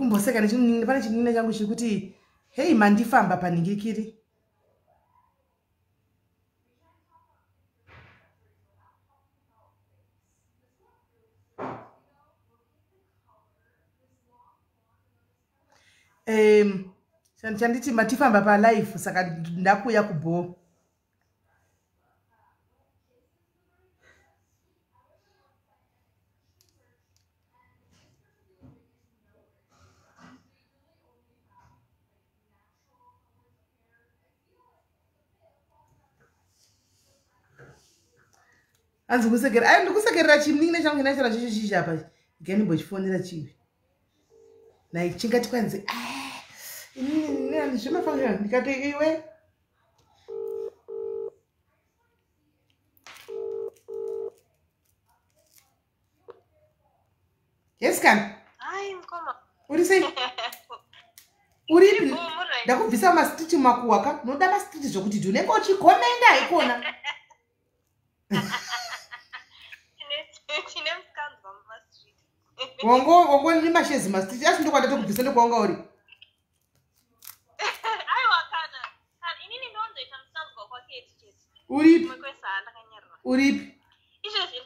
Ndikumboseka nechinin'ina, pane chinin'ina changu chiri kuti hei mandifamba panhingikiri. Chanditi matifamba palive saka ndakuuya kubhoo. Hanzi kusekera, ai ndikusekerera chinin'ina changu chinachara chicho chichi apa. Ndikandimbochifonera chivi. Nai chingati kwanzi, ah, inini zvemafanira ndikati iwe. Yes kana. Hi mkoma. Uri sei? Uripi? Ndakubvisa mastitch makuwa ka. Unoda mastitch zvokuti ndi unenge uchikomenda haikona. Tine musikanzwa mumastreet. Wango wango ni mashezi mastitch asi ndokwanda tokubvisa ndokwanga uri. Aiwa kana. Kana inini ndonzoita musikanzwa kwake chete. Uripi? Uripi? Izvezvi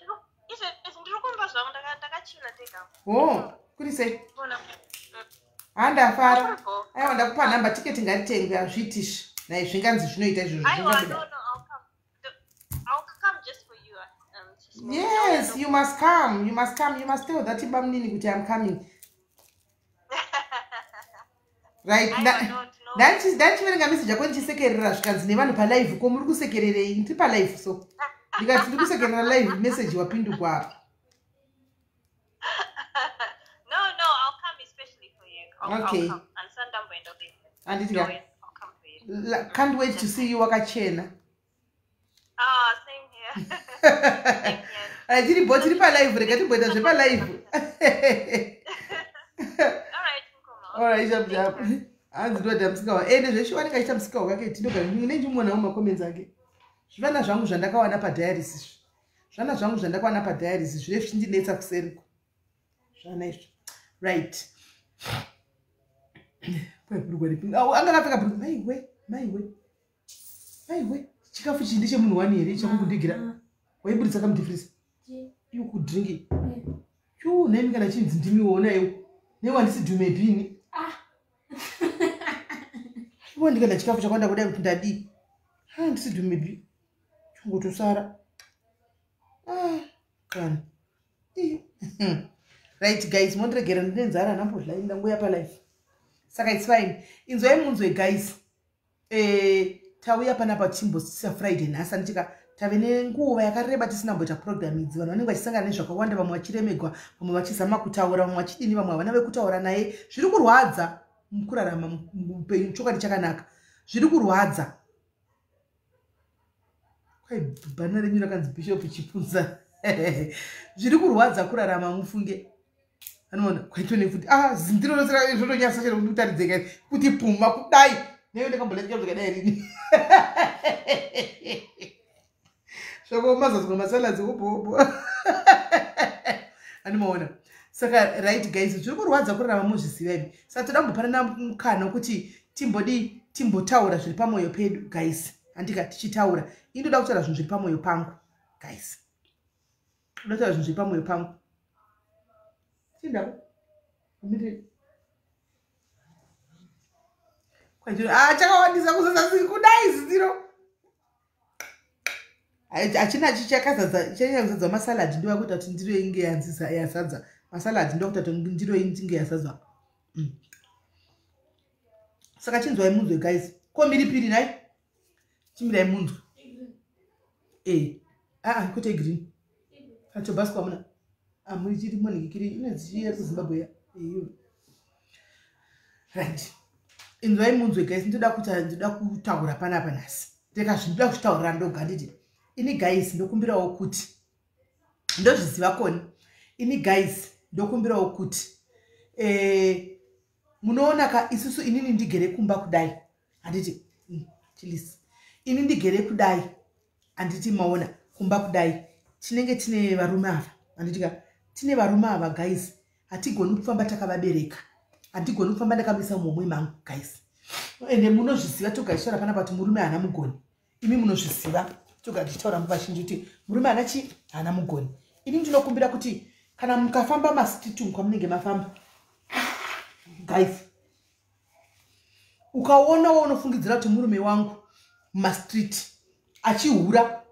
ndiri kumba zvangu ndakachila ndega. Oh, kuri sei? Handafara. Aiwa ndakupa nhamba tiketi ngaritengwe hazviitishi. Nai zvinganzi zvinoita izvozvo. Aiwa no no I'll come. I'll come just for you. Yes, you must come. You must come. You must tell that bamunini kuti I'm coming. Right. Ndachiverenga message yako ndichisekerera zvikanzi nevanhu palive ko muri kusekererei? Ndiri palive so. Ndikati ndiri kusekerera live message wapindugwa apa. No, no, I'll come especially for you. Okay. I'll come. Anditi ka. Can't wait to see you wakachena. Ah, same here. Same here. Tiri bo tiri palive rega timboita zvepalive. All right, mkoma. All right, jump jump. Hanzi ndoda musikawa. Ende zveshuwa anenge achiita musikawa kake tinogara ndinenge macomments ake. Zvivana zvangu zvandakawana padialysis izvi. Zvana zvangu zvandakawana padialysis zvine zvichindinetsa kuseriko. Zvana izvo. Right. Anga akapfeka bhurugwa. Maiwe, maiwe. Maiwe. Chikafu ichi ndechemunhu wani here chamukundigira? Waiburitsa kamudhifirisa. Iwe kudrinki. Chu, nemi kana chinzi ndimiwo iwe. Newe handisi dhumepini. Ah. Iwe ndikada chikafu chakwanda kudai kuti ndadii. Handisi dhumepi. Chingotosara. Ah, kana. Right guys, mondiregera ndine nzara ndambodla ndanguya palife. Saka it's fine. Inzwai munzwe guys. Tauya panapa tichimbosisa Friday nhasi anditika tave nenguva yakareba tisina kumboita program idzi. Vanhu vanenge vachisangana nezvakawanda, vamwe vachiremegwa, vamwe vachizama kutaura, vamwe vachidini, vamwe havana vekutaura naye. Zviri kurwadza mukurarama muupenyu, chokwadi chakanaka. Zviri kurwadza. Kwai bhana renyu rakanzi Bishop Chipunza. Zviri kurwadza kurarama mufunge. Anoona kwaito nekuti ah zindiro rose zvotonyasa chero kuti utaridzeka kuti puma kudai. Newe ndakamboletya zvakadai rini. Zvakaoma masaladzi obobo. Anomaona. Saka right guys, zviri kurwadza kurarama muzviziva imi. Saka toda kumbopanana mukana wekuti timbodi timbotaura zviri pamwoyo pedu guys. Handika tichitaura. Ini ndoda kutaura zvinhu zviri pamwoyo pangu guys. Ndoda kutaura zvinhu zviri pamwoyo pangu. Chindako. Ah, chakawandisa kuzadza kudai zindiro. Hachina chichakazadza chanyanya kuzadza masalad ndiwa kuita kuti ndiro inge yazadza. Masalad ndiwa kuita kuti ndiro inge yazadzwa. Saka chinzwai munzwe guys. Ko miripiri nhai? Chimirai munzwe. Ah, kwete green. Katobasco amuna. Amuri chiri moniki inonzi chii kuZimbabwe ya. Iyo. Right. Inzwai munzwe guys, ndoda kuti ndoda kutaura panapa nhasi. Ndikazvindoda kutaurira ndoga nditi. Ini guys ndokumbirawo kuti ndozviziva koni. Ini guys ndokumbirawo kuti munoona ka isusu inini ndigere kumba kudai. Handiti chilisi. Ini ndigere kudai. Handiti maona kumba kudai. Tinenge tine varume ava. Handiti ka tine varume ava guys. Hatigoni kufamba takavabereka. Handigoni kufamba ndakamisa muhomwe mangu, guys. Ende munozviziva, toga tichitaura panapa kuti murume haana mugoni. Imi munozviziva, toga tichitaura muvazhinji kuti murume haana chi haana mugoni. Ini ndinokumbira kuti kana mukafamba mastreet umu kwamunenge mafamba, guys, ukaonawo unofungidzira kuti murume wangu mumastreet achihura,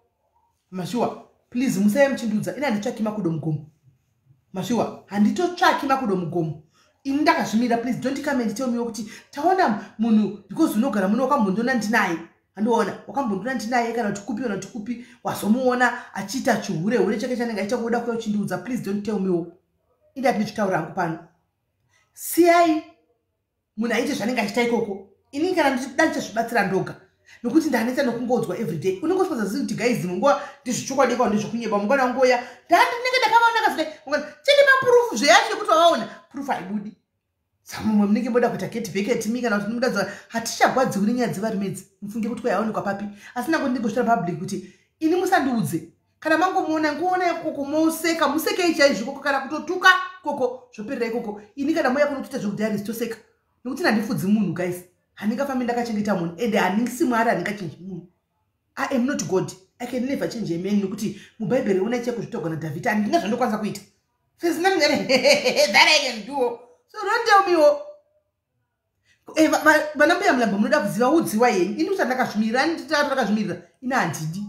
mashuwa, please musaiye muchindudza. Ini handitsvaki makudo mugomo, mashuwa, handitotsvaki makudo mugomo. Ini ndakazvimira. Please don't come and tell me kuti taona munhu because unogara muno, wakambondiona ndinaye, handiona wakambondiona ndinaye, kana kuti kupi, kana kuti kupi wazomuona achiita chihure hure chake chanenge achiita kuda kuya uchindiudza. Please don't tell me. Indi hatinochitaura hangu pano. Siyai munhu aite zvanenge achiita ikoko. Ini kana ndichida ndichazvibatsira ndoga, nokuti ndanetsa nokungodzwa everyday. Unenge usikazazivi kuti, guys, dzimwe nguva ndezvechokwadi kana ndezvekunyeba. Mungwana wangoya ndandinenge ndakavaona kazidai, chine maproof zveyacho yekuti wavaona, proof haibudi. Samumwe munenge moda kuita get back at me kana kuti muda, hatichagwadziwi nenyaya dzevarume idzi. Mufunge kuti kwayaonekwa papi, asi nango ndingosvira public kuti ini musandiudze. Kana mangomuona, nguona ikoko, moseka, musekei chaizvo ikoko, kana kutotuka ikoko, zvoperera ikoko. Ini kana moya kunotoita zvekudhairis, toseka, nokuti handifudzi munhu, guys. Handingafambi ndakachengeta munhu, ende handingisi Mwari, handingachenji munhu. I am not God, I can never change a man, nokuti mubhaibheri una chekuzvitogwa naDhavhidi. Handinga zvandokwanisa kuita. There's nothing that I can do, so don't tell me. O eh, vana mbuya Mulambo, munoda kuziva, udziwa yenyu. Ini kuti ndakazvimirira, ndakazvimirira. Ini handidi.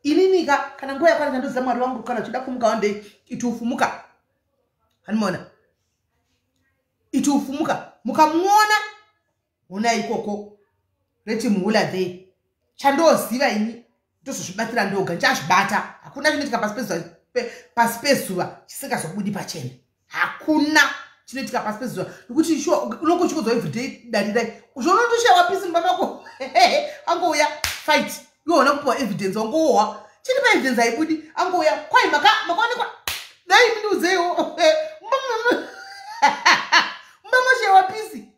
Ininika kana nguva yakwana, ndandoziva Mwari wangu. Kana uchida kumuka one day, iti ufumuka, hanimona iti ufumuka, mukamuona, ona ikoko, reti muhula there. Chandoziva ini, ndozozvibatira ndoga, ndichazvibata. Hakuna chinoitika pasi pezuva chisingazobudi pachena. Hakuna chinoitika pasi pezuva, nokuti sure unongochikodzwa everyday. Darirai zvonondoshawa peace mumba mako, angouya fight, iwe una kupiwa evidence, wangohwa chini pa evidence haibudi, angouya kwai makaonekwa. Dai mundiudzeiwo, mumba moshawa peace,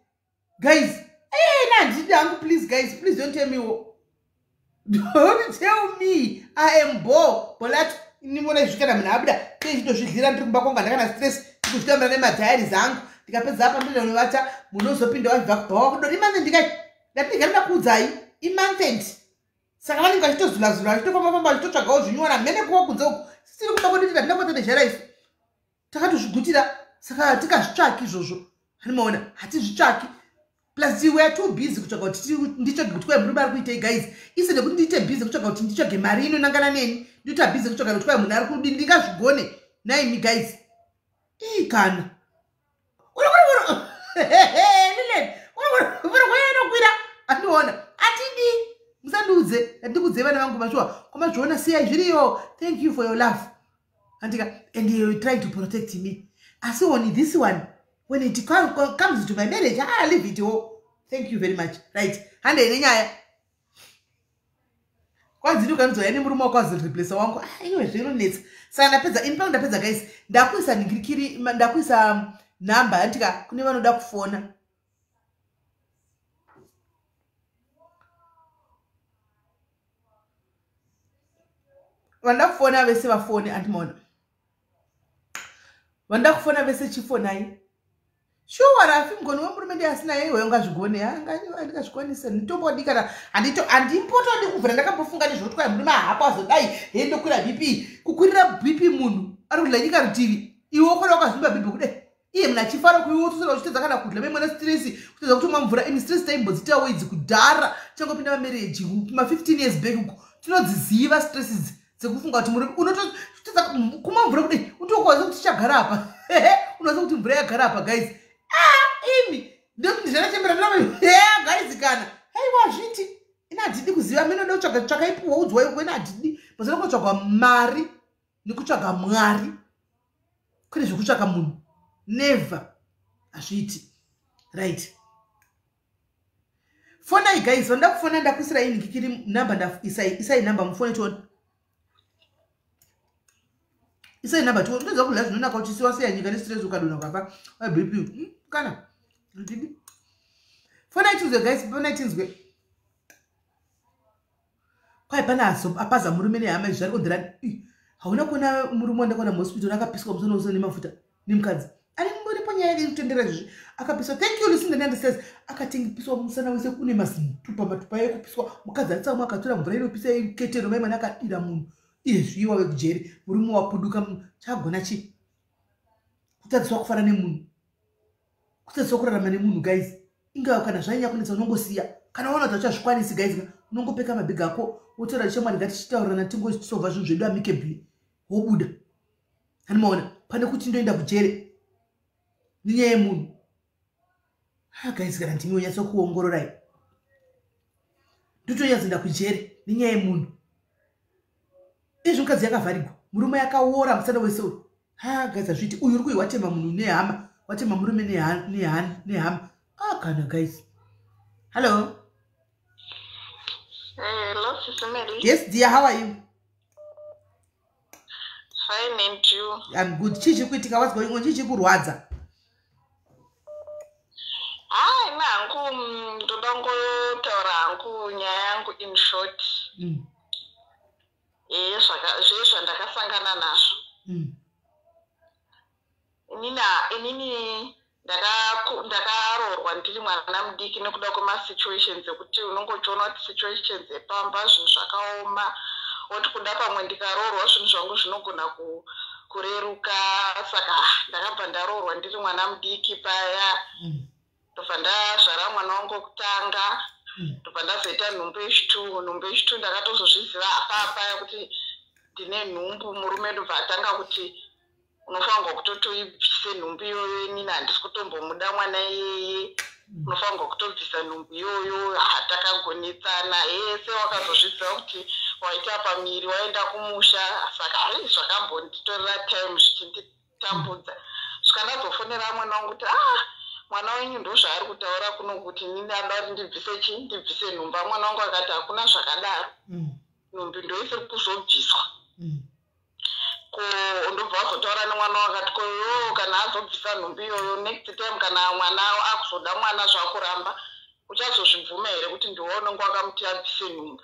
guys. Ena handidi hangu. Please, guys, please don't tell me wo, don't tell me. I am bo bolat. Nimona izvi, kana munhu abuda, teichitozvidlira ndiri kumba kwangu, handakana stress, ndikuzvitambira nemadiaries angu. Ndikapedza apa, ndoenda unovata. Munozopinda wabva kubhawa kudori imonth end kai, ndatindigara ndakuudzai, imonth end. Saka vanenge vachitozulazula, vachitofamba-famba, vachitotsvagawo zvinyuwana mhene kuwa kunze uku. Sisiri kumba kwedu, tindina kwata nezhara, isu takatozvigutira, saka tikazvitsvaki izvozvo. Hanimaona, hatizvitsvaki. Plus we are too busy kutsvaga kuti nditsvage kuti kwai murume ari kuitei, guys. Isi nekuti ndiite busy kutsvaga kuti nditsvage mari inonangana neni, ndoita busy kutsvaga kuti kwai munhu ari kudi, ndingazvigone naimi, guys? Ii kana inokwira, andiona atidi. Musandiudze, andikudzei vana vangu, mashuwa kwamazviona, siyai zviriyo. Thank you for your love, andika, and you trying to protect me. Asi on this one, when it comes to my marriage, I leave it all. Thank you very much. Right, handei nenyaya. Kwanzi ndikanzwaya nemurume wako azoreplace wangu. Ah, iwe zvinonetsa. Saka ndapedza ini pangu, ndapedza, guys. Ndakuisa ningirikiri, ndakuisa nhamba, andika, kune vanoda kufona. Vanoda kufona vese vafone, andimaona vanoda kufona vese, chifonai. Shuwa, Rafi, mugoni wemurume ndi asina iwe ungazvigone? Andingazvikwanise, nditombodi kana handimbotodi kubvira ndakambofunga nezvekuti kwai murume hapo azodai hendokwira BP. Kukwirira BP munhu ari kudla nyika rutivi, iwe ukona wakazvimba BP kudai, iye munhu achifara kuiwe utosera uchitedza kana kudla memwana stress, kutedza kutomwa mvura. Imi stress taimbodzitawo idzi kudhara, changopinda mamarriage ma15 years back uko. Tinodziziva stress idzi dzekufunga kuti murume unototedza kumwa mvura kudai, utokwanisa kuti tichagara apa, unoziva kuti mvura yagara apa, guys. Ah, imi ndekuti zvanachembera guys, kana aiwa zviti ina handidi kuziva. Mene unoda kutsvaga, tsvaka ipuwa, udzwa iko. Ina handidi pasina kunotsvagwa mari nekutsvaga Mwari, kwete zvekutsvaka munhu. Never, hazviiti. Right, fonai, guys. Vanoda kufona, ndakuisirai ndikikiri namba. Isai namba mufone tione. Isai namba tione. Ndoziva kudya zvinonaka, uchisiwa seya nyika nestress, ukadonha ukafa BP. Kana handidi. Fonai tinzwe, guys, fonai tinzwe. Kwai pane apaza murume nehama izvi zvari kundirani. Hauna kuona murume wandakaona muhospital akapiswa musoro uso nemafuta nemukadzi ari muripo. Nyaya iri kutendera izvozvi, akapiswa. Thank you, Lucinda Nandi says akatengepiswa musana wese, kune mazitupa matupa ekupiswa. Mukadzi atsamwa, akatora mvura inopisa ketero, mai mwana akadira munhu. Izvi wave kujeri, murume wapuduka. Chagona chii? Kutadziswa kufara nemunhu, kutadziswa kurarama nemunhu. Guys, ingava kana zvanyanya kunetsa, unongosiya. Kana waona kuti uchazvikwanisi, guys, unongopeka mabhegi ako, wotora shamwari, ngatichitaurirana, tingosolva zvinhu zvedu amicably, wobuda. Hanimaona pane kuti ndoenda kujere nenyaya yemunhu. Ha, guys, kana ndimi, unyatsokuongororai, ndotonyatsoenda kujere nenyaya yemunhu. Izvi mukadzi yakavharigwa, murume yakaora musana wese uyu. Ha, guys, hazviiti. Uyu uri kuyi watema munhu nehama, watema murume nehama. Ah, kana guys, hello. Hello, Sister Mary. Yes dear, how are you? Fine, and you? I'm good. Chii chiri kuitika? What's going on? Chii chiri kurwadza? Hayi, nangu ndoda kungotaura hangu nyaya yangu in short. Zvezvandakasangana nazvo. Inini ndakaroorwa ndiri mwana mudiki nekuda kwemasituations ekuti unongochiona kuti situations epamba, zvinhu zvakaoma, woti kuda pamwe ndikaroorwa zvinhu zvangu zvinogona kureruka. Saka ndakabva ndaroorwa ndiri mwana mudiki paya. Ndobva ndazvara mwana wangu wekutanga. Ndobva ndazoita nhumbu yechitu. Nhumbu yechitu, ndakatozozviziva apapa kuti ndine nhumbu. Murume ndobva atanga kuti unofanirwa kutoti uibvise nhumbu iyoyo. Inini handisi kutombomuda mwana iyeye. Unofanirwa kutobvisa nhumbu iyoyo. Takagonetsana hese. Wakazozviziva kuti waita pamiri, waenda kumusha. Saka ai, zvakambonditorera time zvichinditambudza. Svika ndazofonera mwana wangu kuti, "Ah, mwana wenyu ndo zvaari kutaura kuno, kuti inini anoda kuti ndibvise chii, ndibvise nhumbu." Mwana wangu akati hakuna zvakadaro. Nhumbu ndoisiri kuzobviswa. Ko ndobva wazotaura nemwana wakati, ko iyoyo kana azobvisa nhumbu iyoyo, next time kana mwana akuzoda mwana zvakuramba, uchazozvibvuma here kuti ndiwe unenge wakamuti abvise nhumbu?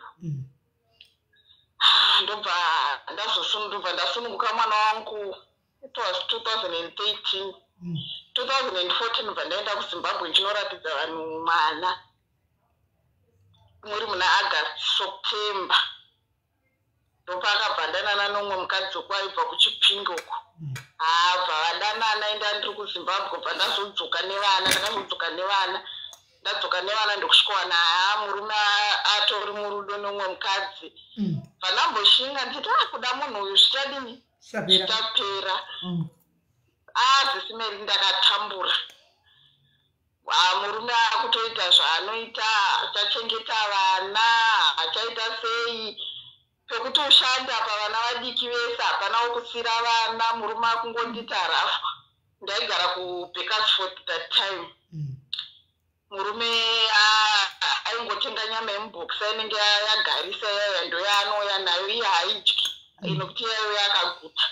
Ah, ndobva ndasununguka mwana wangu. It was 2013. 2014 ndobva ndaenda kuZimbabwe ndichinoratidza vanhu mwana, muri muna August, September. Ndopaakabva danana nomumwe mukadzi wekwaibva kuChipinge uko. Habva vadanana, enda ndiri kuZimbabwe. Bva ndazodzoka nevana, ndakazodzoka nevana. Ndadzoka nevana, ndokusvikowana haa, murume atori murudo nemumwe mukadzi. Bva ndamboshinga ndichiti, "A, kuda munhu uyu zvichadini?" Zvichapera. Zvichapera. Azisimeri, ndakatambura. Murume akutoita zvaanoita, achachengeta vana, achaita sei, pekuti ushande apa vana vadiki vese, hapana wokusira vana. Murume akungondita rafwa. Ndaigara kuBakersford that time. Murume aingotenga nyama yemubhokisa inenge yagarisa iyaya, ndoyaanouya nayo. Iye haidyi nokuti iyayo yakaguta.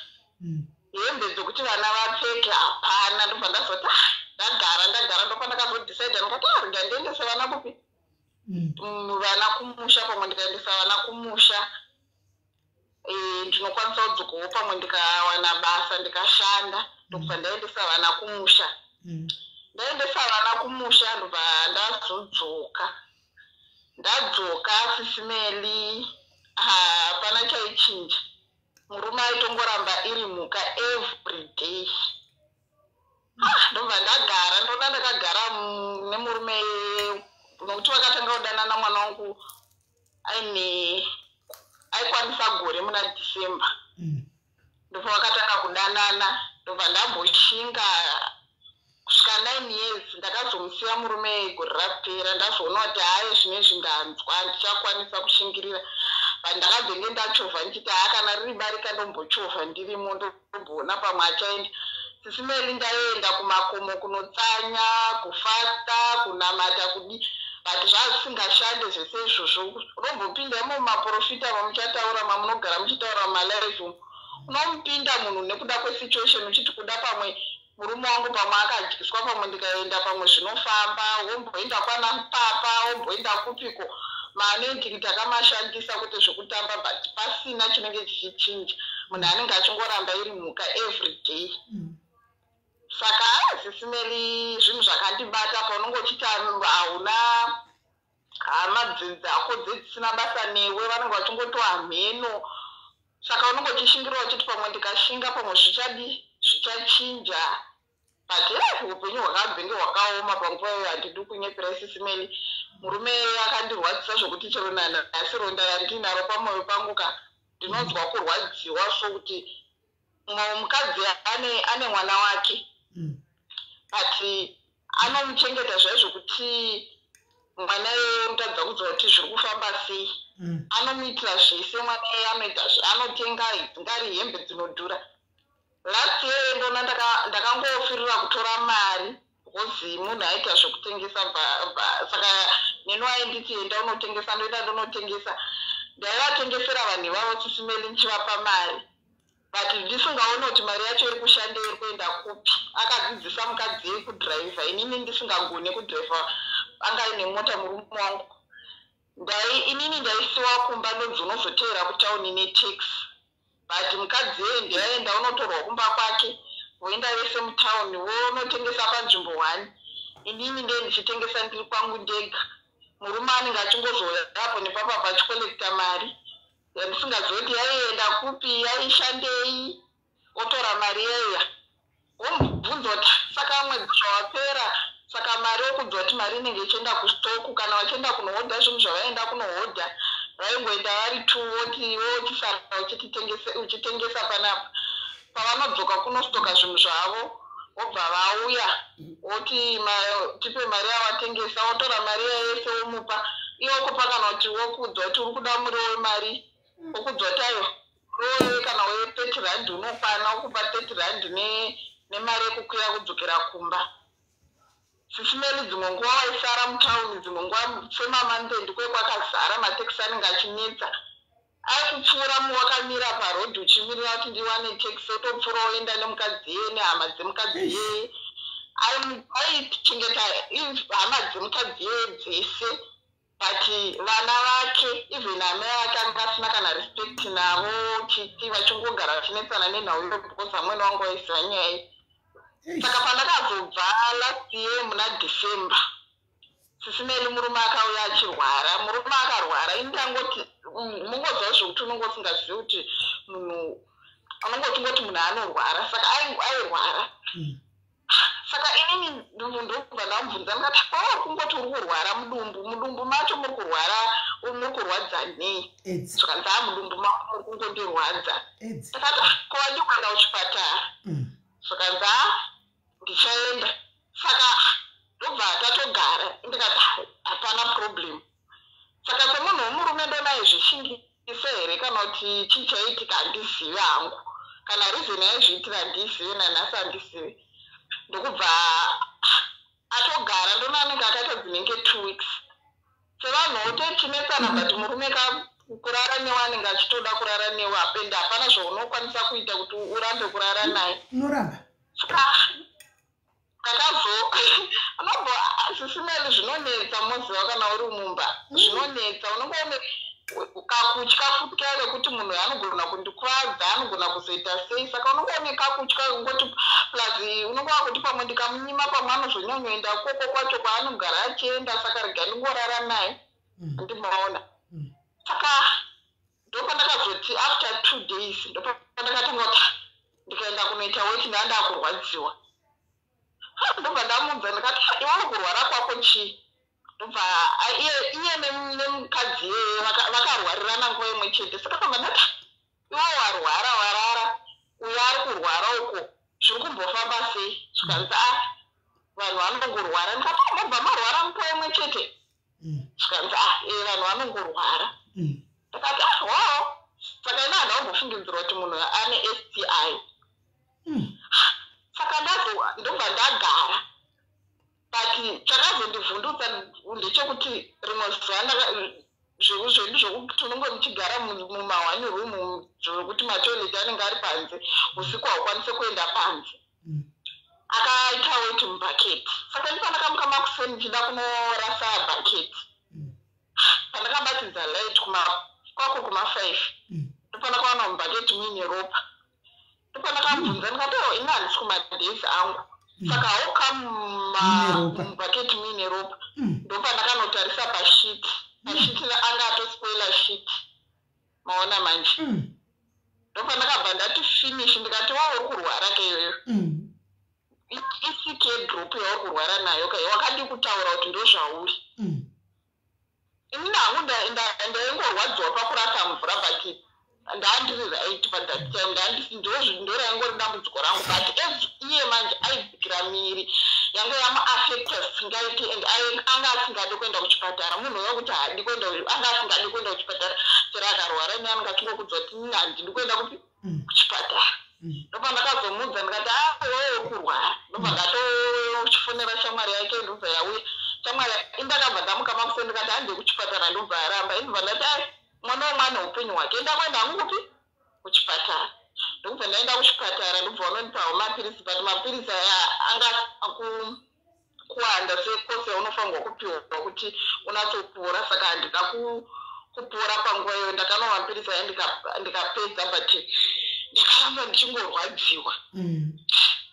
Hembe dzekuti vana vapfeke hapana. Ndobva ndazoti, "Ah, ndagara, ndagara." Ndopa ndakazodecida, ndikati, "Ah, rega ndiendese vana kupi?" Vana kumusha. Pamwe ndikaendesa vana kumusha, ndinokwanisa kudzokawo pamwe ndikawana basa ndikashanda. Ndokubva ndaendesa vana kumusha. Ndaendesa vana kumusha, ndobva ndazodzoka. Ndadzoka, sisimeli, hapana chaichinja. Murume aitongoramba iri mhuka every day. Ah, ndobva ndagara, ndoda ndakagara nemurume, nokuti vakatanga kudanana mwana wangu aine aikwanisa gore muna December. Ndobva vakatanga kudanana. Ndobva ndamboshinga kusvika 9 years. Ndakazomusiya murume gore rapera. Ndazoona kuti hayi, zvinezvi ndanzwa, handichakwanisa kushingirira. But ndakazenge ndachovha ndichiti, haa, kana riri barika ndombochovha ndirimo, ndomboona pamwe achaenda. Sisimeli, ndaenda kumakomo kunotsanya, kufasta, kunamata, kudi, but zvazvisingashande zvese izvozvo. Unombopinda imo mumaprofita mamuchataura, mamunogara muchitaura mumalive umu, unomupinda munhu nekuda kwesituation, uchiti kuda pamwe murume wangu pamwe akadyiswa, pamwe ndikaenda pamwe zvinofamba. Womboenda kwana papa, womboenda kupiko, maanointing takamashandisa kuti zvekutamba, but pasina chinenge chichichinja. Munhu anenge achingoramba iri mhuka every day. Saka Sisi Melly, zvinhu zvakandibata paunonge uchiti hauna hama dzako dzisina basa newe, vanenge vachingoti hamheno. Saka unonge uchishingira uchiti pamwe ndikashinga, pamwe zvichadi zvichachinja. But upenyu hwakabvenge hwakaoma panguva iyoyo. Handidi kunyepera, Sisi Melly, murume akandirwadzisa zvokuti chero nanhasi ronda randinaro pamwoyo pangu ka, ndinonzwa kurwadziwa. So kuti mumwe mukadzi ane mwana wake, but anomuchengeta zvaizvo kuti mwana iyeye unotadza kuziva kuti zviri kufamba sei. Anomuitira zvese mwana iyeye, anoita, anotenga dzingari hembe dzinodhura. Last year ndona ndakangofirira kutora mari because munhu aita zvekutengesa. Saka neni wainditi, "Enda unotengesa." Ndoenda ndonotengesa. Ndaivatengesera vanhu ivavo, Sisi Melly, ndichivapa mari, but ndisingaoni kuti mari yacho iri kushanda, iri kuenda kupi. Akadzidzisa mukadzi yei kudhiraivha, inini ndisingagone kudhiraivha. Anga aine mota murume wangu. Ndai inini ndaisiwa kumba, ndonzi unozoteera kutauni netaxi, but mukadzi yeye ndiaenda unotorwa kumba kwake, voenda vese mutauni, vonotengesa panzvimbo one. Inini ndee ndichitengesa ndiri kwangu ndega. Murume anenge achingozouyapo nepapa pachikolekta mari yandisingazivi kuti yaienda kupi, yaishandei. Otora mari yeya, womubvunza kuti, "Saka mwedzi zvawapera, saka mari?" Okudza kuti mari inenge ichienda kustoku kana vachienda kunohodha zvinhu zvavaenda kunohodha. Vaingoenda vari two, voti wochisara uchitengesa panapa. Pavanodzoka kunostoka zvinhu zvavo, vobva vauya woti, "Tipe mari yawatengesa." Wotora mari yayese womupa. Iwe wokupa kana kuti wokudza kuti uri kuda muriwo wemari, wokudza kuti aiwa, muriwo kana we30 rand unokwana, wokupa 30 rand nemari yekukwira kudzokera kumba. Sisi Melly, dzimwe nguva waisara mutauni, dzimwe nguva semamonthend kwe kwakazara matekisi anenge achinetsa. Aikupfuura wakamira parodhi uchimirira kuti ndiwane tekisi, otopfuura woenda nemukadzi yeye nehama dzemukadzi yeye. Aichengeta hama dzemukadzi yeye dzese, but vana vake, even amai vake, anga asina kana respect navo, chiti vachingogara vachinetsana nenhau iyo because amwene wangu waiziva nyaya iyi. Saka pandakazobva last year muna December, Sisi Melly, murume akauya achirwara. Murume akarwara, ini ndangoti mungoziva zvokuti unonge usingazivi kuti munhu, unonge uchingoti munhu anorwara. Saka airwara. Saka inini ndobva ndamubvunza ndikati, "Kwauri kungoti uri kurwara mudumbu, mudumbu macho muri kurwara, muri kurwadza nei?" Zvikanzi, "A, mudumbu mako muri kungondirwadza." Ndakati, "Ko wadi kuenda kuchipatara?" Zvikanzi, "A, ndichaenda." Saka ndobva tatogara, ndikati, "Hapana problem." Saka semunhu wemurume ndonai zvishingise here kana kuti chii chaitika, handizivi hangu. Kana reason yaizviitira handizivi, nanhasi handizivi. Ndokubva atogara, ndona anenge akaita dzinenge 2 weeks. Sevanhuwo techinetsana, but murume kurara newe anenge achitoda kurara newe, ende hapana zvaunokwanisa kuita kuti urambe kurara naye. Unoramba. Takazo unombo, Sisi Melly, zvinonetsa. Moziva kana uri mumba zvinonetsa, unonge une kakutya futya kekuti munhu anogona kundikuvadza, anogona kuzoita sei. Saka unonge une kakutya kungoti, plus unonge wakuti pamwe ndikamunyima, pamwe anozonyanyoenda koko kwacho kwaanogara achienda. Saka rega ndingorara naye. Ndimaona. Saka ndopandakazoti after 2 days ndopandakatanga kuti ndikaenda kunoita weti, ndandakurwadziwa. Ndobva ndamudza ndikati, "Iwe uri kurwara kwako chii?" Ndobva iye nemukadzi iyeye vakarwarirana nguva imwe chete. Saka ndobva ndati, "Iwe warwara, warara, uyo ari kurwara uko, zviri kumbofamba sei?" Zvikanzi, "A, vanhu vanongorwara." Ndikati, "Mobva marwara nguva imwe chete?" Zvikanzi, "A, e, vanhu vanongorwara." Ndakati, "Ah, wow." Saka ina handambofungidzira kuti munhu ane STI. Saka ndobva ndagara, but chakazondivhundutsa ndechekuti rimwe zuva zvedu zvokuti unonge muchigara mumahwani room, zvokuti matoilet anenge ari panze, usiku haukwanisi kuenda panze. Akaita weti mubhaketi. Saka ndipandakamuka makuseni ndichida kunorasa bhaketi, pandakabatidza light kwako kuma5, ndopandakaona mubhaketi muine ropa. Ndopandakamubvunza ndikati, "O, ini handisi kumadays angu." Saka how come mubhaketi muine ropa? Ndopandakanotarisa pasheet. Pasheet anga atospoila sheet. Maona manje. Ndopandakabva ndati finish, ndikati wa uri kurwara keyoyo. Isick yedrop yauri kurwara nayo kai, wakadi kutaura kuti ndozvauri. Inini hangu ndaingorwadziwa pakurasa mvura, but ndandiri right pathat time. Ndoraingori dambudziko rangu, but as iye manje aidzikira miri yanga yamuaffecta zvisingaiti, and anga asingadi kuenda kuchipatara. Munhu wekuti haadi kuenda, anga asingadi kuenda kuchipatara. Chero akarwara ne anenge achingokudza kuti inini handidi kuenda kupi? Kuchipatara. Ndobva ndakazomuudza, ndikati, "A, iwewe uri kurwara." Ndobva ndatochifonera shamwari yake, ndobva yauya shamwari. Indakabva ndamuka makuseni, ndikati, "Hande kuchipatara." Ndobva aramba. Indobva ndati, "Ai, mwana womwana upenyu hwake, enda kuenda hangu kupi? Kuchipatara." Ndokubva ndaenda kuchipatara, ndobva vanondipawo mapirisi, but mapirisi aya anga kuwanda sekosi yaunofanirwa kupiwa kuti unatsopora. Saka handina kupora panguva iyoyo. Ndakanwa mapirisi aya, ndikapedza, but ndakaramba ndichingorwadziwa.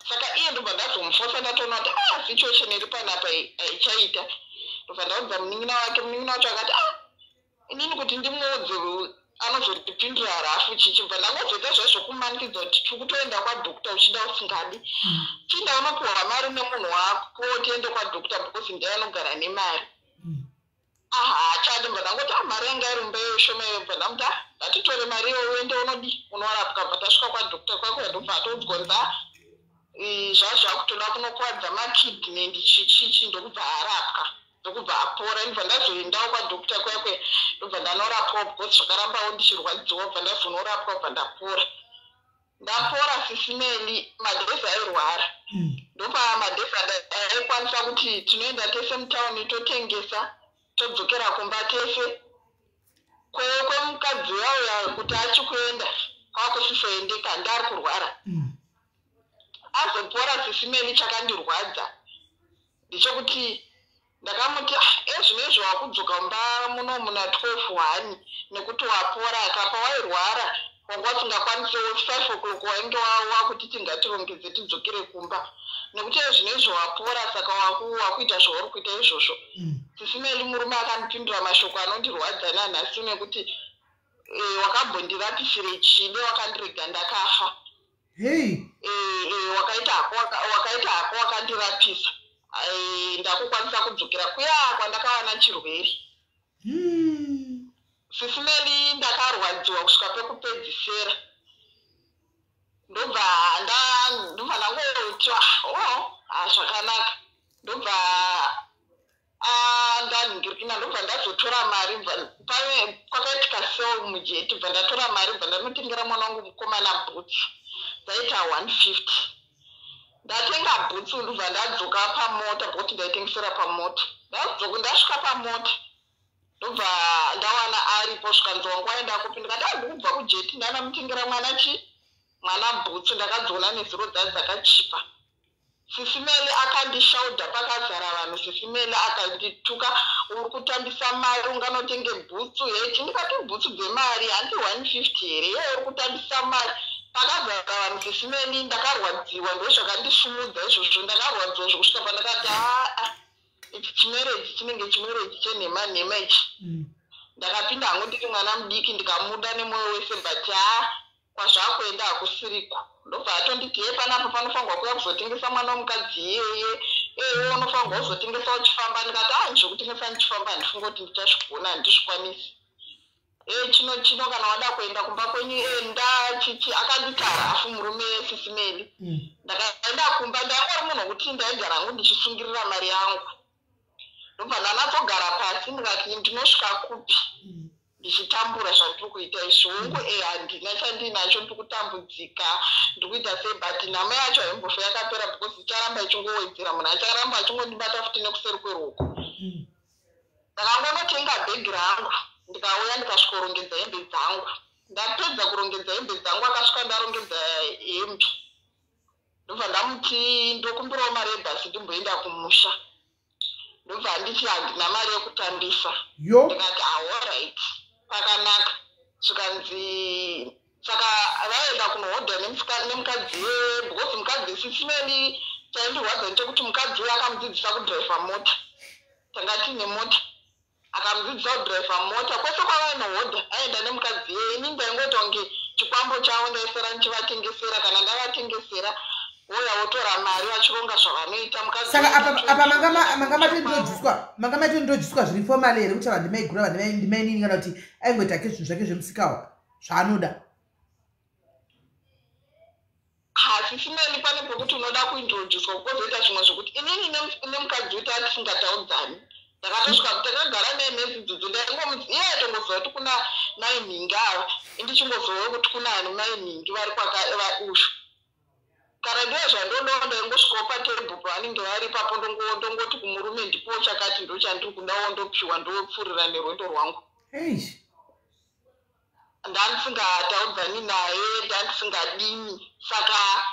Saka iye ndobva ndazomufosa, ndatoona kuti a situation iri panapa haichaita. Ndobva ndaudza munin'ina wake. Munin'ina wacho akati, "A, inini kuti ndimuudze anozondipindura rafu chichibva." Ndangozoita zvaizvokumanikidza kuti tiri kutoenda kwadoctor, uchida usingadi. Chinda unopiwa mari nemunhu wako, tiende kwadoctor, because ndiye anogara nemari. Aha, achadi. Bva ndangoti, "Ah, mari yanga iri mumba iyo shoma iyo." Bva ndamuti, "Ah, ngatitore mari iyo, uende unodi unorapwa." Bva tasvika kwadoctor kwako, ndobva atoudzwa kunzi, "Ah, zvazvakutoda kunokuvadza makidney." Ndichichichi, ndokubva arapwa, ndokubva apora. Ndobva ndazoendawo kwadoctor kwakwe, ndobva ndanorapwa, because zvakarambawo ndichirwadziwa. Bva ndazonorapwa, bva ndapora. Ndapora, Sisi Melly, madays airwara, ndopa madays aikwanisa kuti tinoenda tese mutauni, totengesa, todzokera kumba tese. Kwemukadzi uyauya kuti achikuenda kwakusisoendeka, ndari kurwara. Azopora, Sisi Melly, chakandirwadza ndechekuti ndakamuti, "Ah, ezvino izvo wakudzoka mumba muno muna 12 1 nekuti wapora. Akapa wairwara, wanga usingakwanisiwo 5 o'clock wainge wakuti tingatirongedze tidzokere kumba, nekuti ezvino izvo wapora, saka wakuita zvauri kuita izvozvo." Sisi Melly, murume akandipindura mashoko anondirwadza nanhasi, nekuti "Wakambondirapisire chide, wakandirega ndakafa." Hei. "Wakaita hako wakandirapisa. Ndakukwanisa kudzokera kuya kwandakawana chirwere." Sisi Melly, ndakarwadziwa kusvika pekupedzisira. Ndobva ndangoti, "O, ha, zvakanaka." Ndobva ndanhingirikina, ndobva ndazotora mari. Kwakaitika sale muJeti, bva ndatora mari, bva ndanotengera mwana wangu mukomana bhutsu, dzaita 150. Ndatenga bhutsu, ndobva ndadzoka pamota, bhokuti ndaitengesera pamota. Ndasvika pamota, ndobva ndawana aripo. Zvikanzi, "Wangu waenda kupi?" Ndikati, "Andikubva kuJeti, ndanamutengera mwana chi mwana bhutsu, ndakadziona nezuro dza dzakachipa." Sisi Melly, akandishaudha pakazara vanhu. Sisi Melly, akandituka, "Uri kutambisa mari, unganotenge bhutsu heti?" Ndikati, "Bhutsu dzemari handi 150 here? Iye uri kutambisa mari pakazara vanhu." Sisi Melly, ndakarwadziwa. Ndo zvakandisumudza izvozvo. Ndakarwadziwa zvokusvika pandakati, "Aa, ichi chimarriage chinenge chimarriage chenhema nhema ichi." Ndakapinda hangu ndiri mwana mudiki, ndikamuda nemwoyo wese, but haa, kwazvakuenda hakusiriko. Ndobva atonditi, "Ye, panapa panofanirwa kuuya kuzotengesa mwana womukadzi iyeye. Ewe unofanirwa kuzotengesa uchifamba." Ndikati, "A, zvekutengesa ndichifamba handifungi kuti ndichazvigona, handizvikwanisi. E, chino chino kana wada kuenda kumba kwenyu, enda." Chichi akanditi harafu murume, Sisi Melly. Ndakaenda kumba. Ndaingori munhu wekuti ndaigara hangu ndichisungirira mari yangu. Ndobva ndanatsogara pasi, ndikati, "Ndinosvika kupi ndichitambura zvandiri kuita izvi? Hongu, e, handina chandinacho, ndiri kutambudzika, ndiri kuita sei, but nhamo yacho haimbofa yakapera, because icharamba ichingowedzera. Munhu acharamba achingondibata futi nekuseri kweruoko." Ndakangonotenga bhegi rangu, ndikauya, ndikasvikorongedza hembe dzangu. Ndapedza kurongedza hembe dzangu, akasvika ndarongedza hembe. Ndobva ndamuti, "Ndokumbirawo mari yebhasi ndimboenda kumusha." Ndobva nditi, "Handina mari yekutambisa." Yo. Ndikati, "Alright, pakanaka." Zvikanzi, saka vaenda kunohodha nemukadzi, because mukadzi, Sisi Melly, Chaindirwadza ndechekuti mukadzi uyo akamudzidzisa kudhiraivha mota. Tanga tiine mota, akamudzidzisa kudhiraivha mota. Kwese kwavainohodha aenda nemukadzi iyeye. Ini ndaingoita kunge chikwambo chavo, ndaisara ndichivatengesera. Kana ndavatengesera, voya votora mari vachironga zvavanoita. Mukadzi Saka apa manga matondodyiswa zviri formal here, kuti ava ndimaiguru, ava ndimainini, kana kuti aingoita ke zvinhu zvake zvemusikawa zvaanoda? Hasisimeni, pane pekuti unoda kuintroducwa, kwozoita zvimwe zvokuti inini nemukadzi uyu tatisingataudzani. Ndakatosvika, takagara naye nedzidzidzo, ndaingomuti iye aitongoziva kuti kuna mai nhingi ava, indichingozivawo kuti kuna ani mai nhingi vari ushu. Kana ndiyo zvandodawo, ndaingosvikawo patebhuru pavanenge vari ipapo, ndongoti kumurume, "Ndipowo chakati, ndo chandiri kudawo," ndopiwa, ndopfuurira nerwendo rwangu. Eish. Ndandisingataudzani naye, ndandisingadini. Saka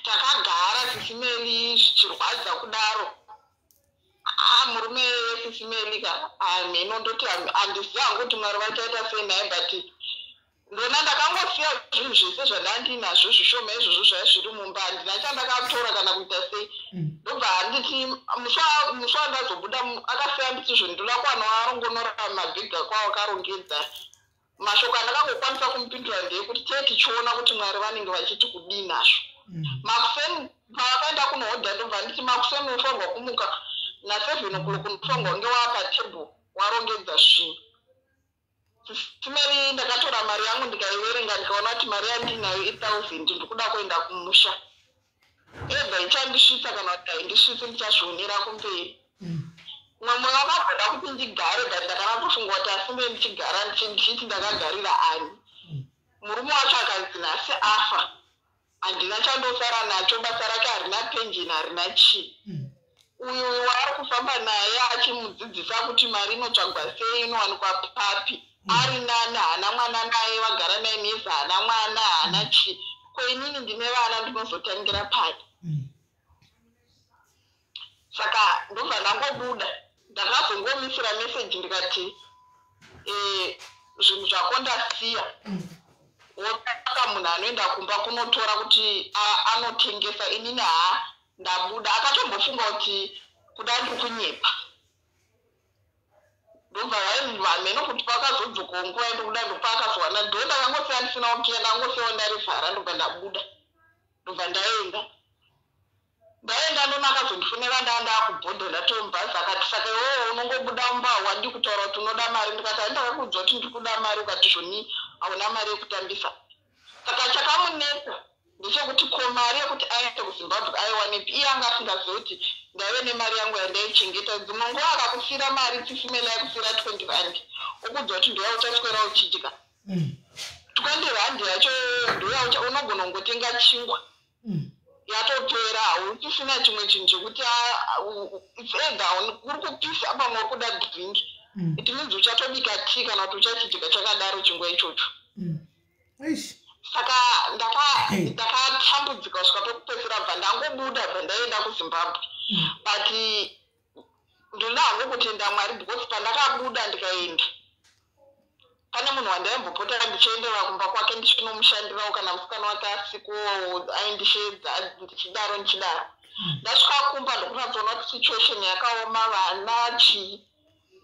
takagara, Sisimeli, zvichirwadza kudaro. Ah, murume, Sisimeli ka, hameno, ndoti handizivi hangu kuti Mwari vachaita sei naye, but ndona ndakangosiya zvinhu zvese zvandandinazvo zvishoma izvozvo zvaiva zviri mumba. Handina chandakatora kana kuita sei. Ndobva handiti musi wandazobuda, akasiya nditi zvo ndoda kuwana warongonora mabhegi ako awakarongedza. Mashoko andakangokwanisa kumupindura ndeyekuti tee tichiona kuti Mwari vanenge vachiti kudii nazvo. Makuseni pavakaenda kunohodha, ndobva nditi makuseni unofanirwa kumuka na7 o'clock, unofanirwa kunge waapatebhuru warongedza zvinhu. Simeri, ndakatora mari yangu, ndikaiverenga, ndikaona kuti mari yandinayo i1000. Ndikuda kuenda kumusha, either ichandisvitsa kana kuti haindisvitsi, ndichazvionera kumberi. Mumwe mwoyo wakabvoda kuti ndigare, but ndakana kufunga kuti asimbe ndichigara ndichiti ndakagarira ani? Murume wacho akanzi nhasi afa, handina chandosara nacho. Basa rake harina penjeni, harina chii. Uyu waari kufamba naye achimudzidzisa kuti mari inotsvagwa sei, inowanikwa papi, ari nani, haana mwana naye, vagara naye miyezi, haana mwana, haana chii. Ko inini ndine vana, ndinozotangira papi? Saka ndobva ndangobuda. Ndakazongomisira meseji, ndikati, "Zvinhu zvako ndasiya." Wotsvaka munhu anoenda kumba kunotora kuti anotengesa. Inini haa, ndabuda. Akatombofunga kuti kuda ndiri kunyepa. Ndobva vamheno kuti pakazodzokawo nguva yandikuda, ndopaakazowana ndo ndakangosiya ndisina kukiya, ndangosiyawo ndarivhara. Ndobva ndabuda, ndobva ndaenda. Ndaenda, ndona akazondifonera, ndaa ndaakubhodha, ndatomubhazi. Akati, "Saka iwewe unongobuda mumba, wandi kutaura kuti unoda mari?" Ndikati, "Handakakuudza kuti ndiri kuda mari, ukati zvoni hauna mari yekutambisa." Saka chakamunetsa ndechekuti ko mari yekuti aende kuZimbabwe aiwanepi? Iye anga asingazivi kuti ndaive nemari yangu yandaichengeta. Dzimwe nguva akakusiyira mari, Tsisimela, yakusiyira 20 rand, okuudza kuti ndoya uchaswera uchidya. 20 rand yacho ndoya unogona kungotenga chingwa, yatopera. Hauchisina chimwe chinhu chekuti it's either uri kupisa, pamwe uri kuda drink. It means uchatobika tea kana kuti uchachidya chakadaro chingwa ichocho. Eish. Saka ndakatambudzika kusvika pekupedzisira, bva ndangobuda, bva ndaenda kuZimbabwe. But ndoda hangu kutenda Mwari, because pandakabuda ndikaenda, pane munhu wandaimbopota ndichiendera kumba kwake ndichinomushandirawo. Kana musikana wake asiko, aindisheedza, ndichidaro ndichidaro. Ndasvika kumba, ndokunatsoona kuti situation yakaoma, vana chii.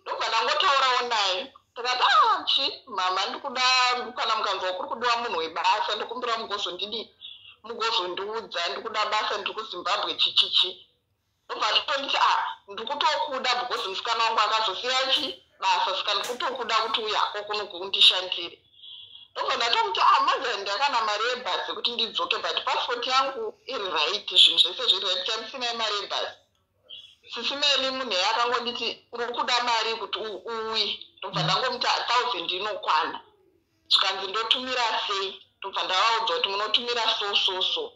Ndobva ndangotaurawo naye, ndikati, "Ah, chi mama, ndikuda kana mukanzwa kuri kudiwa munhu webasa, ndokumbira mugozondidii, mugozondiudza. Ndikuda basa, ndiri kuZimbabwe, chichichi." Ndobva totonditi, "Ah, ndikutokuda because musikana wangu akazosiya chi basa, saka ndikutokuda kuti uyako kuno kundishandire." Ndobva ndatomuti, "Ah, manje ndakana mari yebhasi yekuti ndidzoke, but pasipoti yangu iri right, zvinhu zvese zviri right, chandisina imari yebhasi." Sisimeli, munhu iye akangonditi, "Uri kuda mari kuti uuye?" Ndobva ndangomuti, 1000 inokwana." Zvikanzi, "Ndotumira sei?" Ndobva ndavaudza kuti munotumira so so so.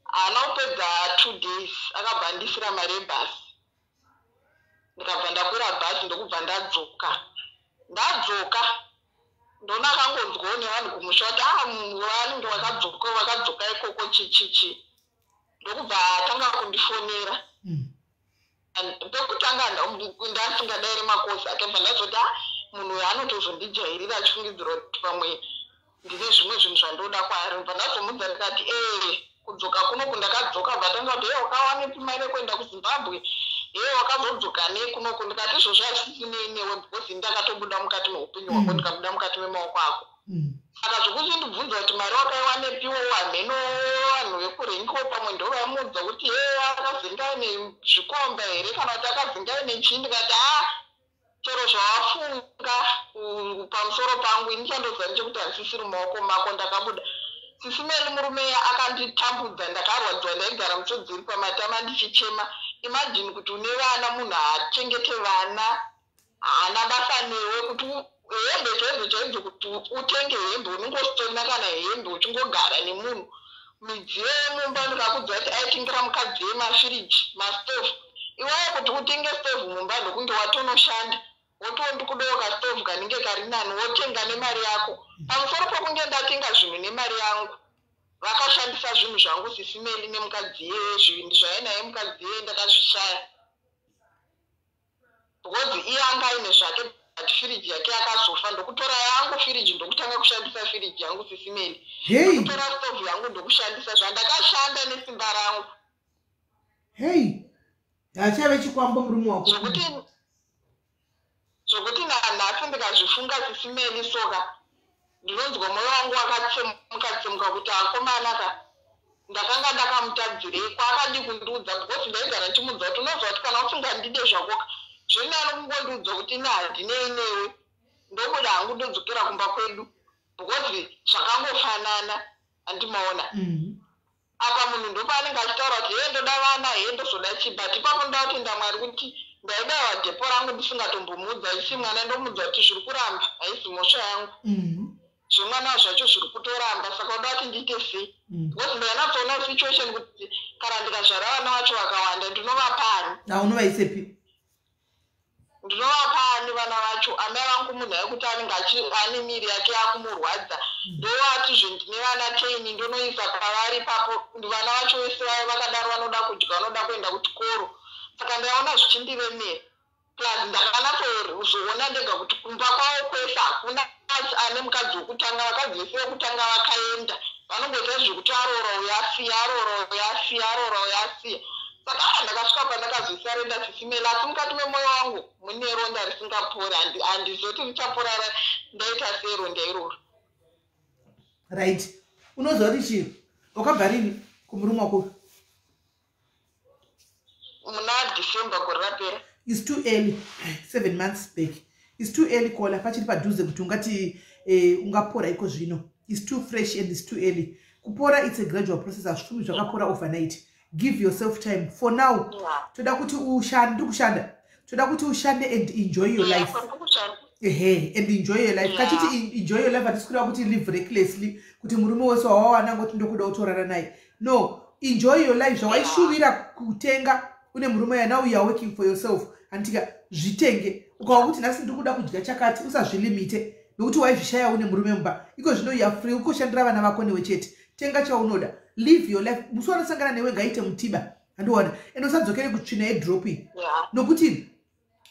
Haana kupedza 2 days, akabva andisira mari yebhasi, ndikabva ndakwira bhasi, ndokubva ndadzoka. Ndadzoka, ndona akangonzwawo nevanhu kumusha kuti a vanenge vakadzoka, vakadzoka ikoko, chichichi. Ndokubva atanga kundifonera. Pekutanga ndasingadairi makosi ake. Bva ndazoti, "A, munhu uyu anotozondijairira achifungidzira kuti pamwe ndine zvimwe zvinhu zvandoda kwaari." Bva ndazomudza, ndikati, "Ee." Kudzoka kunoku ndakadzoka, bvatanga kuti, "He, wakawanepi mari yekuenda kuZimbabwe? He, wakazodzoka nei kunoku?" Ndikati, "Izvozvo hazvisinei newe, because ndakatobuda mukati meupenyu hwako, ndikabuda mukati memaoko ako. Saka zvekuchindibvunza kuti mari wakaiwanepiwo, hameno vanhu vekurenko pamwe ndo vaimuudza kuti he, akazinga aine zvikomba here kana kuti akazinga aine chii." Ndikati, "Ha, chero zvavafunga pamusoro pangu, ini chandoziva ndechekuti handisisiri mumaoko mako, ndakabuda." Sisi Meli, murume akanditambudza, ndakarwadziwa, ndaigara musodzi iri pamatama ndichichema. Imagine kuti une vana, munhu haachengete vana, haana basa newe, kuti hembe chaidzo chaidzo, kuti utenge hembe unongositorina kana hembe, uchingogara nemunhu. Midziyo yemumba, ndikakudza kuti aitengera mukadzi yemafiriji, mastovhu iwayo, kuti utenge stovhu mumba ndokunge watonoshanda, wotiwo ndikudawo kastovhu kanenge kari nani, wotenga nemari yako. Pamusoro pokunge ndatenga zvinhu nemari yangu, vakashandisa zvinhu zvangu, Sisi Meli, nemukadzi iyeye. Zvinhu zvainaye mukadzi iyeye ndakazvishaya, because iye anga aine zvake, but firiji yake yakazofa, ndokutora yangu firiji, ndokutanga kushandisa firiji yangu, Sisi Meli. Ndokutora stovhu yangu, ndokushandisa zvandakashanda nesimba rangu. Hei, hachave chikwambo murume wako. Zvokuti nanhasi ndikazvifunga, Sisi Meli, soka ndinonzwa mwoyo wangu wakatsemuka tsemuka kuti akomana ka, ndakanga ndakamutadzirei? Kwaakadi kundiudza? Because ndaigara ndichimuudza kuti, unoziva kuti kana usingandide zvakoka, zvinani kungondiudza kuti ine handinei newe, ndobuda hangu, ndodzokera kumba kwedu, because zvakangofanana, handimaona. Apa munhu ndopaanenge achitaura kuti, "He, ndoda vana, he, ndozoda chii." But ipapo ndoda kutenda Mwari kuti ndaibayiwa depo rangu ndisingatombomuudza isi mwana, ndomuudza kuti zviri kuramba, haisi mhosva yangu. Zvemwana zvacho zviri kutoramba, saka uda kuti ndiite sei? Because ndainatsoona situation kuti kana ndikazvara vana vacho vakawanda, ndinovapani? Aunovaisepi? Ndinovapani vana vacho? Amai vangu munhu aikuti anenge ane miri yake yakumurwadza, ndovatizve ndine vana 10, ndonoisa pavari ipapo? Vana vacho vese vaya vakadaro, vanoda kudya, vanoda kuenda kuchikoro, saka ndaiona zvichindiremera. Plus ndakanatsozoona ndega kuti kumba kwavo kwese hakuna ane mukadzi wekutanga. Vakadzi vese vekutanga vakaenda, vanongoita zvekuti aroora uyo asiya, aroora uyo asiya, aroora uyo asiya. Saka aa, ndakasvika pandakazosarenda, Sisi Meli, asi mukati memwoyo wangu mune ronda risingapori. Handizoti richapora ndaita sei ronda iroro. Right, unoziva kuti chii? Wakabva rini kumurume wako? Muna December gore rapera. Is too early. 7 months back is too early, kola pachiri padhuze kuti ungati ungapora iko zvino. Is too fresh and is too early kupora. It's a gradual process, hazvifumi zvakapora overnight. Give yourself time. For now, toda kuti ushande, ndiri kushanda, toda kuti ushande and enjoy your life. Ehe, and enjoy your life. Kachiti enjoy your life, hatisi kureva kuti live recklessly, kuti murume wese wawawana ngoti ndokuda kutorara naye. No, enjoy your life. Zvawaishuvira kutenga une murume ya, now you are working for yourself, handitika? Zvitenge. Ukawa kuti nhasi ndiri kuda kudya chakati, usazvilimite nokuti waizvishaya une murume mumba. Iko zvino you are free, ukoshandira vana vako newe chete. Tenga chaunoda, live your life. Musi wanosangana newe ngaite mutiba, handiona? Ende usadzokere kutsvina yedrop iyi, nokuti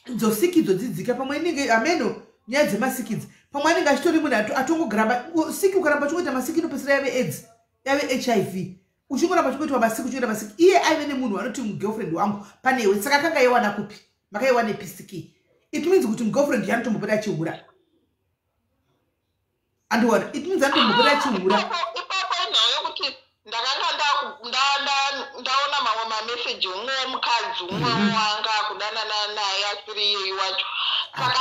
dzosikidzo dzidzika pamwe inenge hameno nyaya dzemasikidzi, pamwe anenge achitori munhu atongogramba siki. Ukaramba uchingoita masiki, inopesera yave AIDS, yave HIV. Uchingoramba uchingoitwa masiki, uchingoita masiki. Iye aive nemunhu anoti mugirlfriend wangu panewe, saka akanga aiwana kupi? Makaiwanepi siki? It means kuti mugirlfriend yanotombopota achihura, andiona? It means anotombopota achihura. Ipapo inhau yokuti ndakanga ndaona mamwe mameseji, umwe womukadzi, umwe wanga akudanana naye asiri iyeyu wacho, saka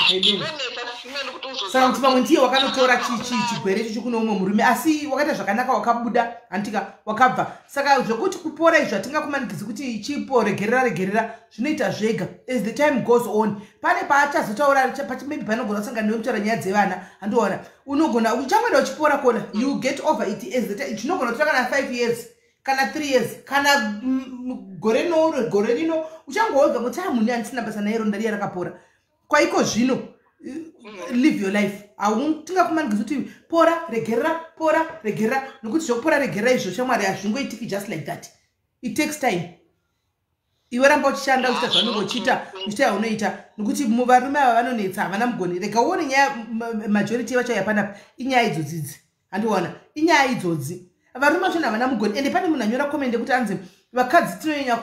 zvinonetsa simeni kuti uzo Saka kuti pamwe ndiye wakanotora chigwere ichocho kune umwe murume. Asi wakaita zvakanaka, wakabuda, handitika? Wakabva. Saka zvekuti kupora izvo hatingakumanikidzi kuti chipo, regerera, regerera, zvinoita zvega as the time goes on. Pane paachazotaura, maybe panogona kusangana newe mutaura nyaya dzevana, handiona? Unogona uchangoenda uchipora kona. You get over it as the time. Chinogona kutora kana 5 years, kana 3 years, kana gore noro, gore rino, uchangoobva kuti a munhu handisina basa naye, ronda riya rakapora. Kwaiko zvino, live your life. Hatingakumanikidzi kuti pora, regerera, pora, regerera, nokuti zvekupora regerera izvo, shamwari, hazvingoitiki just like that. It takes time. Iwe ramba uchishanda, uchiita zvaunenge uchiita, uchiita yaunoita, nokuti varume ava vanonetsa, havana mugoni. Rega uone nyaya, majority vachauya panapa inyaya idzodzidzi, handiona? Inyaya idzodzi. Varume vachona havana mugoni. Ende pane munhu anyora comment yekuti anzi vakadzi tinonyanya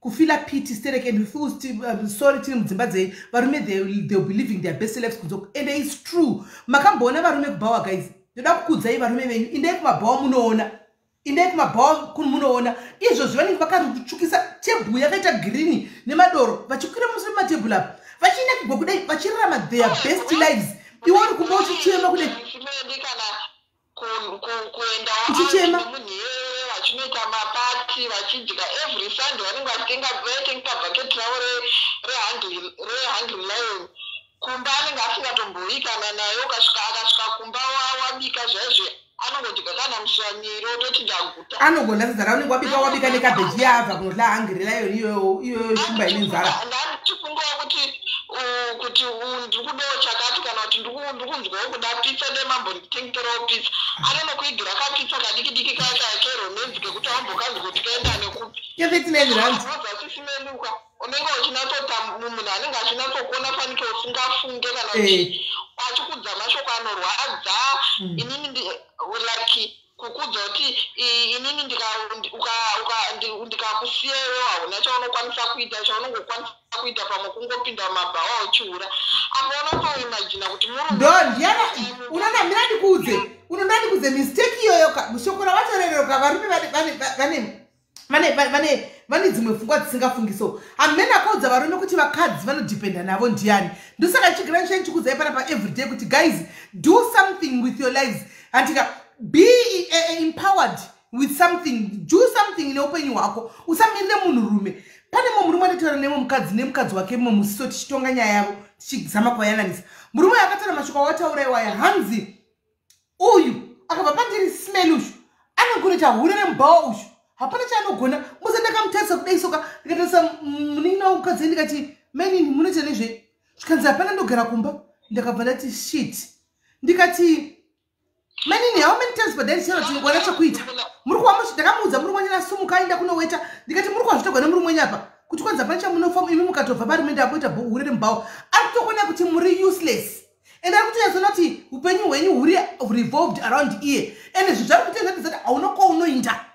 kufeela pity sterek and we feel sorry tiri mudzimba dzei varume. They'll be living their best lives kunze. And it's true. Makamboona varume kubhawa, guys? Ndoda kukudzai, varume venyu, indai kumabhawa munoona, indai kumabhawa munoona izvozvi vanenge vakatsvukisa tebhuru yakaita green nemadoro, vachikwira musoro matebhuru apa, vachinakigwa kudai, vachirarama their best lives. Iwe uri kumba uchichema kudai. Kana kuenda Uchichema. Munhu iyeye, vachinoita maparty, vachidya every Sunday, vanenge vachitenga, vaitenga bhaketi ravo reHungry Lion. Kumba anenge asingatomboyi kana naye. Ukasvika, akasvika kumba, wabika zvaizvo, anongodya kana muswanyiro, ototi ndaguta. Anogona sadza raunenge wabika, wabika nekabheji, yaabva kunodla Hungry Lion iyoyo iyoyo, shumba ine nzara. Ndandichifungawo kuti ndiri kudawo chakati, kana kuti ndiri kunzwawo kuda pizza, demambonditengerawo pizza. Anonokuigira kapizza kadiki diki kaka keRomaines, kekuti wambokanzi kuti kaenda nekupi. Ye39 rand. Zasisimeli ka, unenge uchinatsota munhu anenge achinatsokuona fanike usingafunge kana kuti achikudza mashoko anorwadza. Inini like kukudza kuti inini ndikakusiya iwewo, hauna chaunokwanisa kuita. Chaunongokwanisa kuita pamwe kungopinda mumabhawa uchiura. Apa unotoimagina kuti murume Ndo ndiana unoona. Mira ndikuudze, unoda ndikuudze mistake iyoyo ka. Shoko ravatorerero, varume vane dzimwe pfungwa dzisingafungiso. Hamene akaudza varume kuti vakadzi vanodhipenda navo ndiani? Ndosaka chigara ndichikuudzai panapa everyday kuti guys, do something with your lives, handika? Be empowered with something. Do something neupenyu hwako, usamirire munhurume. Pane mumwe murume andataura nemwe mukadzi nemukadzi wake mumwe musiso, tichitonga nyaya yavo, tichizama kuvayananisa. Murume uyu akataura mashoko awataura iwaya. Hanzi uyu akabva pandiri smell, ushu anogonoita hure remubhawa, ushu hapana chaanogona. Muze ndakamutarisa kudai soka, ndikatarisa munin'ina womukadzi, ndikati, "Mainini, munoita nezvei?" Zvikanzi, "Hapana, ndogara kumba." Ndakabva ndati, "Shit." Ndikati, "Mainini, how many times per day ndichitaura kuti wana chokuita?" Muri kuva, ndakamuudza muri mwenye nasumuka aenda kunoweta. Ndikati, "Muri kuva zvitogwa nemuri mwenye apa kuti kwanza hapana chamunofa. Imi mukatobva parimende apoita hure remubhawa, ari kutokuona kuti muri useless, and ari kutonyatsona kuti upenyu hwenyu huri revolved around iye. Ende zvinhu zvari kuita zvatizati hauna kwaunoinda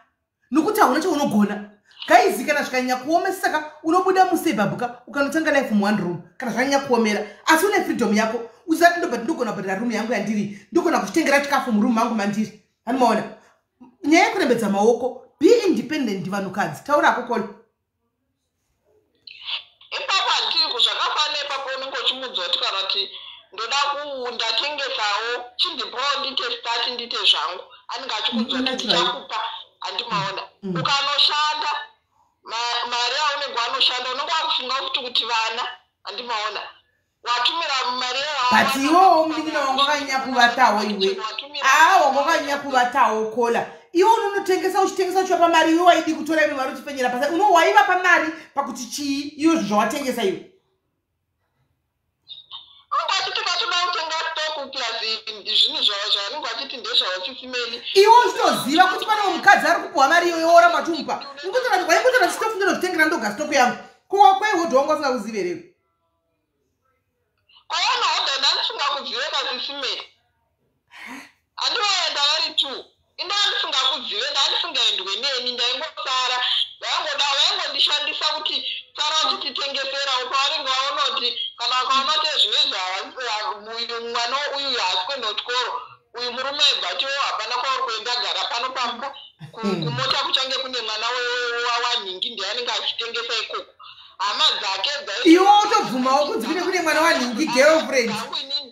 nokuti hauna chaunogona." Guys, kana zvikanyanya kuomesaka, unobuda musuburb ka, ukanotanga life muone room kana zvanyanya kuomera, asi une freedom yako. Usati ndobva ndogona kubhadhara room yangu yandiri, ndogona kuchitengera chikafu muroom mangu mandiri. Hanimaona nyaya yekurembedza maoko? Be independent, vanhukadzi. Taurako, Kola. Ipapo handiri zvakafanana. Ipapo unenge uchimuudza kuti kana kuti ndoda ndatengesawo, chindipawo ndiite start, ndiite zvangu. Anenge achikuudza kuti ndichakupa, handimaona? Ukanoshanda, mari yaunenge wanoshanda, unenge wakufunga futi kuti vana, handimaona? Watumira mari. But iwewo munin'ina wangu wakanyanya kuvatawo iwe. Aa, wanga wakanyanya kuvatawo, Kola. Iwe unonotengesa, uchitengesa, uchivapa mari. Iwe waidi kutora imwe mari uchipfenyera pasa. Uno waivapa mari pakuti chii iwe zvinhu zvawatengesa iwe? Ungati tikatoda kutenga stock plus zvinhu zvavanenge vachiti ndezvavachisimeli. Iwe uchitoziva kuti pane mukadzi ari kupuhwa mari iyoyo, woramba uchimupa. Waingotora chitofu, ndinozvitengera ndoga stock yangu. Kuwa kwaihodha wangu asingakuzivi here? Kwavanohodha ndandisingakuzive kasisimeli. Handivaenda vari two, indaa ndisingakuzive, ndandisingaendwe neni, ndaingosara. Vaingoda, vaingondishandisa kuti sara vachititengeserawo. Pavanenge vaona kuti, kana vakaona kuti zvinezvi uyu mwana uyu haasi kuenda kuchikoro, uyu murume aibva atiwo, "Hapana kwauri kuenda, gara pano pamba." Kumota kuchange kune mwana wanhingi, ndiye anenge achitengesa ikoko, hama dzake. Iwe utobvumawo kunzi kune mwana wanhingi girlfriend?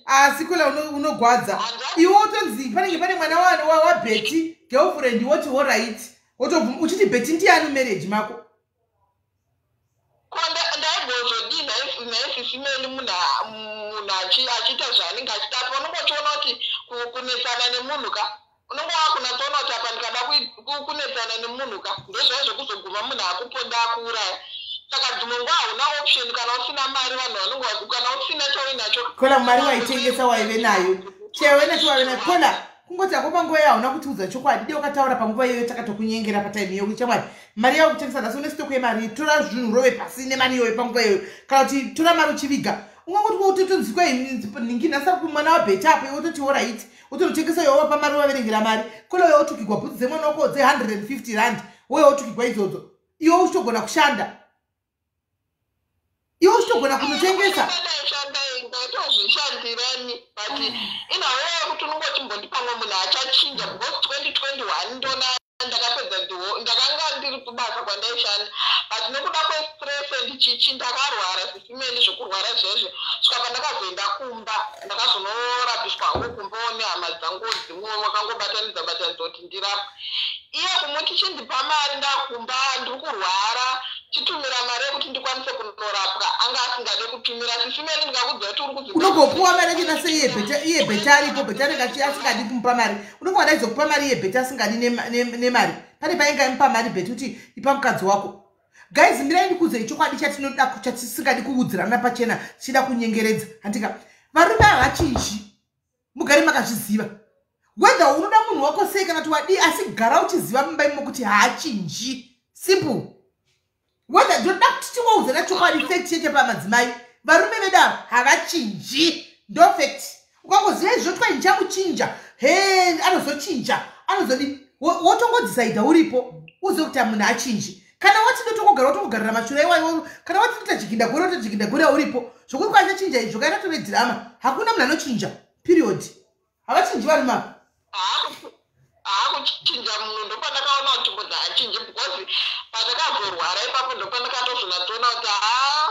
Asi Kola, unogwadza iwe. Utonzi panenge pane mwana waBetty girlfriend, woti alright, wotobvuma uchiti Betty ndiani marriage mako? Ko ndaigozodii nhaisisimeli? Munhu achiita zvaanenge achiita apa, unonge uchiona kuti kunetsana nemunhu ka, unonge wakunatsoona kuti apa ndikada kunetsana nemunhu ka, ndozvaizvo kuzoguma munhu akuponda, akuuraya. Saka dzimwe nguva hauna option kana usina mari. Vanhu vanonge, kana usina chauinacho. Kola, mari waitengesa waive nayo, chaive nacho waive nayo, Kola. Kungoti hako panguva iyo hauna kutiudza chokwadi. Dei wakataura panguva iyoyo, takatokunyengera patime iyoyo kuti chamwari, mari yako kutengesa nhasi, une stock yemari, tora zvinhu, rove pasi nemari iyoyo panguva iyoyo, kana kuti tora mari uchiviga. Ungangoti wototonzikwa ningi nhasi mwana wabheta apo, iwe wototi alright, wotonotengesa iwe, wapa mari, waverengera mari kole, uye wotukigwa bhutsu dzemwana wako dze150 rand, uye wotukigwa idzodzo, iwe uchitogona kushanda, iwe uchitogona kunotengesa. Ndaishanda, ndaitozvishandirani, but inhau yekuti unongochimbondipa mwe munhu achachinja, because 2021 ndona ndakapedza, ndakanga ndiri kubasa kwandaishanda, but nekuda kwestress ndichichi ndakarwara sisimeni zvokurwara zvezvo, svika pandakazoenda kumba, ndakazonorapiswa hangu kumbawo nehama dzangu dzimwe, wakangobatanidza batanidza kuti ndirapwe. Iye kumuti, "Chindipa mari, ndakumba, ndiri kurwara, chitumira mari yekuti ndikwanise kunorapwa," anga asingade kutumira. Sisimeni, ndingakudza kuti uri kuzi Unogopuwa mari yachona sei? Iye Bheta aripo, Bheta anenge asingadi kumupa mari. Unonga daizokupa mari iye Bheta asingadi nemari. Pane painga imupa mari Bheta kuti ipa mukadzi wako. Guys, mirai ndikuudzei chokwadi chatinoda, chatisingadi kuudzirana pachena, tichida kunyengeredza, handika? Varume havachinji, mugare makazviziva. Whether unoda munhu wako sei kana kuti wadii, asi gara uchiziva mumba imo kuti haachinji, simple. Whether ndoda kuti tingoudzana chokwadi, fact chete pamadzimai, varume vedu ava havachinji, ndo fact. Ukangoziva izvo, twai ndichamuchinja, he, anozochinja, anozodi, wotongodhisaidha uripo, uzive kuti munhu achinji. Kana wati ndotongogara, wotongogarira mashura iwayo. Kana wati ndoita jiginda gore, wota jiginda gore uripo. Zvokuti kwachachinja izvo kaita tove dhirama. Hakuna munhu anochinja, period. Havachinji varume ava. Haakuchinja munhu. Ndopandakaona kuti munhu haachinji, because pandakazorwara ipapo ndopandakatozonatsoona kuti haa,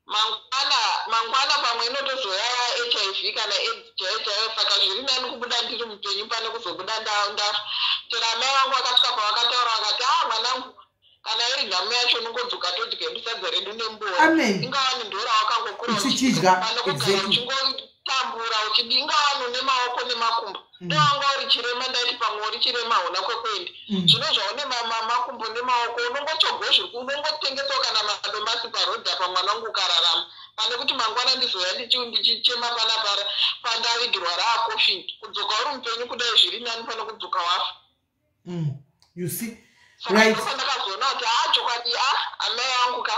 mangwana mangwana pamwe inotozoya HIV kana AIDS chaiyo chaiyo. Saka zviri nani kubuda ndiri mupenyu pane kuzobuda ndafa. Chero amai vangu vakasvika pavakataura, vakati, "A, mwanangu, kana iri nhamo yacho, unongodzoka todya hedu sadza redu nembora." Amen. Ingawani ndora wakangokura Uchichidya, pane kugara uchingotambura uchidi. Ingawani une maoko nemakumbo. Ndowanga uri chirema, ndaiti pamwe uri chirema hauna kwekuenda. Zvino zvaune makumbo nemaoko, unongotsvagwo zviri, unongotengesawo kana madomasi parodhi apa, mwana wangu, ukararama, pane kuti mangwana ndizoya ndichichema panapa pandavigirwa raakofini. Kudzoka uri mupenyu kudai zviri nani pane kudzoka wafa. You see? Saka ndopandakazoona kuti haa, chokwadi, a amai vangu ka,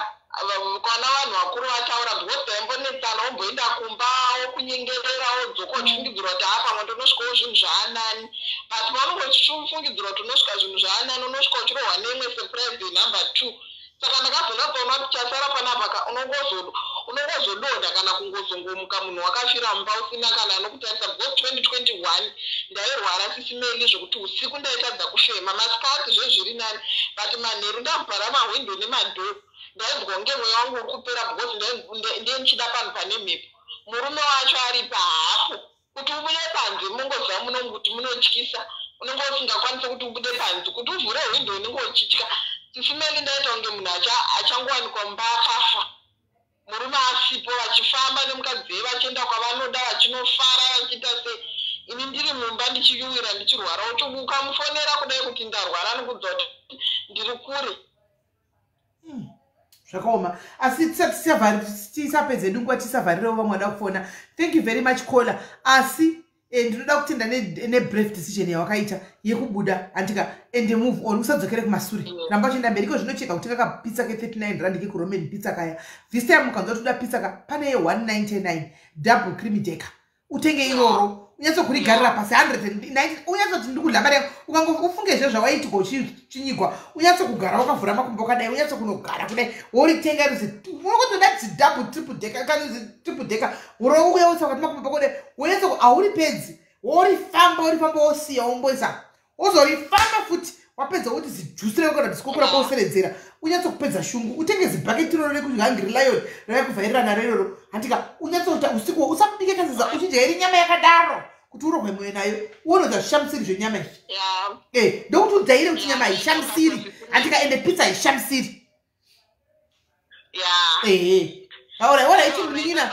kana vanhu vakuru vataura, because taimbonetsana, womboenda kumba, wokunyengerera, wodzoka uchifungidzirwa kuti haa, pamwe ndonosvikawo zvinhu zvaanani. But paunonge uchifungidzirwa kuti unosvika zvinhu zvaanani, unosvika uchirohwa neimwe surprise number two. Saka ndakazonatsoona kuti chasara panapa ka, unongozodonha kana kungozongomuka munhu wakafira mumba usina kana anokutarisa, because 2021 ndairwara sisimeli zvokuti usiku ndaitadza kufema. Masikati zvezviri nani, but manheru ndavhara mahwindo nemadhoo, ndainzwa kunge mweya wangu uri kupera, because ndiye ndichida panhu pane mhepo. Murume wacho ari pahapo, kuti ubude panze, mungoziva munonguti munotyisa, unenge usingakwanisi kuti ubude panze, kuti uvhure hwindo unenge uchitya. Sisimeli, ndaita kunge munhu achangowanikwa mumba akafa, murume asipo, vachifamba nemukadzi wei, vachienda kwavanoda, vachinofara, vachiita sei, ini ndiri mumba ndichiyuwira, ndichirwara. Ukamufonera kudai kuti ndarwara, anokudza kuti ndiri kure. Zvakaoma, asi tisati tisapedze nguva, tisavharirewo vamwe vada kufona. Thank you very much, caller. Asi ndinoda kutenda nebrave decision yawakaita yekubuda, handika? And move on, usadzokere kumasure. Ramba uchienda mberi. Iko zvinocheka kutenga kapizza ke39 rand kekuRoman Pizza kaya. This time ukanzwa kuti uda pizza ka, pane ye199 double creamy decker, utenge iroro, unyatsokurigarira pasi 190, unyatsoti ndikudya mari yangu. Ukango ufunge zve zvawaitika uchinyigwa, unyatsokugara wakavhura makumbo wakadai, unyatsokunogara kudai, woritenga rizi unokotoda zidouble triple decker kana triple decker, urouya usa wakati makumbo pako kudai, wonyatso hauripedzi, worifamba, worifamba, wosiya, womboisa, wozorifamba futi. Wapedza kuti zijusi rako kana kuti zikoko rako woseredzera, unyatsokupedza shungu. Utenge zibhaketi iroro rekuHungry Lion ravakuvhairira naro iroro, handika? Unyatsoita usiku usabike kaziza, uchidya iri nyama yakadaro kuti urohwe mwoyo nayo, uone kuti hazvishamisiri zvenyama izvi. Ndokuti udhaire kuti nyama haishamisiri, handika? Ende pizza haishamisiri. Ehe, alright, munin'ina,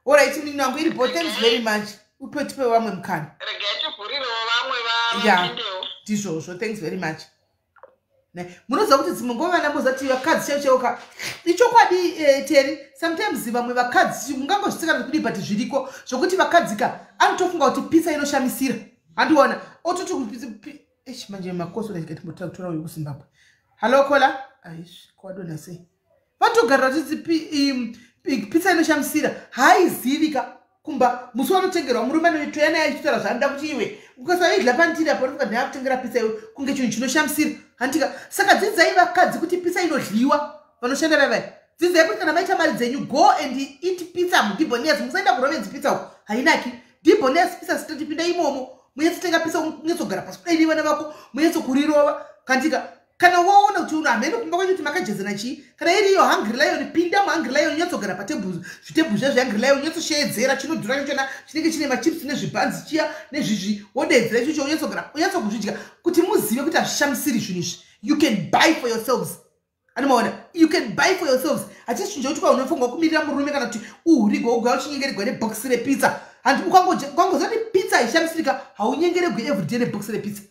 alright, munin'ina wangu, iripo. Thanks very much. Upe, tipe vamwe mukana. Regai tivhurirewo vamwe vapindewo. Ndizvozvo, thanks very much. Munoziva kuti dzimwe nguva vana mozati vakadzi chaivo chaivo ka, ichokwadi, Teri, sometimes vamwe vakadzi mungangozvitsikana kudii, but zviriko zvokuti vakadzi ka anotofunga kuti pizza inoshamisira, handiona ototi ish. Manje makoso ndaitimbotora uyu kuZimbabwe. Hallo, caller. Aish, kwadona sei? Vatogarira titi Pizza inoshamisira haizivika kumba musi wanotengerwa murume anotoya naye achitaura zvaanoda kuti iwe ukasaidla pandiri apo unofunga ndinakutengera pizza iwe kunge chinhu chinoshamisira handitika. Saka dzidzai vakadzi kuti pizza inodliwa vanoshanda vavai. Dzidzai kuti kana maita mari dzenyu, go and eat pizza muDibonias. Musaenda kuRomans Pizza uko, hainaki. Dibonias Pizza Street, pinda imomo, munyatsotenga pizza, munyatsogara pasi kudai nevana vako, munyatsokurirova kandika. Kana waona kuti uno hamene kumba kwenyu kuti makajezana chii, kana iri iyo Hungry Lion, pinda muHungry Lion, unyatsogara patebhuru, zvitebhuru zviya zveHungry Lion, unyatsoshedzera chinodhura chachona chinenge chine machips nezvibhanzi chiya nezvizvi, wodedzera ichocho, unyatsogara unyatsokuzvidya kuti muzive kuti hazvishamisiri zvinhu izvi. You can buy for yourselves, anomaona? You can buy for yourselves. Hachisi chinhu chekuti kwa unofanirwa kumirira murume kana kuti uhurigwa ugaya uchinyengererwa nebhokisi repizza. Handi ukangoziva kuti pizza haishamisirika, haunyengeregwi everyday nebhokisi repizza.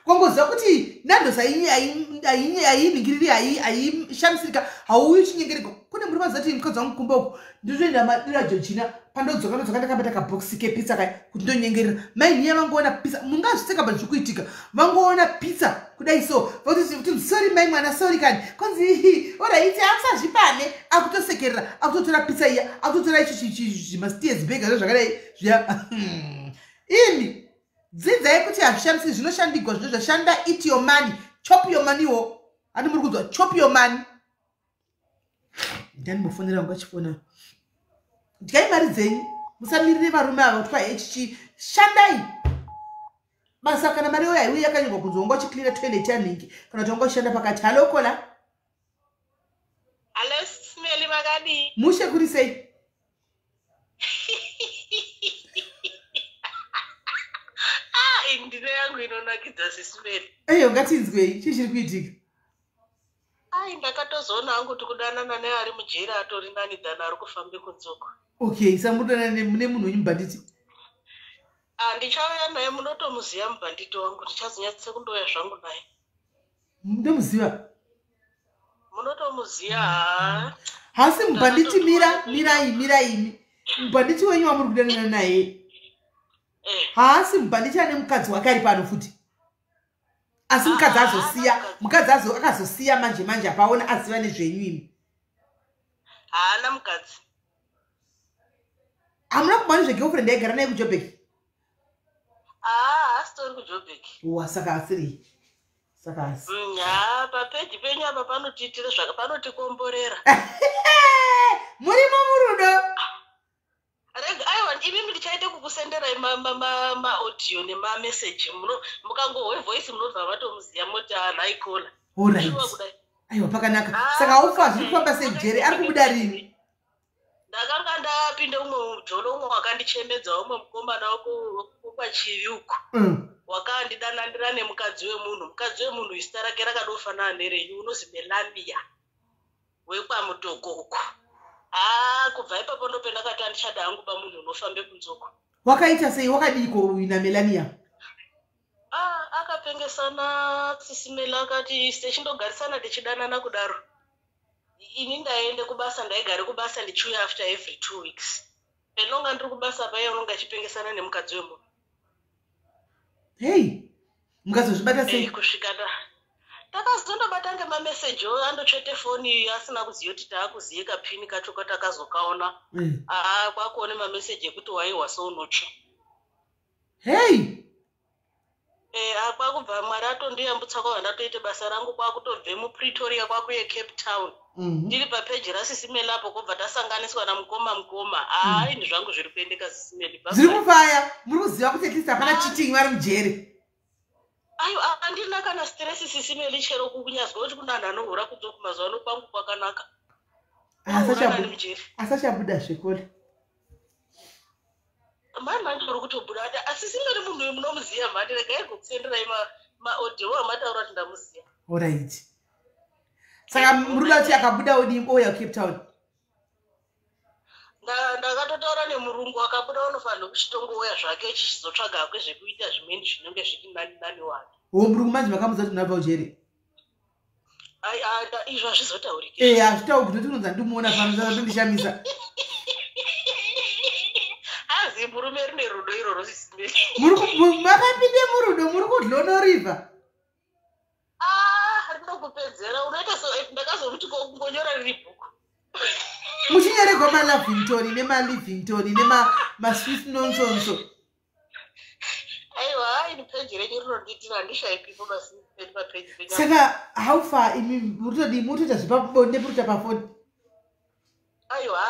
Ukangoziva kuti Nandos hainhingiriri, haishamisirika, hauyi uchinyengererwa. Kune murume aziva kuti mukadzi wangu kumba uku ndinotoenda madira Georgina, pandodzoka ndodzoka ndakabata kabhokisi kepizza kaya kuti ndonyengerera. Mainhiya vangoona pizza, mungazviseka, but zviri kuitika. Vangoona pizza kudai so, vakuti, "Sorry mai mwana, sorry kani." Konzi, "Alright, amusazvipane." Akutosekerera, akutotora pizza iya, akutotora icho zvimaSteers burger zvo zvakadai zviya. Imi dzidzai kuti hazvishamisi, zvinoshandigwa zvino zvashanda. Eat your money, chop your moneywo. Handi muri kunzwa? Chop your money. Ndandimbofonera wangu achifona. Dyai mari dzenyu, musamirire varume ava kuti kwahechichi. Shandai basa. Kana mari yoyo haiuyi yakanyorwa kunzi wanga uchicleana toilet yanhingi kana kuti wanga uchishanda pakati. Hallo caller. Hallo Simeli, makadii? Mushe, kuri sei? Ah, ndine yangu inonakidza, Sisimeli. Eyo, ngatinzwei, chii chiri kuitika? Ai, ndakatozoona hangu kuti kudanana neari mujeri atori nani than ari kufambe kunzoko. Okay, samudana nemunhu wenyu mubhanditi? Ah, ndichauya naye, munotomuziva mubhanditi wangu, ndichazonyatse kundoya zvangu naye. Ndomuziva. Munotomuziva haa. Hasi mubhanditi, mira, mirai, mirai imi. Mubhanditi wenyu wamuri kudanana naye haasi mubhanditi ane mukadzi wake ari pano futi? Asi mukadzi Ah, azosiya? mukadzi. Mukadzi akazosiya manje manje apaona aziva nezvenyu imi. Haana mukadzi. Hamuna kumba nezvegirlfriend yaigara naye kuJobek? Haa, haasitori kuJobek. Wa, saka asiri, saka asi Haa, papeji penyu apa panotiitira zvaka, panotikomborera. Murimo murudo? Rega, aiwa, imimi ndichaite kukusenderai maaudio nemameseji. Mukangohwe voice munobva matomuziva, moti anhaikola. Alright. Shuwa kudai. Aiwa, pakanaka. Ah, Saka aufa, zviri kufamba sei kujeri? Ari kubuda rini? Ndakanga ndapinda umwe mujolo, umwe wakandichemedza, umwe mukomana wekwaChivi uko wakandidanandira nemukadzi wemunhu. Mukadzi wemunhu izita rake rakadofanana nerenyu, unozi Melania wekwaMutoko uko. Haa, kubva ipapo ndopendakati handichada hangu pamunhu unofambe kunzoko. Wakaita sei? Wakadiko uyu naMelania? Ah, akapengesana Sisimela, akati techindogarisana tichidanana kudaro. Ini ndaende kubasa, ndaigare kubasa ndichiuya after every 2 weeks. Pendinonga ndiri kubasa paiye unonga achipengesana nemukadzi wemunhu. Hei, mukazozvibata sei? Kusvika da takazondobata ngemameseji andotsvete foni asina kuziva kuti taakuziye kapini kacho katakazokaona. Aa, kwakuone mameseji ekuti waiwa sounotsva. Hei. Kwakubva Mwari atondiyambutsa, kwabva ndatoite basa rangu, kwakutobve muPretoria kwakuye Cape Town. Ndiri papeji raSisimelapo, kwobva tasanganiswa namukoma. Mukoma, haa, ini zvangu zviri kuendeka, Sisimeli. Zviri kufaya, muri kuziva kuti at least hapana cheating, vari mujere. Aiwa, handina kana stress, Sisimeli, chero kunyazwa kuti kuna anhu anohura kunze kumazuva ano, kwangu kwakanaka. Unohura nani mujeri? Asachabuda zvekole. Mani manje uri kutobuda ati asisimeli, munhu uyu munomuziva mhani, regai kukusenderai maaudio amataura kuti ndamuziva. Alright, saka muri kuda kuti akabuda odii, ouya kuCape Town? Ndakatotaura nemurungu, akabuda unofanira kuchitongouya zvake chichizotsvaga hakwe zvekuita zvimweni zvinenge zviri nani nani wake. O, murungu manje makamudza kuti munabva ujeri? Ai, izvo hazvizotauriki. E, hazvitauriki noti unonzi handimuona pano, saka tondishamisa. Azi murume rine rudo iroro, Sisimeli. Makapinde murudo, muri kudlonoriva. Ah, rinokupedzera, unoita so ndakazomuti kungonyora riri bhuku. Muchinyeregwa maLavington nemaLivington nemaSwiss nonsonso. Aiwa, ini peji renyu rinondiitira, handishaipipo basi papeji penyu. Saka how far imi murikutodii? Murikutoita zvepabonde, murikuita pafoni? Aiwa,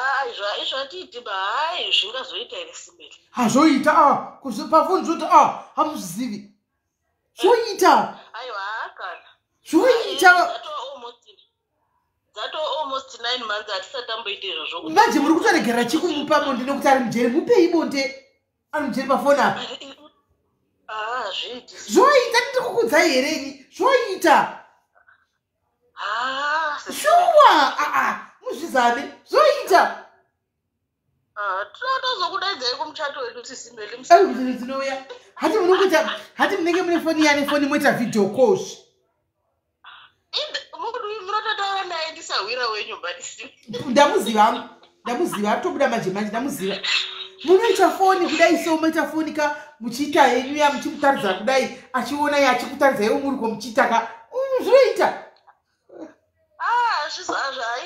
izvo hatiiti ba. Hai, zvingazoita here, Simeli? Hazvoita a pafoni zvoita a hamuzvizivi, zvoita. Aiwa, kana. Zvoita. Dzato almost 9 months, hatisati tamboita izvozvo. Manje muri kutoregerera chikumupa bonde nekuti ari mujeri? Mupei bonde ari mujeri pafoni apa. Ah, hazviiti. Zvoita, ndiri kukudzai here ini? Zvoita. Ah. Shuwa, aa muzvizame, zvoita. Tinotozokudaidzai kumuchato wedu, Sisimeli. Ai, dzinouya hati munongoita hati munenge mune foni yani foni moita video calls. Munototaura naye ndisahwira wenyu badisi. Ndamuziva, ndamuziva, aritobuda manje manje, ndamuziva. Munoita foni kudai so, moita foni ka, muchiita yenyu ya muchimutaridza kudai, achiona ye achikutaridza iwo muriko muchiita ka. Zvinoita.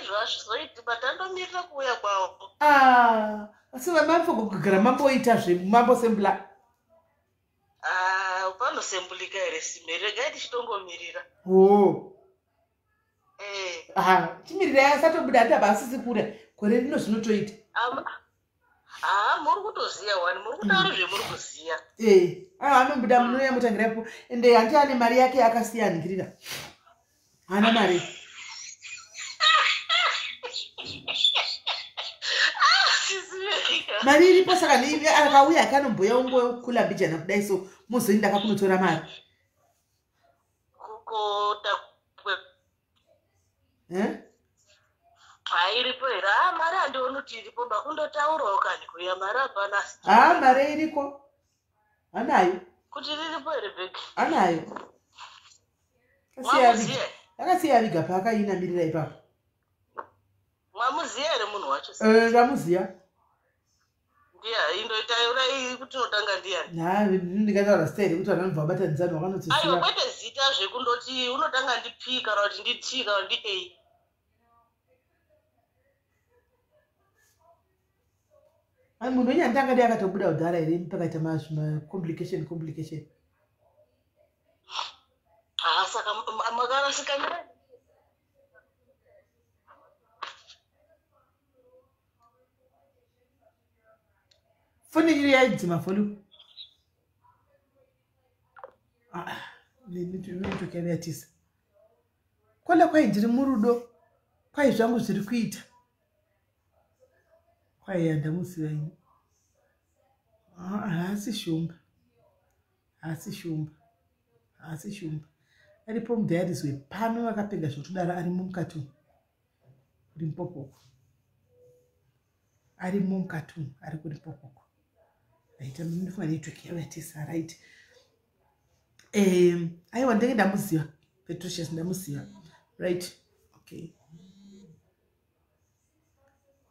Izvo hazvizoiti, but andomirira kuuya kwavo. Ah, asi vamamufanira kugara mamboita zvemambosembula. Ah, panosembulika here, Simeri? Regai tichitongomirira. O. Eh. Aha, chimirirai asatobuda, hati apa asisi kure gore rino, zvinotoita. Ha, muri kutoziya wani, muri kutaura zvemuri kuziya. Ee, aiwa, anobuda, munouya mutangirapo. Ende handi ane mari yake akasiya anhingirira, haana mari. Sisimerika. Mari iripo, saka akauya ake anomboya ungokula mbijana kudai so, mozoenda kakunotora mari. Kukota. Eh? Hairipo here? Ha, mari handioni kuti iripo ba, kundotaurawo kani kuya mari hapana. Ha, mari iriko, anayo. Kuti riripo here bhegi? Anayo. Mwamuziya? Akasiya aviga paakainamirira ipapo. Mwamuziya here munhu wacho? Eh, ndamuziya. Ndiya indoitaurai kuti unotanga ndiyani? Ha, ndingataura zita here kuti vanhu vanobva vabatanidzana? Aiwa. Wakanotsiziva. Kwete zita, zvekundoti unotanga ndi P kana kuti ndi T kana kuti ndi A. Ai, munhu wenyu handiti angadai akatobuda kudhara here pakaita mazvimacomplication complication? Ha, saka makarasika mirai. Foni iri yaidzima volume. Network yavo yatisa kola. Kwai ndiri murudo, kwai zvangu zviri kuita, kwai handamuziva ini. Haasi Shumba, haasi Shumba, haasi Shumba. Aripo mudiaries wepano akapenga zvekutodaro, arimo mukati umu Limpopoko, arimo mukati umu, ari kuLimpopoko. Right, ndinofunga network yavo yatisa. Right. Aiwa, ndenge ndamuziva Petrocius, ndamuziva. Right, okay.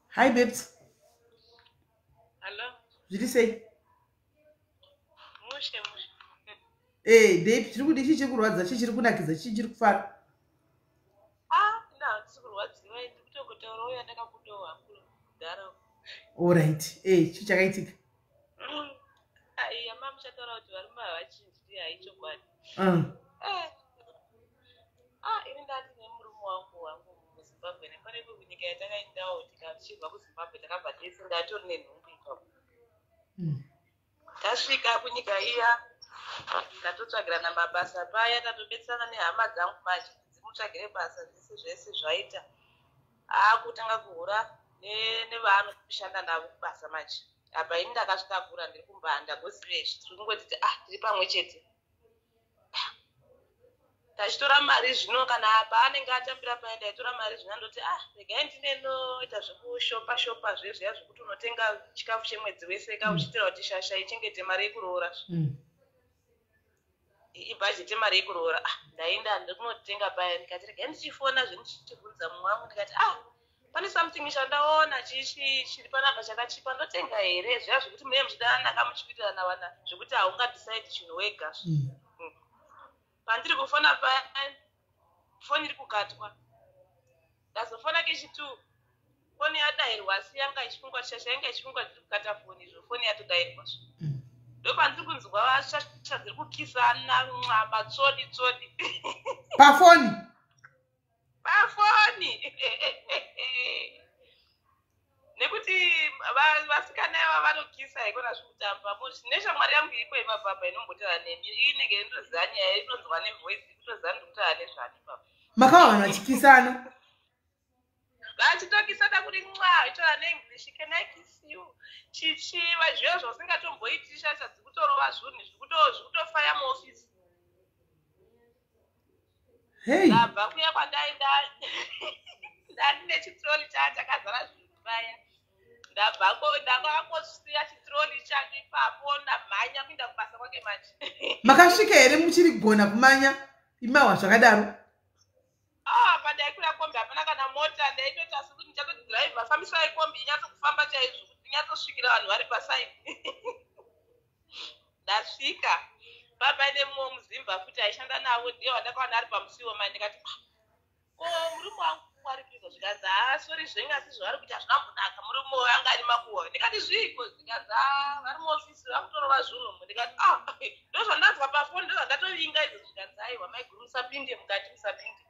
Hi babes. Hallo. Zviri sei? Mushe mushe. Eh, babe, chiri kudi? Chii chiri kurwadza? Chii chiri kunakidza? Chii chiri kufara? Ah, ina handisi kurwadziwa, ndiri kutongotaurawo yandakabudawo hangu kudhara. Allright. Chii chakaitika? Aiya, mamuchataura kuti varume havachinji, haichokwadi. Eh. Ah, ini ndati nemurume wangu muZimbabwe, nepane kunyika yatakaendawo, tikachibva kuZimbabwe takabva tese, ndatori nenhumbu ipapo. Tasvika kunyika iya, tatotsvagirana mabasa paya, tatobetserana nehama dzangu manje dzimutsvagire basa, zvese zvese zvaita. Akutanga kuhura nevaanoshanda navo kubasa manje. Apa ini ndakazvitakura, ndiri kumba, handagozive izvi, tiri kungotiti ah, tiri pamwe chete, tachitora mari zvino. Kana paanenge atambira paya, ndaitora mari zvino, andoti ah, regai ndinenoita zvekushopa shopa zvezviya zvekuti unotenga chikafu chemwedzi wese ka, uchiitira kuti shasha ichengete mari yekuroora, ibhajeti mari yekuroora. Ah, ndaenda ndikunotenga paya, ndikati regai ndichifona zvendichibvunza mumwe wangu, ndikati ah, pane something chandaona chiri panapa chakachipa, ndotenga here? Zviya zvekuti munenge muchidanana kamuchiwirirana vana, zvekuti haungadecide chinhu wega. Pandiri kufona paya, foni iri kukatwa. Ndazofona kechi2. Foni yadairwa, asi yanga ichifungwa, shasha yanga ichifungwa dziri kukata foni izvo, foni yatodairwa zvo. Ndopandiri kunzwa shasha dziri kukisana mwamba tsvodi tsvodi. Pafoni? Pafoni. Nekuti vasikana ava vanokisa ikona zvekutamba. Neshamwari yangu iriko ipapapa inombotaura nemi, inenge inotoziva nyaya, inonzwa nevoice, inotoziva ndikutaura nezvani ipapa. Makava vanhu vachikisana? Vachitokisana kuti mwa, itaura neEnglish, "Can I kiss you?" Chichi zviya zvausingatomboiti, shasha dzikutorova zvinhu zvikutofaya muofisi. Hei. Ndabva kuya kwandaenda, ndandine chitrolley chaa chakazara zvinhu paya. Ndabvako, ndakangosiya chitrolley changu ipapo, ndamhanya kuenda kubasa kwake manje. Makasvika here muchiri kugona kumanya imahwa zvakadaro? Ah, pandaikwira kombi hapana kana mota. Ndaitoita sekuti ndichatoti, "Dhiraivha, fambisai kombi inyatsokufamba chaizvo, kuti inyatsosvikira vanhu vari pasaidi." Ndasvika papaine mumwe muzimba futi aishanda navo, ndiye wandakawana ari pamusiwo mai. Ndikati, "Ah, ko murume wangu ari kuizwa?" Zvikanzi, "Ha, sorry zvenyu, asi zvavari kuita hazvina mbonaka." Murume anga ari makuhwa. Ndikati, "Zviiko?" Zvikanzi, "A, vari muofisi, vakutorova zvinhu." Ndikati, "Ah, ndo zvandanzwa pafoni, ndo zvandatovinga izvo." Zvikanzi, "Aiwa maiguru, musapinde mukati, musapinde."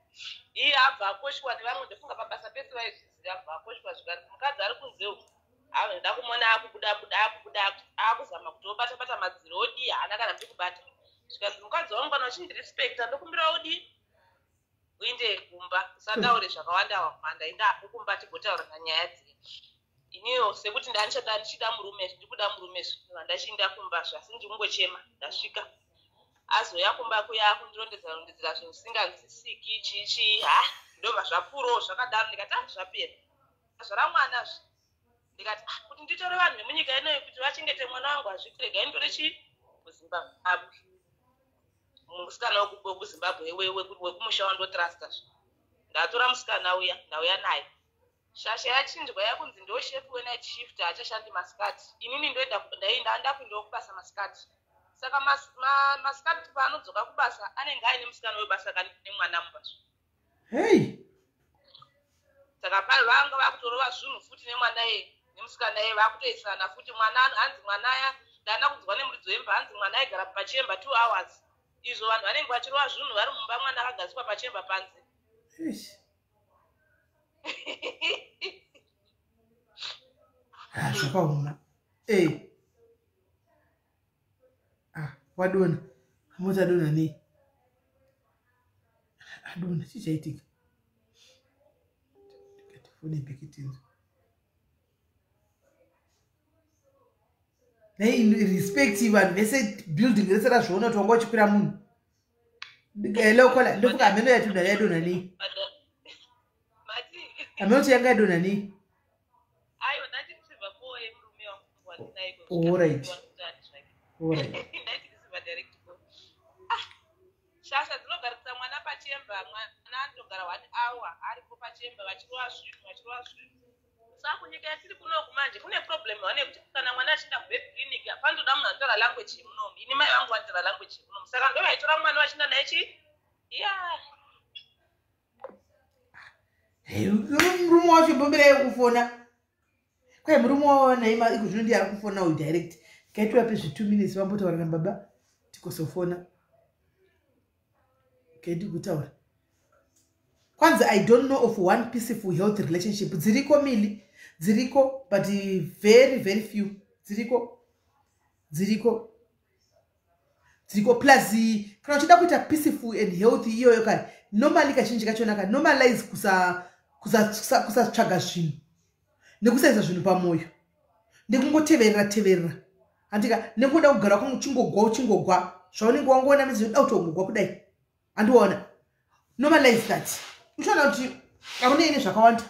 Iye abva akoshwa nevamwe, ndofunga pabasa pese vaizviziva. Abva akoshwa, zvikanzi, "Mukadzi ari kunze uku, ndoda kumuona akubuda buda, akubuda, akuzama kuti obata bata madziro odi, haana kana ndi kubata." Zvikanzi, "Mukadzi wangu, kana uchindirespekta, ndokumbira udi uinde kumba, usataure zvakawanda wanda, inda kumba tigotaura nyaya dziya." Iniyo sekuti ndandichada, ndichida murume, ndikuda murume, zvandachiinda kumba zvasi, ndikungochema. Ndasvika, azoya kumba kuya, akundirondedzera rondedzera zvinhu zvisinganzwisisiki, chii chii. Ha, ndobva zvapfuurawo zvakadaro. Ndikati, "Ah, zvapera, zvara mwanazve." Ndikati, "Ah, kuti nditore vanhu vemunyika inoyi kuti vachengete mwana wangu hazviti, regai nditore chii, muZimbabwe, musikana wekuZimbabwe wekumusha wandotrusta." Ndatora musikana uya, ndauya naye. Shasha yachinjwa, yakunzi ndo shefu wenight shift, haachashandi masikati. Inini ndoenda, ndakuendawo kubasa masikati. Saka masikati paanodzoka kubasa, anenge aine musikana webasa kane mwana mubasa. Hei. Saka vanga vakutorova zvinhu futi nemwana ye nemusikana ye, vakutoisana futi. Mwana hanzi, mwana ya, ndana kunzwa nemuridzi wemba, hanzi mwana aigara pachemba 2 hours, izvo vanhu vanenge vachirova zvinhu vari mumba, mwana akagariswa pachemba panze. Eish. Ah, zvakaoma. E, ah, wadona amoti, adona nei? Adona, chii chaitika? Tifone bhikitinzo. Nei respect vanhu vese, building rese razviona kuti wanga uchikwira munhu. Hello caller, ndofunga hameno yatodha, yadonha nei? Mati? Hameno kuti yanga yadonha nei. Aiwa, ndachirisiva call yemurume wangu wandinaiko. Alright. Ndaitirisiva direct call. Ah, shasha dzinogarisa mwana pachemba, mwana anotogara one hour aripo pachemba, vachirova zvinhu, vachirova zvinhu. Saka kunyika yatiri kunoku manje kune problem one yekuti kana mwana achienda kubaby clinic, panotoda munhu anotaura language yemunomu. Ini mai vangu vanotaura language yemunomu, saka ndo vaitora mwana vachienda naye chi ya. Hey, murume wacho mbomberai kufona kwai murume wavo naima iko zvino ndiye ari kufona uyu direct. Kaitiwape zvi 2 minutes vambotaura nababa, tikosofona kaiti kutaura. Kwanzi, "I don't know of one peaceful healthy relationship." Dziriko mili, dziriko, but very very few. Dziriko, dziriko, dziriko. Plus kana uchida kuita peaceful and healthy iyoyo kare, normally kazhinji kachona ka normalize kusatsvaga zvinhu nekusaisa zvinhu pamwoyo, nekungoteverera teverera, handika, nekuda kugara kwangu uchingogwa uchingogwa zvaunenge wangoona mizinoda kutongogwa kudai. Handiona, normalize that, uchiona kuti haunei nezvakawanda,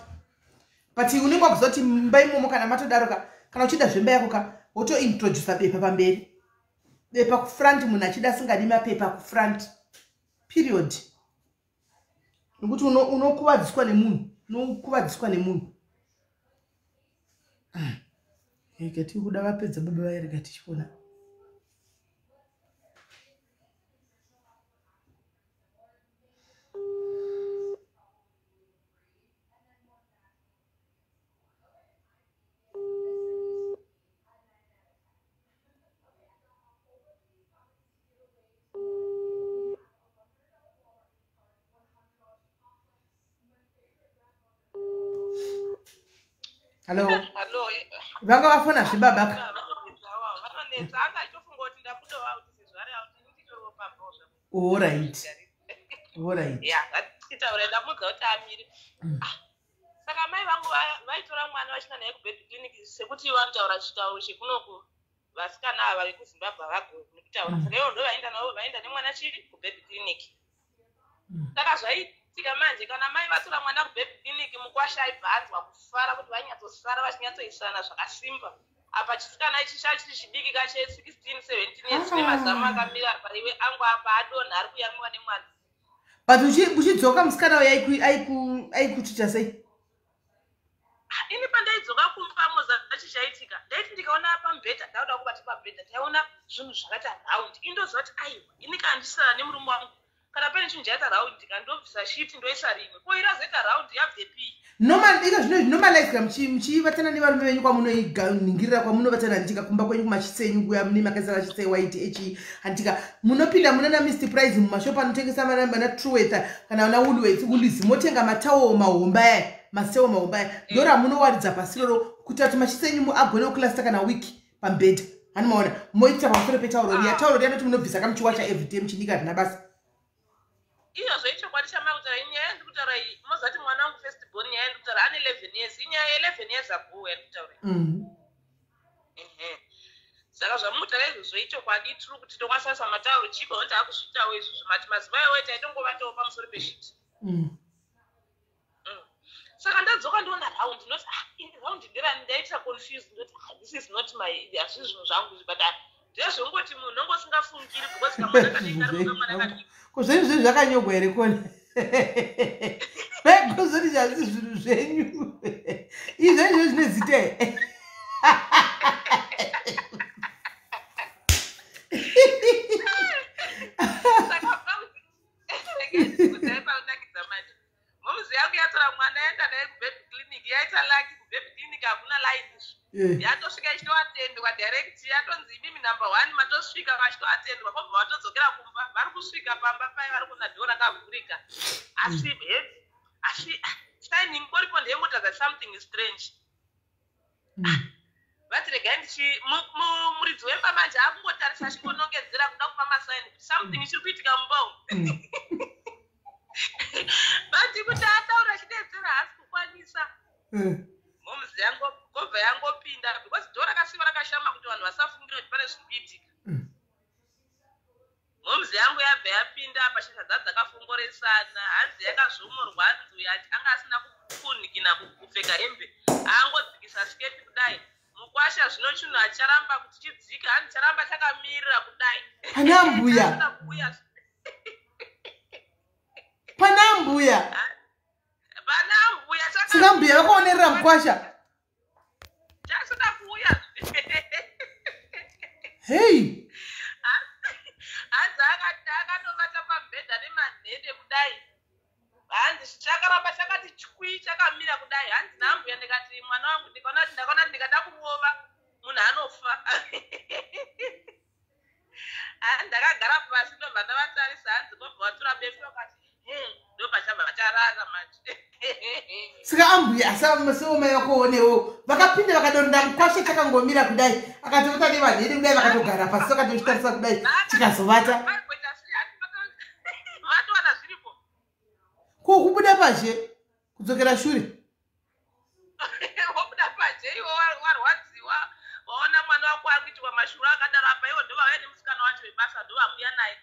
but unenge wakuziva kuti mumba imomo kana matodaro ka, kana uchida zvemba yako ka, wotointrodusa bepa pamberi, bepa kufront. Munhu achida, asingadi, mapepa kufront, period. Nekuti unokuvadziswa nemunhu, unokuvadziswa nemunhu. Rega tiri kuda vapedza baba vaya, rega tichiona. Hallo, vanga vafona zvibaba ka. Alright. Alright. Yeah, ngatitaure ndamudza kuti amire. Saka mai vangu vaitora mwana vachina naye kubaby clinic sekuti vanotaura chitauro chekunoku vasikana ava vekuZimbabwe havagoni kutaura. Saka ivo ndo vaenda navo vaenda nemwana chiri kubaby clinic. Saka zvaiitika manje kana mai vatora mwana kubaby clinic mukwasha aibva anzwa kufara kuti vanyatsosara vachinyatsoisana zvakasimba. Apa chisikana ichi chachiri chidiki kache 16 17 years nemazamu akamira apa iwe angu apa adonha ari kuyamwiwa nemwana. But uchidzoka musikana uyu aikuchiita sei? Ini pandaidzoka kumba moza chichaitika ndaiti ndikaona pamubhedha ndauda kubata pamubhedha ndaiona zvinhu zvakaita round indoziva kuti aiwa ini kana ndisana nemurume wangu kana pane chinhu chaita round kandobvisa shiti ndoisa rimwe ko irazoita round yabvepi. Normal ika zvino normalize muchivatana nevarume venyu kwamunoiningirira kwamunovatana nditika kumba kwenyu kumachitsi enyu kuya mune makaisa machitsi ewhite echi handitika munopinda munana Mr Price mumashopu anotengesa mana Truworths kana ana Woolworths Woolies motenga matawo mahomba aya masitewo mahomba aya ndo ramunowaridza pasi roro kuitira kuti machitsi enyu agone kuklasta kana wiki pamubhedha hanimaona moitira pamusoro petauro riya tauro riya noti munobvisa kamuchiwacha everyday muchinika hazvina basa. Izvozvo ichokwadi chamakutaura inyaya yandiri kutaura iyi mozati mwana wangu first born nyaya yandiri kutaura ane 11 years inyaya ye11 years ago yandiri kutaura. Saka zvamukutaura izvozvo ichokwadi true kuti tokwasasa matauro chipo kuti akuzviitawo izvozvo mati mazuva iwayo taitongovatawo pamusoro peshiti. Saka ndadzoka ndiona round ndoti round nderani ndaita confused ndoti this is not my hazvisi zvinhu zvangu izvi but ndezvongoti munhu unonge usingafungiri because kamwana kadiki kari kamwana kadiki. Ko zvenyu zvenyu zvakanyogwa here kona? Maigozoti hazvisi zvinhu zvenyu. Izvo izvo zvine zita here? Saka ndikudzai manje. Momuzi yangu yatora mwana yaenda naye kubaby clinic yaita lucky kubaby clinic hakuna line. Yatosvika ichitoatendwa direct yatonzi imimi number 1 matosvika vachitoatendwa vobva vatodzokera kumba vari kusvika pamba pai vari kuona dhoo rakavhurika asi asi sign ingoripo ndeyengotadza something is strange. Vati regai ndichi muridzi wemba manje akungotarisa achingonongedzera kuda kupa masaini kuti something chiri kuitika mumba umu. Vati kuti ataura achidedzera haasi kukwanisa. Momuzi yangobva yangopinda because dhoo rakasiwa rakashama kuti vanhu vasafungira kuti pane zviri kuitika. Momuzi yangu yabva yapinda apa shasha dza dzakafongoresana hanzi yakazvomorwa hanzi uyu anga asina kupunikina kupfeka hembe angodzikisa sketi kudai. Mukwasha zvino chinhu acharamba kuti chidzike hanzi charamba chakamirira kudai. Pana mbuya. Pana mbuya. Pana mbuya. Saka mbuya vakaonerera mukwasha. Chasina kuuya. Hey. Hanzi akatovata pamubhedha nemanhede kudai. Hanzi chakaramba chakati chwi chakamira kudai. Hanzi nambuya ndikati mwana wangu ndikaona ndakaona ndikada kurova munhu anofa. Hanzi ndakagara pasi ndobva ndavatarisa hanzi vobva vatura befu vakati ndobva chabva charara manje. Saka ambuya asamai vakoonewo vakapinda vakadorinda mukwasha chakangomira kudai akatovata nevanhede kudai vakatogara pasi vakatochitarisa kudai chikazovata. Vatowana zviripo. Ko kubuda pazhe kudzokera shure. Wobuda pazhe iwe warwadziwa waona mwana wako ari kuitirwa mashura akadaro apa iwo ndovauya nemusikana wacho webasa ndovamuya naye.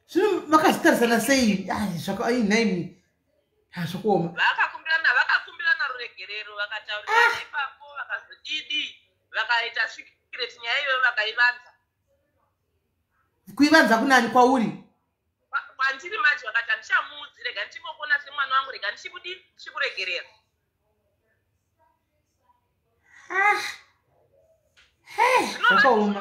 Zvino vakazvitarisana sei? Ai nhaimi. Zvakaoma. Vakakumbirana ruregerero vakataurirana ipapo vakazodidi vakaita secret nyaya iyoyo vakaivanza. Kuivanza kunani kwauri? Kwandiri manje vakati handichamuudzi rega ndichingokuona semwana wangu rega ndichikudi ndichikuregerera. Zvakaoma.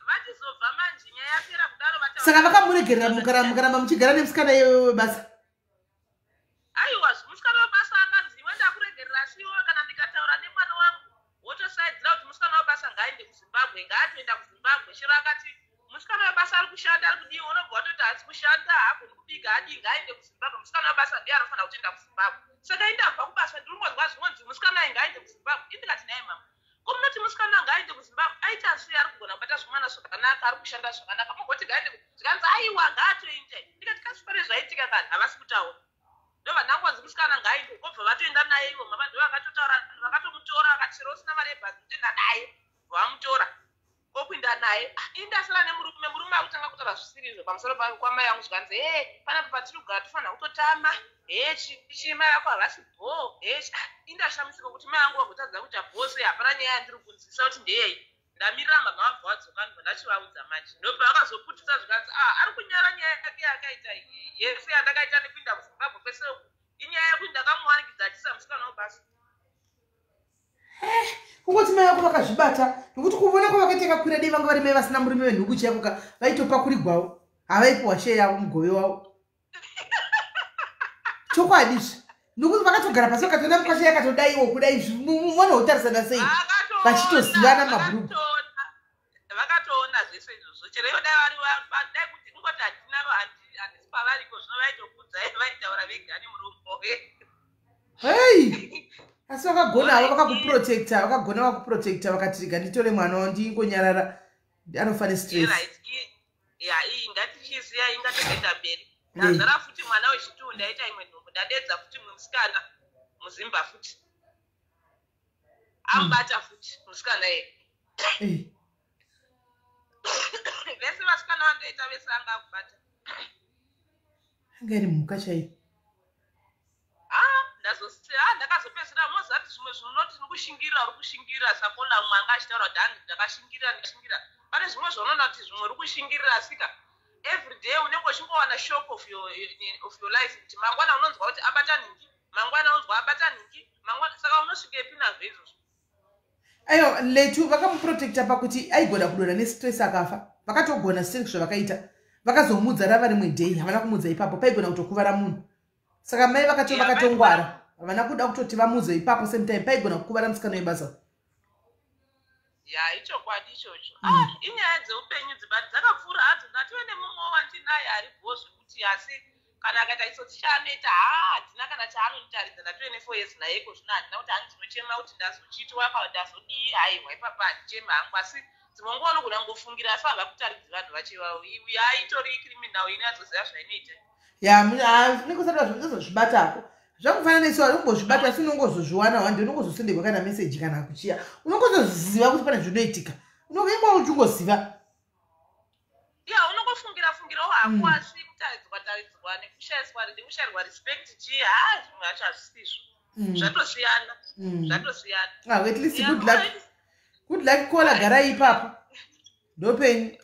Vachizobva manje nyaya yapera kudaro vataura. Saka vakamuregerera mukaramba muchigara nemusikana webasa? Aiwa musikana webasa akanzi iwe ndakuregerera asi iwe kana ndikataura nemwana wangu wotosaidzira kuti musikana webasa ngaaende kuZimbabwe ngaatoenda kuZimbabwe. Chero akati Musikana webasa ari kushanda, ari kudiwa, unobva watoti haasi kushanda, haagoni kubika, adii, ngaaende kuZimbabwe. Musikana webasa ndiye anofanira kutoenda kuZimbabwe. Saka indabva kubasa, ndiri kungonzwa zvinonzi musikana ayi ngaaende kuZimbabwe. Indikati, "Nhai mama, ko munoti musikana ngaaende kuZimbabwe, aita sei? Ari kugona kubata zvimwana zvakanaka, ari kushanda zvakanaka, mugoti ngaaende?" Zvikanzi, "Aiwa, ngaatoende." Ndikati, "Kasi pane zvaitika kani?" Havasi kutaura. Ndobva ndangonzi musikana ngaaende, kobva vatoenda naye ivo. Mama ndo vakatotaura, vakatomutora, vakati chero usina mari yebhazi, utoenda naye. Vamutora okuinda naye. Ah, ini ndasara nemurume. Murume akutanga kutaura zvisiri izvo pamusoro kwamai vangu. Zvikanzi, "E, panapa patiri kugara tofanira kutotama. He, chii, mai vako havasi bho." He, ah, ini ndashamisika kuti mai vangu vagotadza kuita bho sei. Hapana nyaya yandiri kunzwisa kuti ndeyei. Ndamirira mama vabva vadzoka, ndobva ndachivaudza manje. Ndobva vakazoputisa, zvikanzi, "A, ari kunyara nyaya yake yakaita yese yandakaita nekuinda kuZimbabwe kwese uku. Inyaya yekuti ndakamuwanikidza achisa musikana webasa." Kungoti mai vako vakazvibata, nokuti kuvona kwavakaita kakwira, dei vanga vari mai vasina murume wenhuku chaiko ka, vaitopakurigwawo, havaipiwa share yavo, mugove wavo. Chokwadi zve, nokuti vakatogara pasi, vakatoona mukwasha yakatodaiwo kudai, mwana wotarisana sei vachitozivana mabhurugu. Vakatoona zvese izvozvo. Chero ivo dai vari dai kuti kungoti handina, handisi pavariko zvino, vaitokudza, vaitaura vega nemurume. Hei, asi vakagona havo, vakakuprotecta, vakagona vakuprotecta, vakati rega nditore mwana wavo ndingonyarara, anofa nestress. Right, ya, iyi ngatichisiya, ingatoenda mberi. Ndazvara futi mwana wechitu, ndaita imwe nhumbu, ndadedza futi mumwe musikana muZimba futi, amubata futi musikana iye. Vese vasikana vandoita vese anga akubata. Anga iri mhuka chaiyo. Ah, ndazosiya. Ah, ndakazopedzisira mozati zvimwe zvinoti uri kushingirira, uri kushingirira. Sakona mumwe anga achitaura kuti hanzi ndakashingirira, ndikashingirira. Pane zvimwe zvaunoona kuti zvimwe uri kushingirira, asika every day unenge uchingowana shock of your life, kuti mangwana unonzwa kuti abata nhingi, mangwana unonzwa abata nhingi, mangwana. Saka unosvikepi nazvo izvozvo? Aiwa, letu vakamuprotecta pakuti aigona kudonha nestress akafa. Vakatogona stress zvavakaita, vakazomudza rava rimwe day, havana kumudza ipapo, paigona kutokuvara munhu. Saka mai vakato vakatongwara, havana kuda kutoti vamudze ipapo same time, paigona kukuvara musikana webasa. Ya, ichokwadi ichocho. Ah, inyaya dzeupenyu dzibati dzakapfuura hadzo. Ndatove nemumwe wandinaye ari bho zvekuti, asi kana akaita chitsotsi chaanoita, haa, handina kana chaanonditaridza. Ndatove ne4 years naye iko zvino, handina kuti hanzi ndinochema kuti ndazochitwa kana ndazodii. Aiwa, ipapa handichemi hangu, asi dzimwe nguva unogona kungofungira, asi hava kutaridzi vanhu vacho ivavo. Ya, itori criminal, inatsoziva zvainoita. Ya, unenge usati uzozvibatako, zvakufanana nesu ari kumbozvibata, asi unongozozviwana wande, unongozosendegwa kana meseji kana kuchiya, unongozoziva kuti pane zvinoitika, unongoimba uchingoziva. Ya, unongofungira fungirawo hako, asi kutaridzwa taridzwa nekushayiswa, nekushayirwa respect chii, ha, zvimwe zvacho hazvisizvo. Zvatosiyana. Zvatosiyana. Ah, at least good luck, good luck kola, garai ipapo, ndopenyu.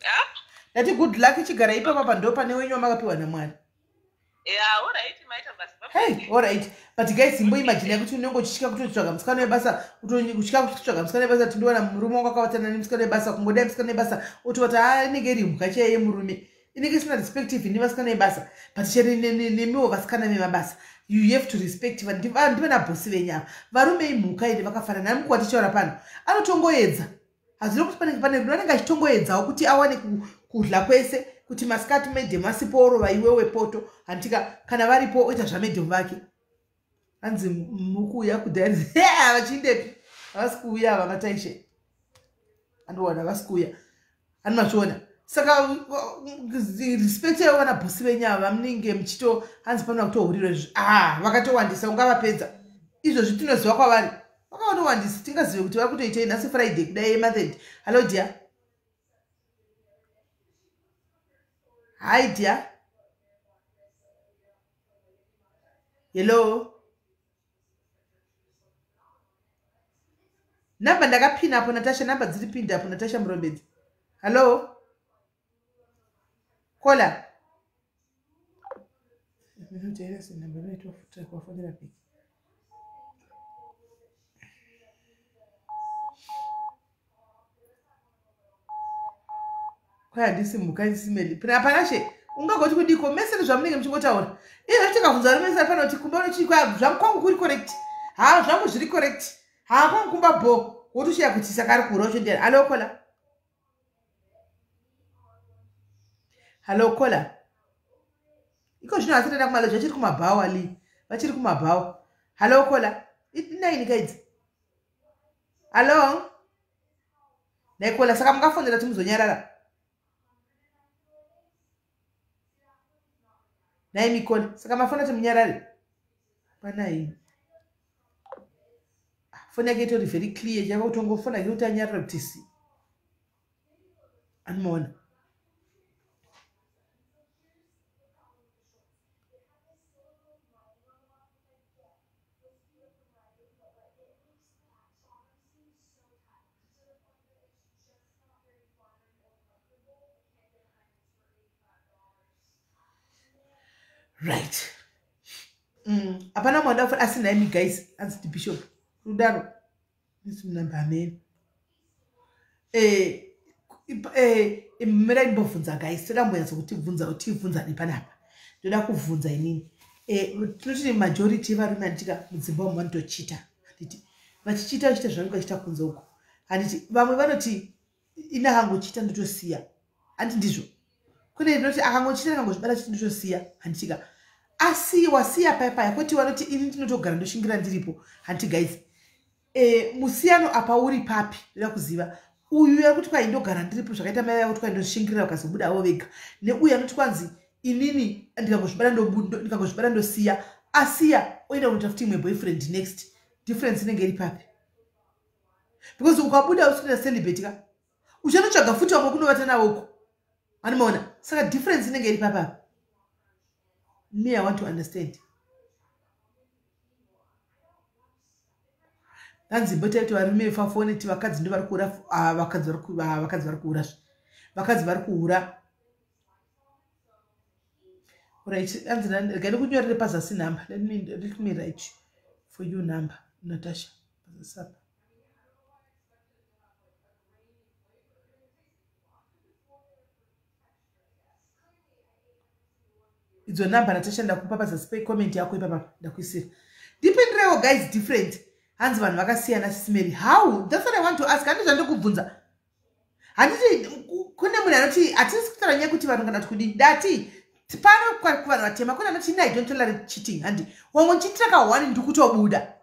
Ndati good luck, chigara ipapo pa ndo pane wenyu wamakapiwa naMwari. Ya, alright, maita basa. Hey, alright, but guys, imboimagine kuti unenge uchitya kutotsvaga musikana webasa, utya kutsvaga musikana webasa, tindowana murume wangu akavatana nemusikana webasa. Kungodai musikana webasa otovati, a, inenge iri mhuka chaiyo yemurume, inenge isina respect even nevasikana vebasa. But chero nemiwo vasikana vemabasa, you have to respect ndivana bhosi venyu ava. Varume imhuka ine, vakafanana namukuwa tichaura pano, anotongoedza, hazvino kuti panenge pane rudo, anenge achitongoedzawo kuti awane kudla kwese, kuti masikati madam asipo orova iwewe poto, handitika? Kana varipo oita zvamadam vake. Hanzi mukuuya kudhaya, vachindepi? Havasi kuuya ava, mataishe andowana, havasi kuuya, ani mazviona. Saka respect yavo vana bhosi venyu ava vamunenge muchito hanzi panoda kutohurirwa izvi, ah, vakatowandisa, ungavapedza izvozvi. Tinoziva kwavari vakawanowandisa, tingazive kuti vari kutoitei nhasi Friday kudai yemonth. Hallo dear, hi dear, hello. Namba ndakapina apo, Natasha, namba dziri pinda apo. Natasha Murombedzi, hallo, kola namba piki. Kwai handisi mhuka, ndisimeli panashe. Ungagoti kudiko mese nezvamunenge muchingotaura izvo? Tikabvunza varume vese pano kuti kumba unochii, zvangu kwangu kuri correct, ha, zvangu zviri correct, ha, kwangu kumba bho, wotoshiya kuti saka ari kuura ucho ndiani? Alo, kola. Hallo caller. Iko zvino asati aenda kumaloji, vachiri kumabhawa li. Vachiri kumabhawa. Hallo caller. Inaini kaidzi. Hallo. Nhai caller, saka mungafonera kuti muzonyarara? Nhai Mikoli, saka mafona kuti munyarare? Panai. Foni yake itori very clear, chava kutongofona kuti anyarare kuti si. Anomaona. Right. Hapana mwada kufa asi nhaimi guys, anzi ndi bishop. Rudaro. Nisi munamba amene. Mirai ndimbobvunza guys, toda kumbonyatsa kutibvunza tibvunzane panapa. Ndoda kubvunza inini. Tinoti majority yevarume handitika mudzimba umu vanotochita. Handiti vachichita vachiita zvavanenge vachiita kunze uko. Handiti vamwe vanoti ini akangochita ndotosiya. Handiti ndizvo. Kune ndinoti akangochita akangozvibata chiti ndotosiya. Handitika. Asi wasiya paya paya kwoti vanoti ini ndinotogara ndoshingira ndiripo. Handiti guys. Musiyano apa uri papi? Ndoda kuziva. Uyu ari kuti kwai ndogara ndiripo zvakaita mai vavo kuti kwai ndoshingirira vakazobuda avo vega. Neuyu anoti kwanzi inini ndikangozvibata ndosiya. Asiya oenda kunoita futi imwe boyfriend next. Difference inenge iri papi? Because ukabuda usina celibate ka uchanotsvaga futi vamwe kunovata navo uko. Anomaona? Saka difference inenge iri papi apa? Me, I want to understand. Hanzi mbota kuti varume vafone ti vakadzi ndo vari kuhura. Vakadzi vari vakadzi vari kuhura. Vakadzi vari kuhura. Right, hanzi regai ndikunyorere pazasi number. Let me write for you number, Natasha. Pazasi apa. Idzo number Natasha ndakupa pazasi pecomment yako ipapa ndakuisira. Ndipindirewo guys different. Hanzi vanhu vakasiyana Sisimeri. How? That's what I want to ask. Handiti zvandikubvunza. Handiti kune munhu anoti hatisi kutaura nyaya yekuti vanhu kana kuti kudii. Ndati pano kuvanhu vatema kune anoti ini I don't tolerate cheating. Handi wangochitira ka one ndikutobuda.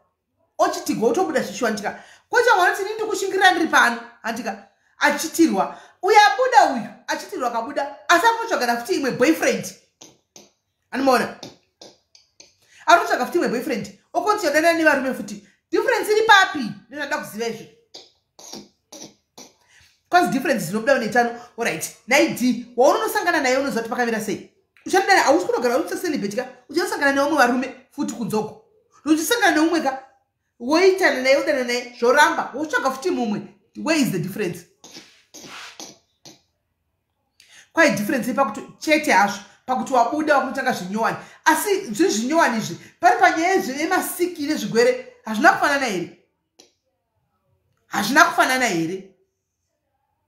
Ochitigwa otobuda zvichiwanika. Kocha wanoti ini ndikushingirira ndiri pano. Handika achitirwa. Uyu abuda uyu achitirwa akabuda asi akunotsvagana futi imwe boyfriend. Anomaona? Ari kutsvaga futi imwe boyfriend. Okonti yadana nevarume futi. Difference iri papi? Ndinoda kuziva izvi. Kwanzi difference dzinobuda netano. Alright. Naid waunonosangana naye unoziva kuti pakamira sei. Uchadana hausi kunogara uri celibate ka. Uchanosangana nevamwe varume futi kunzoko. Uchisangana neumwe ka. Woitana naye udana naye zvoramba wotsvaga futi mumwe. Where is the difference? Kwai difference iri pakuti chete hazvo pakuti wabuda wakunotanga zvinyowani. Asi zviri zvinyowani izvi pari panyaya yemasiki nezvigwere hazvina kufanana here? Hazvina kufanana here?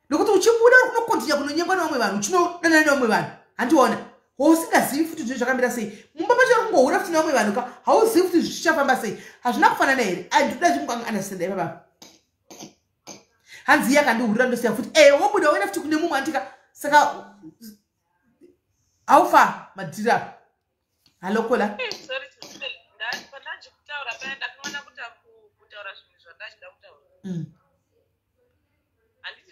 Nokuti uchibuda uri kunokontinya kunonyengwa nevamwe vanhu uchinodanana nevamwe vanhu. Handiona. Wausingazivi futi zvinhu zvakamira sei. Mumba pacho uri kungohura futi nevamwe vanhu ka hauzivi futi zvichafamba sei. Hazvina kufanana here? Ndinoda zvimukanga understand ipapa. Hanzi iye akandihurira ndosiya futi. Wobuda woenda futi kune mumwe andika. Saka how far madhiri apa? Hallo caller. Sorry, pandachikutaura paya ndakamana kutaura zvinhu zvandachida kutaura. Handiti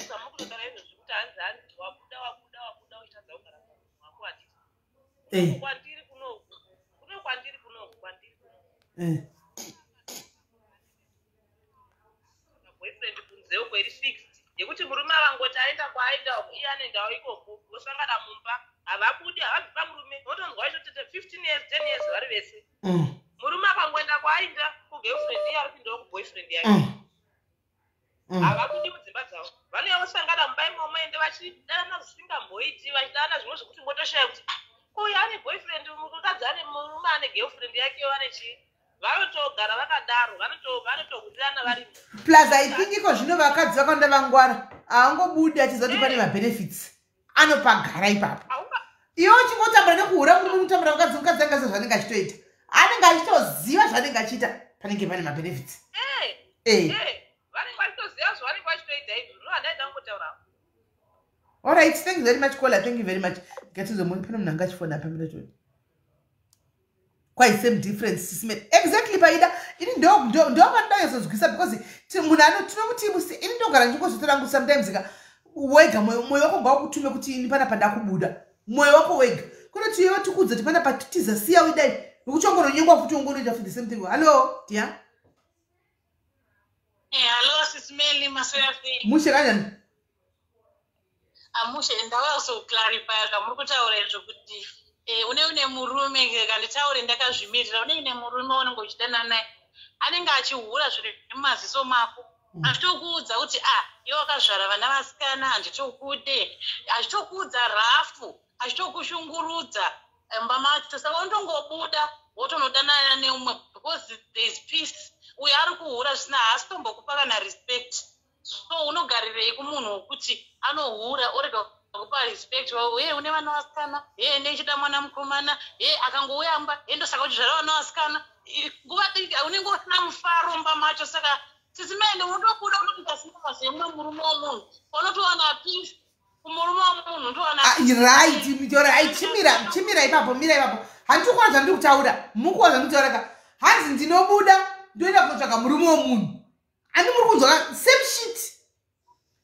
zvamukutotaura izvozvi kuti hanzi hanzi wabuda wabuda wabuda uchitadza kugara wako handiti. Kwandiri kunoku kuno kwandiri kunoku kwandiri kunoku. Boyfriend kunze uko iri fixed yekuti murume avangoti aenda kwaaenda uko iye anoendawo ikoko vosangana mumba havabudi havabvi pamurume votonzwa ichotete 15 years 10 years vari vese. Murume akangoenda kwaaenda kugirlfriend iye ari kuendawo kuboyfriend yake. Havabudi mudzimba dzavo vanouya vosangana mumba imomo ende vachidanana zvisingamboiti vachidanana zvimwe zvekuti ngotoshaya kuti "Ah, ko uyu ane boyfriend mukadzi ane murume ane girlfriend yake ane chii." Vanotogara vakadaro vanotohurirana vari. Plus I think iko zvino vakadzi vakawanda vangwara haangobudi achiziva kuti pane mabenefits anopagara ipapo. Iwe uchingotambura nekuhura murume unotambura mukadzi mukadzi angaziva zvaanenge achitoita. Anenge achitoziva zvaanenge achiita panenge pane mabenefits. Vanenge vachitoziva zvavanenge vachitoita izvo no handaida kungotaura. All right, thank you very much, caller. Thank you very much. Ngatizomuona pane munhu anga achifona apa mira. Quite same difference, Sis Melly. Exactly, paida. Ini ndo ndo ndo vandayozozwisa because munhu ano tinomuti musi ini ndogara ndichingozotora ngu sometimes ka wega moyo wako ngaukutume kuti ini panapa ndakubuda. Moyo wako wega. Kunoti iwe tikudza kuti panapa titiza siya udai. Nokuti wangoronyengwa futi wongoroita futi the same thing. Hello, dear. Hello, Sis Melly, maswera sei? Mushe kanjani? Amushe, ndauya kuzoclarifya zvamuri kutaura izvo kuti une murume, kanditaure ndakazvimirira, une murume unenge uchidana naye, anenge achihura zviri mumaziso mako, achitokuudza kuti, "Ah, iwe wakazvara vana vasikana, handitokude," achitokuudza rafu, achitokushungurudza mumba macho. Saka unotongobuda wotonodanana neumwe because there is peace. Uyo ari kuhura zvisina, haasi tombokupa kana respect. So unogarirei kumunhu wekuti anohura, orega kupa respect? Ye, une vana vasikana, ye, nechida mwana mukomana, ye, akangouya mba, ye, ndosaka uchizvara vana vasikana. Nguva diki unenge usina mufaro mumba macho. Saka Sis Melly, unotobuda unotoita sinema yemumwe murume womunhu, unotowana peace kumurume womunhu, unotowana. Ah, right, mitora ai, chimira, chimira ipapo, mira ipapo. Handiti kuona zvandiri kutaura? Mukuona zvandiri kutaura ka? Hanzi ndinobuda ndoenda kunotsvaga murume womunhu. Handi muri kunzwa? Same shit,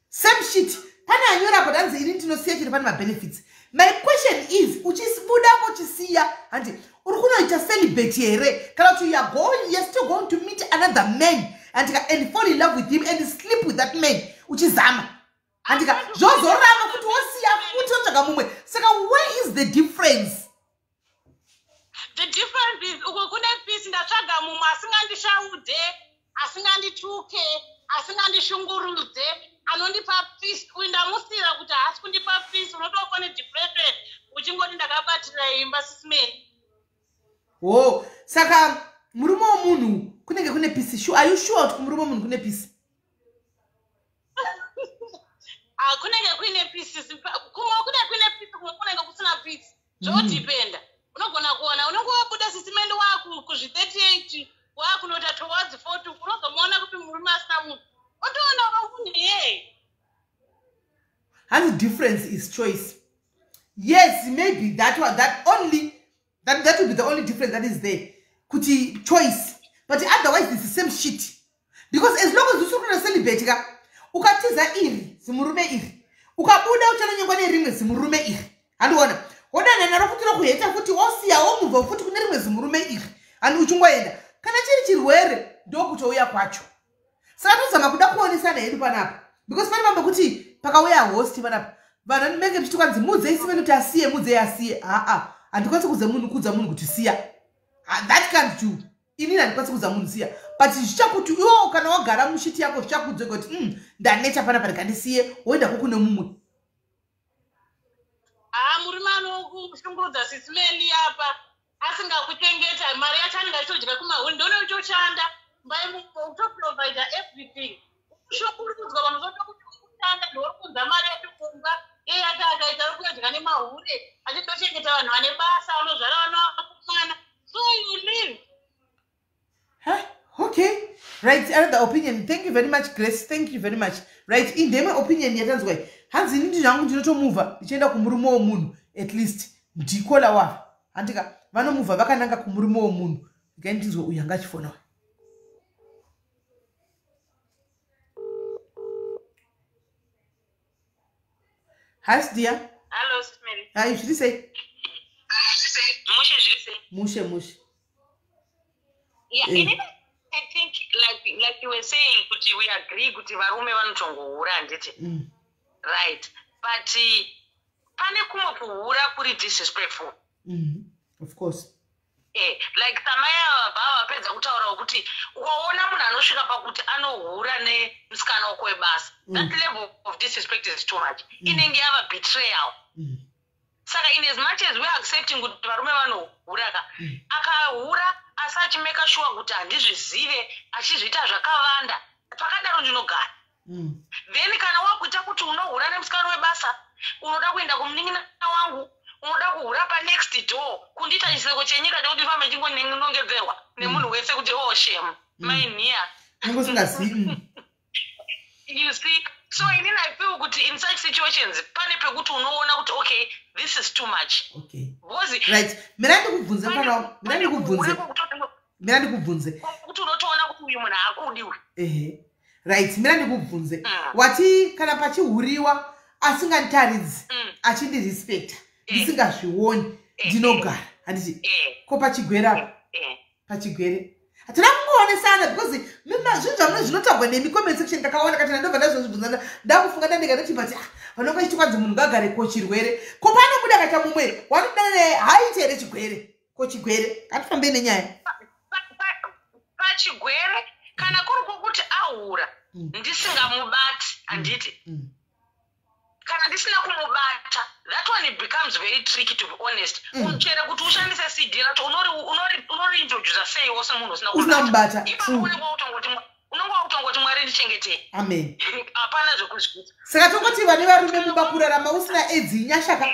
same shit. Pane anyora apo, danzi ini ndinosiya chiri pane mabenefits. My question is, uchibudapo uchisiya, handi uri kunoita celibate here, kana kuti you are still going to meet another man andika and fall in love with him and sleep with that man, uchizama, handika zvozoramba futi, wosiya futi, wotsvaga mumwe? Saka where is the difference? The difference is uko kune peace. Ndatsvaga mumwe asingandishaude, asingandituke, asingandishungurudze, anondipa peace. Uyu ndamusira kuti haasi kundipa peace. Unotofa nedepression uchingoti ndakabatira imba, Sis Melly. Ho, saka murume womunhu kunenge kune peace? Are you sure kuti kumurume womunhu kune peace? Ah, kunenge kuine peace. Kumwe kune kuine peace, kumwe kunenge kusina peace. Zvodependa. Unogona kuona unenge wabuda, Sis Melly, waku kuzvi38, wakunoita towards 40, unozomuona kuti murume asina munhu, otoona munhu yeye. Hanzi difference is choice. Yes, maybe that one, that only that will be the only difference that is there, kuti choice, but otherwise it's the same shit, because as long as usiri kuita celibate ka, ukatiza iri zimurume iri, ukabuda uchanonyengwa nerimwe zimurume iri, handiona wodana naro futi, rokuheta futi, wosiya, womubva futi kune rimwe zimurume iri, handi uchingoenda. Kana chiri chirwere, ndokutouya kwacho. Saka tozama kuda kuonesana hedu panapa, because pane pamwe kuti pakauya host panapa, vanhu menge muchiti kwanzi mudzei Sis Melly kuti asiye, mudzei asiye. Haa, handikwanisi kuudza munhu kuti siya. That can't do. Inini handikwanisi kuudza munhu siya, but zvichakuti iwo kana wagara mushit yako, zvichakuudza kuti ndaneta panapa, ndikandisiye, woendako kune mumwe. Haa, murume anokushungurudza, Sis Melly, apa asingakuchengeta, mari yacho anenge achitodya kumahuri. Ndone uchoshanda utoprovida everything, ushungurudzwa. Vanhu votokuti ukushanda, ndouri kunza mari yacho kumba, iye yake akaita uri kuyodya nemahure, achitochengeta vanhu vane basa, vanozvara vana vakomana. So you live. Huh? Okay, right, another opinion. Thank you very much, Grace. Thank you very much. Right, indemwe opinion yatanzwai. Hanzi ini zvangu ndinotomuvha ndichienda kumurume womunhu, at least ndikola wava, handika vanomuvha vakananga kumurume womunhu. Regai ndinzwe uyu anga achifona. Hi, dear. Hello, Sis Melly. Hi, zviri sei? Mushe, zviri sei? Mushe, mushe. Yeah, inini I think like you were saying kuti we agree kuti varume vanotongohura, handiti? Right. But pane kumwe kuhura kuri disrespectful. Of course. Like samaya vabva vapedza kutaura kuti ukaona munhu anosvika pakuti anohura nemusikana wako webasa, that level of disrespect is too much. Inenge yava betrayal. Saka in as much as we are accepting kuti varume vanohura ka, akahura asi achimeka sure kuti handizvizive, achizviita zvakavanda, pakadaro ndinogara. Then kana wakuita kuti unohura nemusikana webasa, unoda kuenda kumunin'ina wangu, unoda kuhura panext door, kundiita chiseko chenyika chekuti fambe chingonongedzerwa nemunhu wese kuti, "Oh, shame, mainhiya." Unenge usingazivi. You see, so So inini I feel kuti in such situations pane pekuti unoona kuti, okay, this is too much. Because Right, mira ndikubvunze, mfana wangu, mira ndikubvunze, mira ndikubvunze. Kuti unotoona kuti uyu munhu haakudiwe. Ehe, right, mira ndikubvunze. Wati kana pachihuriwa asinganditaridzi, achindirespecta, ndisingazvioni, ndinogara, handiti? Ko pachigwere apa? Pachigwere hatina kungoonesana, because zvinhu zvamuno zvinotagwa nemi comment section ndakaona kati ndandobva ndazozvibvunzana, ndakufunga ndandega ndoti, but ah, vanonga chiti kwanzi munhu ngagare, ko chirwere, ko panobuda kaita mumwe wanodana naye, haaiti here chigwere? Ko chigwere? Ngatifambei nenyaya. Pachigwere, kana kuri kwokuti ahura, ndisingamubati, handiti? Kana ndisina kumubata, that one, it becomes very tricky, to be honest. Chere kuti ushandise CD racho, unoriintroduca seiwo semunhu usina Usina kumubata? Kumubata. Ipapo unenge wakutongoti, "Mwari, ndichengetei." Amen. Hapana zvekuzviita. Saka tongoti vane varume mumba, kurarama usina aids inyasha ka?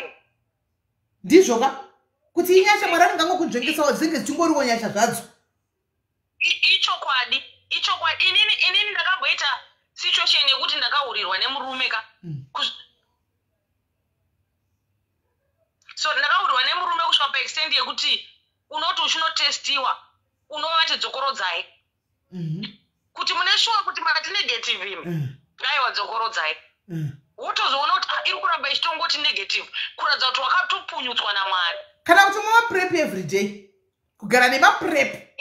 Ndizvo ka, kuti inyasha, Mwari anenge angokunzvengesawo, dzinenge dzichingoriwo nyasha zvadzo? Ichokwadi, ichokwadi. Inini ndakamboita situation yekuti ndakahurirwa nemurume ka. So ndakahurirwa nemurume kusvika paextent yekuti unoti uchinotestiwa, unovati dzokorodzai, kuti mune shuwa kuti mati negative imi? Aiwa, dzokorodzai. Wotozoona kuti, ah, iri kuramba ichitongoti negative, kuratidza kuti wakatopunyutswa naMwari. Kana kuti mamaprep every day, kugara nemaprep.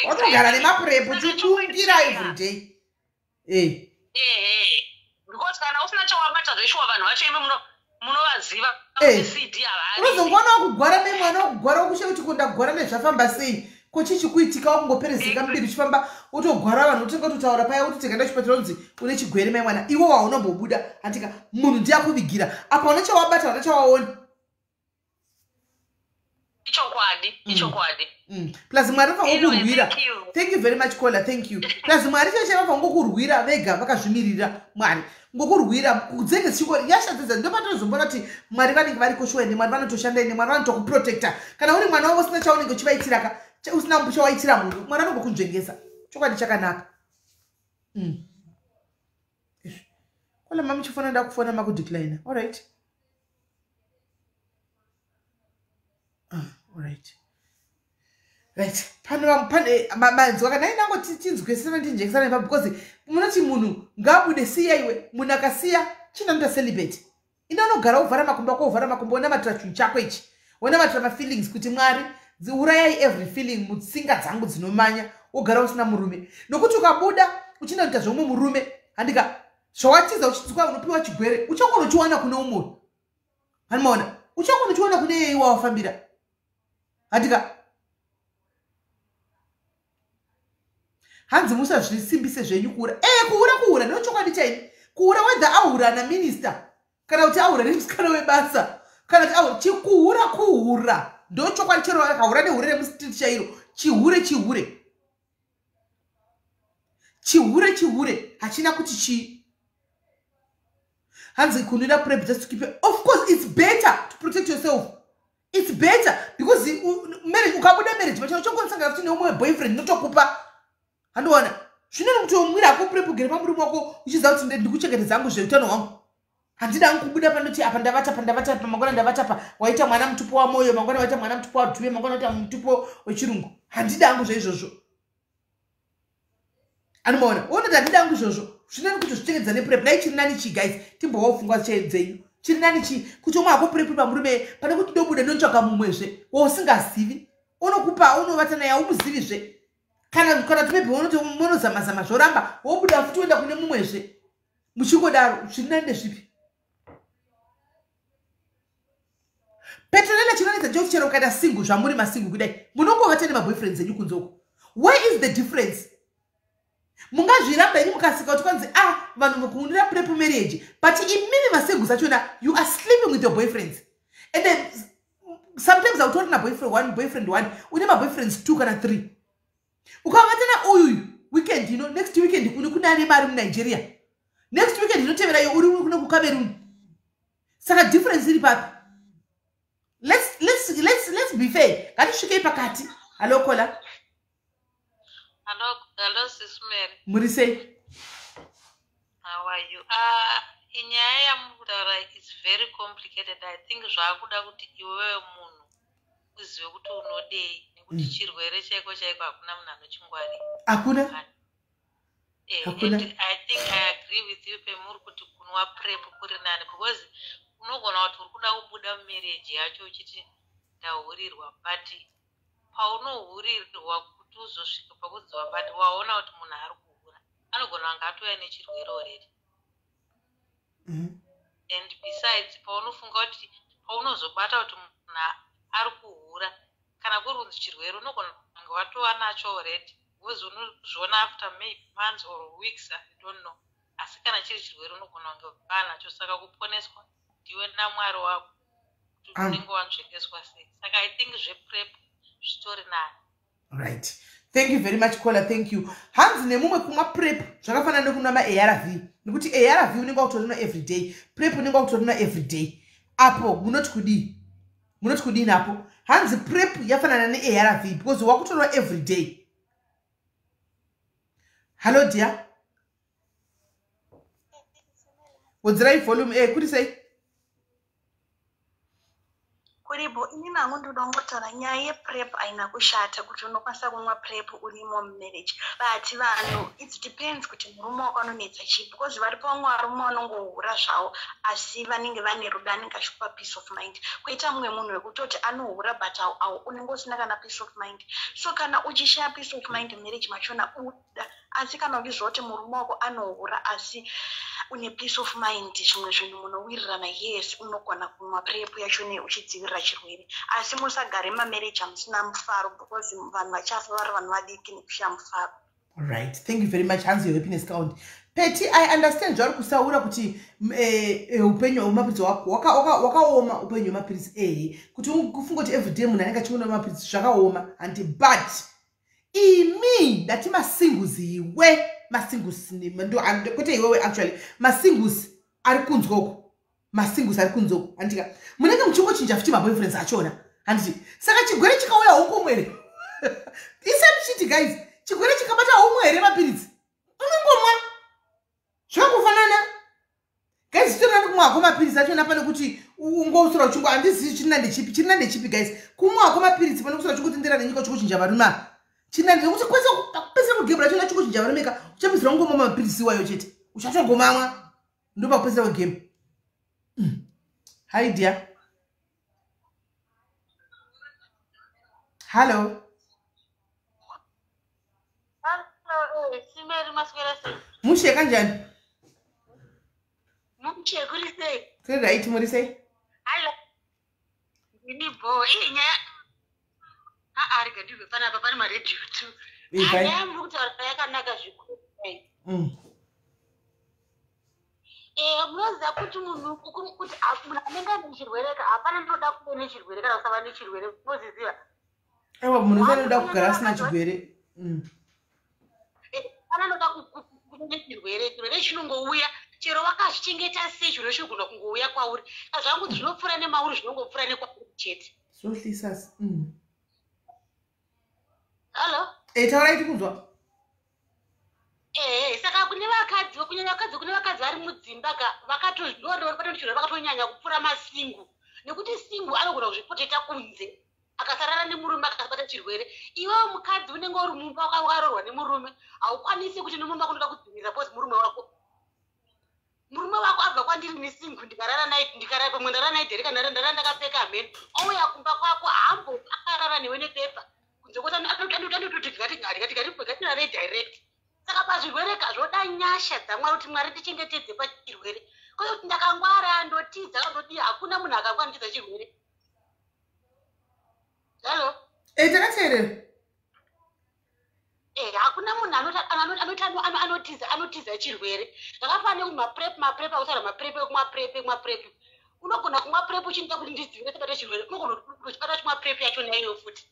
Watogara nemaprep uchidungira every day. Ehe, because kana usina chawabata zveshuwa, vanhu vacho imi munovaziva kuti CD havari. Unozongoona wakugwara nemwana, wakugwara, wakushe kuti ko ndagwara nezvafamba sei, ko chii chikuitika, wakungoperezeka muviri uchifamba, wotogwara, vanhu wotenga kutotaura paya, woti tikaenda kuchipatara unzi une chigwere, mai mwana, iwe waunombobuda andika munhu ndiyakuvigira apa, una chawabata, una chawaona. Ichokwadi. Ichokwadi. Plus Mwari Anyway, vakangokurwira. thank you. Thank you very much, caller, thank you. Plus Mwari chaicho vakangokurwira vega, vakazvimirira. Mwari ngokurwira, dzinenge dzichingori nyasha dzedza. Ndopatinozombona kuti Mwari vanenge variko shuwa, ende Mwari vanotoshanda, ende Mwari vanotokuprotecta. Kana uri mwana wavo usina chaunenge uchivaitira ka, usina chawaitira munhu, Mwari anongokunzvengesa. Chokwadi chakanaka. Izvi. Caller, mamuchifona, ndakufona, makudeclina. Alright, ah, alright, right, pane pane manzwa kana inango tinzwisisana, tinjekesana ipa, because munoti munhu ngaabude, siya iwe. Munhu akasiya chinonoita celibate, ine unogara wovhara makumbo ako, wovhara makumbo, wonamatira chinhu chako ichi, wonamatira mafeelings kuti, "Mwari, urayai every feeling mutsinga dzangu dzinomanya." Wogara usina murume, nokuti ukabuda uchinoita zvomwe murume, handika zvawatiza uchinzwa unopiwa chigwere, uchangona uchiwana kune umwe, hanimaona, uchangona uchiwana kune iye wawafambira, handika? Hanzi musazvisimbise zvenyu kuura. Kuura kuura, ndochokwadi chaini. Kuura, whether ahura naminista, kana kuti ahura nemusikana webasa, kana kuti ahura, chikuhura kuhura, ndochokwadi. Chero akahura nehure remustreet chairo, chihure chihure, chihure chihure, hachina kuti chii. Hanzi kunwira prep just to keep it. Of course it's better to protect yourself, it's better, because marriage, ukabuda marriage pacho, uchangonisangana futi neumwe boyfriend, notokupa, handiona zvinoni kuti umwira hako prep, ugere pamurume wako uchiziva kuti ndikuchengetedza hangu zveutano hwangu, handida hangu kubuda panoti apa ndavata pa, ndavata pa, mangwana ndavata pa, waita mwana mutupo waMoyo, mangwana waita mwana mutupo waDhume, mangwana waita mutupo wechirungu. Handida hangu zveizvozvo, anomaona unoti handida hangu izvozvo. Zvinani kuti zvichengetedza neprep. Dai chiri nani chii, guys? Timbowawo pfungwa dzenyu. Chiri nani chii, kuti umwe hako prep pamurume, pane kuti ndobuda ndotsvaga mumwezve wausingazivi, unokupa, unovata naye, haumuzivizve? Kana kuti maybe unoti munozamazama, zvoramba, wobuda futi, woenda kune mumwezve, muchingodaro. Zviri nani ndezvipi? Petronella, chinonetsa chekuti chero ukaita single, zvamuri masingle kudai, munongovata nemaboyfriends enyu kunze uko. Where is the difference? Mungazviramba ini mukasika kuti kwanzi, ah, vanhu kuunira prep marriage, but imimi masingles achona, you are sleeping with your boyfriends, and then sometimes hautori naboyfriend one, boyfriend one, une maboyfriends two kana three. Ukavatana uyuyu weekend ino, next weekend kune kune ane mari muNigeria, next weekend inotevera iyo uri kune kuCameroon. Saka difference iri papi? Let's be fair, ngatisvikei pakati. Hallo, caller. Hello, hello, Sis Mary. Muri sei? How are you? Nyaya yamuri kutaura is very complicated. I think zvaakuda kuti iwewe munhu uzive kuti unodei, nekuti chirwere chaiko chaiko hakuna munhu anochingwarira. Hakuna. Hakuna. And I think I agree with you pemuri kuti kunwa PrEP kuri nani, because unogona kuti uri kuda kubuda mumarriage yacho uchiti ndahurirwa, but paunohurirwa kuti uzosvika pakunzi wabata, waona kuti munhu ari kuhura, anogona kunge atouya nechirwere already. And besides, paunofunga kuti paunozobata kuti munhu ari kuhura, kana kuri kunzi chirwere, unogona kunge watova nacho already, because unozviona after maybe months or weeks, I don't know. Asi kana chiri chirwere, unogona kunge vanacho. Saka kuponeswa ndiwe naMwari wako kuti unenge wanzvengeswa sei. Saka I think zvePrEP zvitori nani. Right, thank you very much, caller, thank you. Hanzi nemumwe, kumwa PrEP zvakafanana nekunwa maARV, nekuti ARV unenge wakutorinwa every day, PrEP unenge wakutorinwa every day. Apo munoti kudii? Munoti kudii napo? Hanzi PrEP yafanana neARV because wakutorinwa every day. Hallo dear, wedzerai volume. Kuri sei? Kuripo. Inini hangu ndoda kungotaura nyaya yePrEP. Haina kushata kuti unokwanisa kunwa PrEP urimo mumarriage, but vanhu, it depends kuti murume wako anonetsa chii, because varipo vamwe varume vanongohura zvavo asi vanenge vane rudo, anenge achikupa peace of mind. Kwoita mumwe munhu wekutoti anohura, but unenge usina kana peace of mind. So kana uchishaya peace of mind mumarriage machona, buda. Asi kana uchiziva kuti murume wako anohura asi une peace of mind, zvimwe zvinhu munowirirana, yes, unogona kumwa PrEP yacho uchidzivirira chirwere. Asi musagare mamarriage amusina mufaro, because vanhu vachafa vari vanhu vadiki nekushaya mufaro. Right, thank you very much. Hanzi your happiness count. Peti, I understand zvauri kusaura kuti upenyu hwemapirisi wakaoma, upenyu hwemapirisi, ehe, kuti kufunga kuti everyday munhu anenge achingoona mapirisi zvakaoma, handi? But imi, ndati masingles, iwe masingles, kwete iwewe actually, masingles ari kunzwoko, masingles ari kunzwoko, handika? Munenge muchingochinja futi maboyfriends achona, handiti? Saka chigwere chikauya hukumwere isame shit, guys. Chigwere chikabata umwe here mapiritsi unongomwa, zvakangofanana, guys. Chitorina kumwako mapiritsi achona pane kuti ungosora uchingo, handizivi chirina ndechipi, chirina ndechipi, guys? Kumwako mapiritsi pane kusora uchingotendera nenyika uchingochinja varume ava, chirina nekuti kwese kupesera kugame rachona chingochinja varume ka, uchapedzisira ungomwa mapiritsi iwayo chete, uchatongomamwa, ndopakupesera kwegame. Hi dear, hallo. Simeri, maswera sei? Mushe, kanjani? Mushe, kuri sei? Kuri right, muri sei? Hallo, ndini bo. Ii, nyaya, aa, rega ndibve panapa, pane maredhiyo tu. Nyaya muri kutaura yakanaka zvikuru. Munoziva kuti munhu, kuti munhu anenge ane chirwere ka, hapana ndoda kuve nechirwere kana kusava nechirwere, munoziziva? Aiwa, munhu anoda kugara asina chirwere. Pana anoda kuve nechirwere, chirwere chinongouya chero wakazvichengeta sei, chirwere chinogona kungouya kwauri. Kazvangu zvinopfuura nemauri, zvinongopfuura nekwauri chete. Sohlisas. Hallo? Taurai, tikunzwa. Ehe, saka kune vakadzi, kunyanya vakadzi, kune vakadzi vari mudzimba ka, vakatozvinochirwere vakatonyanya kupfuura masingle, nekuti single anogona kuzvipoteta kunze, akasarara nemurume akasabata chirwere. Iwewe mukadzi unenge uri mumba, wakaroorwa nemurume, haukwanisi kuti nemurume wako ndoda kudzivirira, because murume wako abva kwandiri nesingle, ndikarara naye, ndikarara pamwe, ndarara naye dhereka, ndarara ndakapfeka hameno, ouya kumba kwako, hambo akarara newe nepepa kunze kwoti anototi ngatirare direct. Saka pazvirwere ka, zvoda nyasha dzaMwari kuti Mwari ndichengetedze pachirwere, kwete kuti ndakangwara ndotiza, ndodii. Hakuna munhu akangwara ndotiza chirwere. Hallo? Takateerera. Hakuna munhu anoti anotiza chirwere. Zvakafanana nekumaPrEP, maPrEP akutaura, maPrEP ekumwa, PrEP ekumwa, PrEP unogona kumwa PrEP uchinoda kuti ndidzivire sabata chirwere, unogona kuchibata chimwa PrEP yachona iyoyo futi.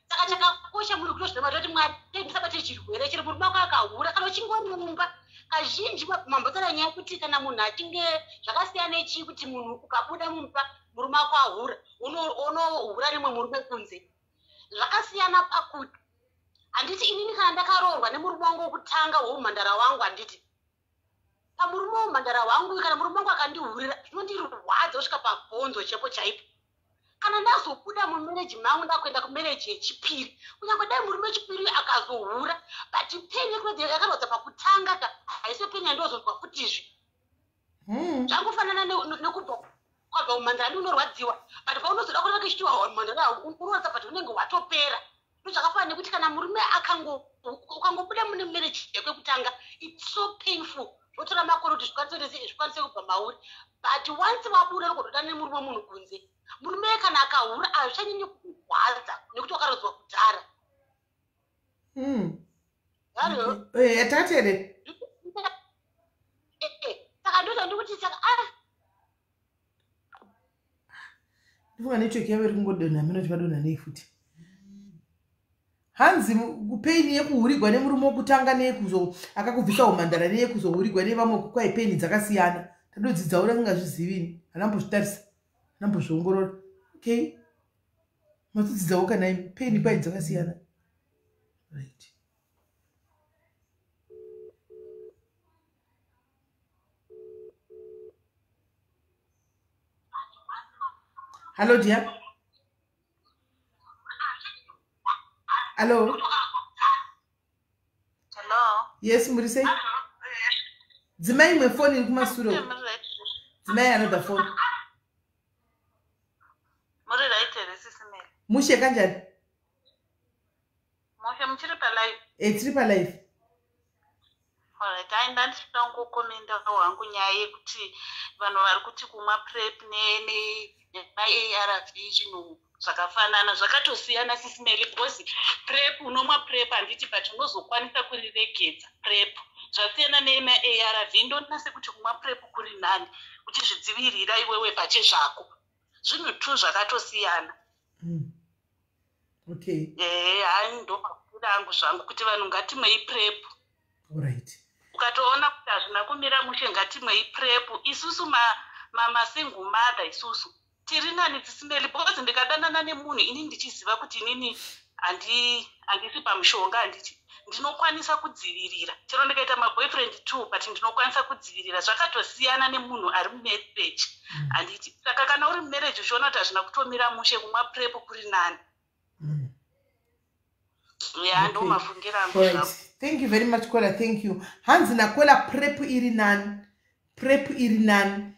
Saka chakakosha munhu kutozvinamata kuti Mwari ndisabate chirwere. Chero murume wako akahura, kana uchingori mumba, kazhinji mambotaura nyaya yekuti kana munhu achinge, zvakasiyana nechii, kuti munhu ukabuda mumba murume wako ahura, unohura nemwe murume kunze, zvakasiyana pakuti, handiti, inini kana ndakaroorwa nemurume wangu wokutanga weumhandara wangu, handiti? Pamurume womhandara wangu, kana murume wangu akandihurira, zvinondirwadza kusvika pabhonzo chaipo chaipo. Kana ndazobuda mumarriage mangu, ndakuenda kumarriage yechipiri, kunyange dai murume wechipiri akazohura, but pain yakarwadza pakutanga ka, haisi pain yandozonzwa futizve. Zvangofanana nekubva kwabva umhandara, unorwadziwa, but paunozoda kureva kechitiwa umhandara unorwadza, but unenge hwatopera. Ndozvakafanana nekuti kana murume ukangobuda mune marriage yekwekutanga, it's so painful, zvotora makore kuti zvikwanise kubva mauri. But once wabuda, unogotoda nemurume munhu kunze, murume kana akahura, hazvichanyanyi kurwadza nekuti wakarodzwa kudhara. Hello? Tatere. Saka ndozva ndikuti, saka ah Ndifunga network yavo iri kungodonha mino, kuti vadonha nei futi. Hanzi pain yekuhurigwa nemurume wokutanga neyekuzo akakubvisa umhandara neyekuzohurigwa nevamwe, kwai pain dzakasiyana. Tadodzidzawo, ndasingazvizivini, hanambozvitarisa, hanambozviongorora. Okay, matodzidzawo kana imi, pain kwai dzakasiyana, right? Hello dear, hello. Hello. Yes, muri sei? Dzimai imwe foni iri kumasure uko. Dzimai another phone. Muri right here, Sisi Meli? Mushe, kanjani? Mushe, muchiri palive? E, tiri palive. Alright, ai ndandichida kungocommenta hangu nyaya yekuti vanhu vari kuti kumwa PrEP nemaARV zvinhu zvakafanana. Zvakatosiyana, Sisi Meli, because PrEP, unomwa PrEP handiti, but unozokwanisa kuriregedza PrEP. Zvasiyana nemaARV. Ndoona sekuti kumwa PrEP kuri nani, uchizvidzivirira iwewe pachezvako. Zvinhu two zvakatosiyana. Ehe, hai, ndo mafungiro angu zvangu, kuti vanhu ngatimwei PrEP. Ukatoona kuti hazvina kumira mushe, ngatimwei PrEP. Isusu masingle mother, isusu tiri nani, Sisi Meli, because ndikadanana nemunhu ini ndichiziva kuti inini handisi pamushonga, handiti, ndinokwanisa kudzivirira. Chero ndikaita maboyfriend two, but ndinokwanisa kudzivirira. Zvakatosiyana nemunhu ari mumarriage, handiti? Saka kana uri mumarriage uchiona kuti hazvina kutomira mushe, kumwa PrEP kuri nani. Ya, ndo mafungiro angu zvangu. Thank you very much, Kola. Thank you. Hanzi naKola, PrEP iri nani, PrEP iri nani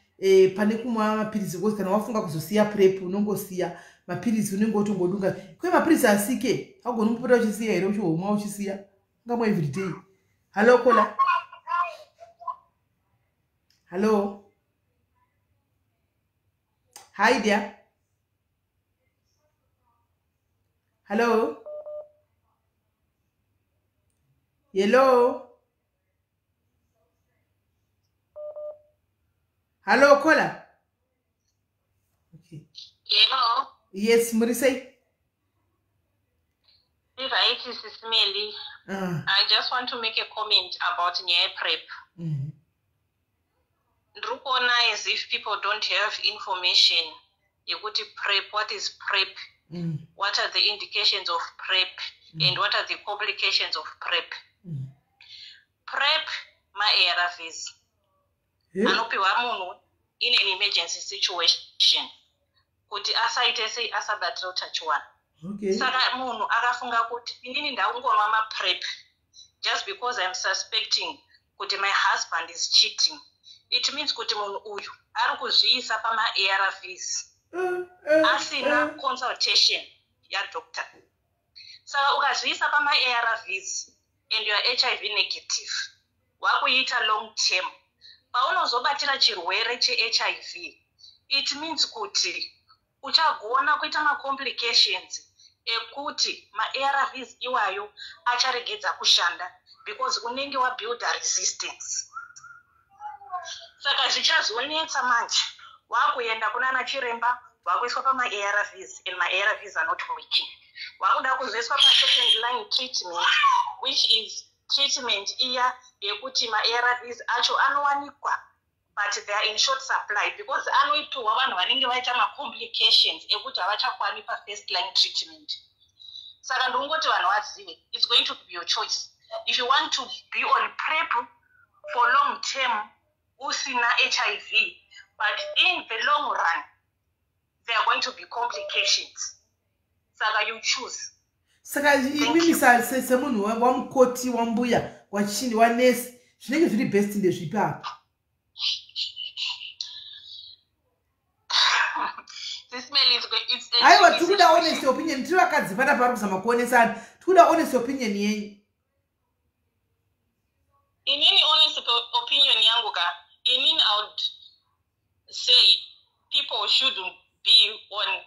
pane kumwa mapirizi, because kana wafunga kuzosiya PrEP, unongosiya mapirizi, unenge utongodunga kwe mapirizi. Asike haugoni kupota uchisiya here, uchihomwa uchisiya, ungamwa everyday. Hallo Kola, hallo, hi dear, hello, hello, hello Kola, okay. Hello. Yes, muri sei? Right, Sisi Meli. I just want to make a comment about nyaya PrEP. Ndiri kuona as if people don't have information yekuti PrEP, what is PrEP? What are the indications of PrEP? And what are the complications of PrEP? PrEP ma-ARVs anopiwa munhu in an emergency situation kuti asaite sei, asabatira utachiwana. Saka munhu akafunga kuti inini ndakungonwa maPrEP just because I'm suspecting kuti my husband is cheating, it means kuti munhu uyu ari kuzviisa pama-ARVs asina consultation yadoctor. Saka ukazviisa pama-ARVs and you are HIV negative, wakuita long term, paunozobatira chirwere cheHIV, it means kuti uchagona kuita macomplications ekuti maARVs iwayo acharegedza kushanda, because unenge wabuilda resistance. Saka zvichazonetsa manje, wakuenda kunana chiremba, wakuiswa pamaARVs and maARVs are not working, wakuda kuzoiswa pasecond line treatment, which is treatment iya yekuti maARVs acho anowanikwa, but they are in short supply, because anoipiwa vanhu vanenge vaita macomplications ekuti havachakwani pafirst line treatment. Saka ndongoti vanhu vazive, it's going to be your choice if you want to be on PrEP for long term. usina HIV, but in the long run there are going to be complications. Saka you choose. Saka imimi semunhu wamukoti, wambuya, wachini, wanesi, zvinenge zviri best ndezvipi apa? Aiwa, tiri kuda honest opinion. Tiri vakadzi pana pari kuzama kuonesana, tiri kuda honest opinion yenyu. Inini honest opinion yangu ka, inini I would say people shouldn't be on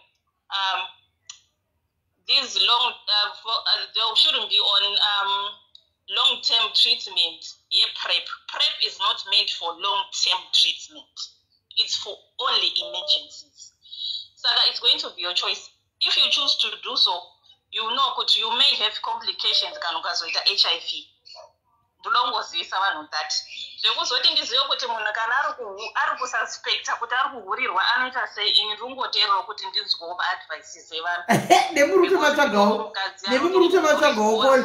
these long they shouldn't be on long-term treatment yePrep. PrEP is not meant for long-term treatment. It's for only emergencies. Saka it's going to be your choice. If you choose to do so, you know kuti you may have complications kana ukazoita HIV. Ndinongozivisa vanhu that zvekuzoti ndizive kuti munhu kana ari kususpecta kuti ari kuhurirwa anoita sei, ini ndingoteererawo kuti ndinzwewo maadvices evanhu. Nemuri kutomatsvagawo, nemi muri kutomatsvagawo kola,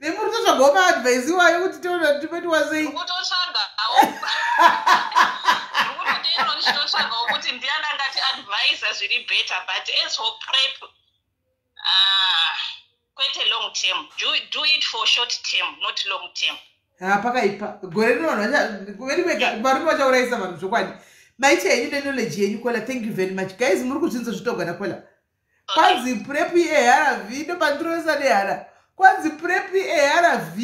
nemi muri kutotsvagawo maadvice iwayo kuti tiona tinoitwa sei. Kutotsvagawo, ndikutoteererawo ndichitotsvagawo kuti ndiani angati advisa zviri better. But as for PrEP, ah, kwete long term. Do it for short term, not long term. Ha, pakaipa. Gore rino vanhu varume vachaurayisa vanhu zvokwadi. Maita henyu neknowledge yenyu, caller. Thank you very much. Guys, muri kuzvinzwa zvitogana caller? Kwanzi PrEP yeARV, ndopandirosa nehara. Kwanzi PrEP ARV,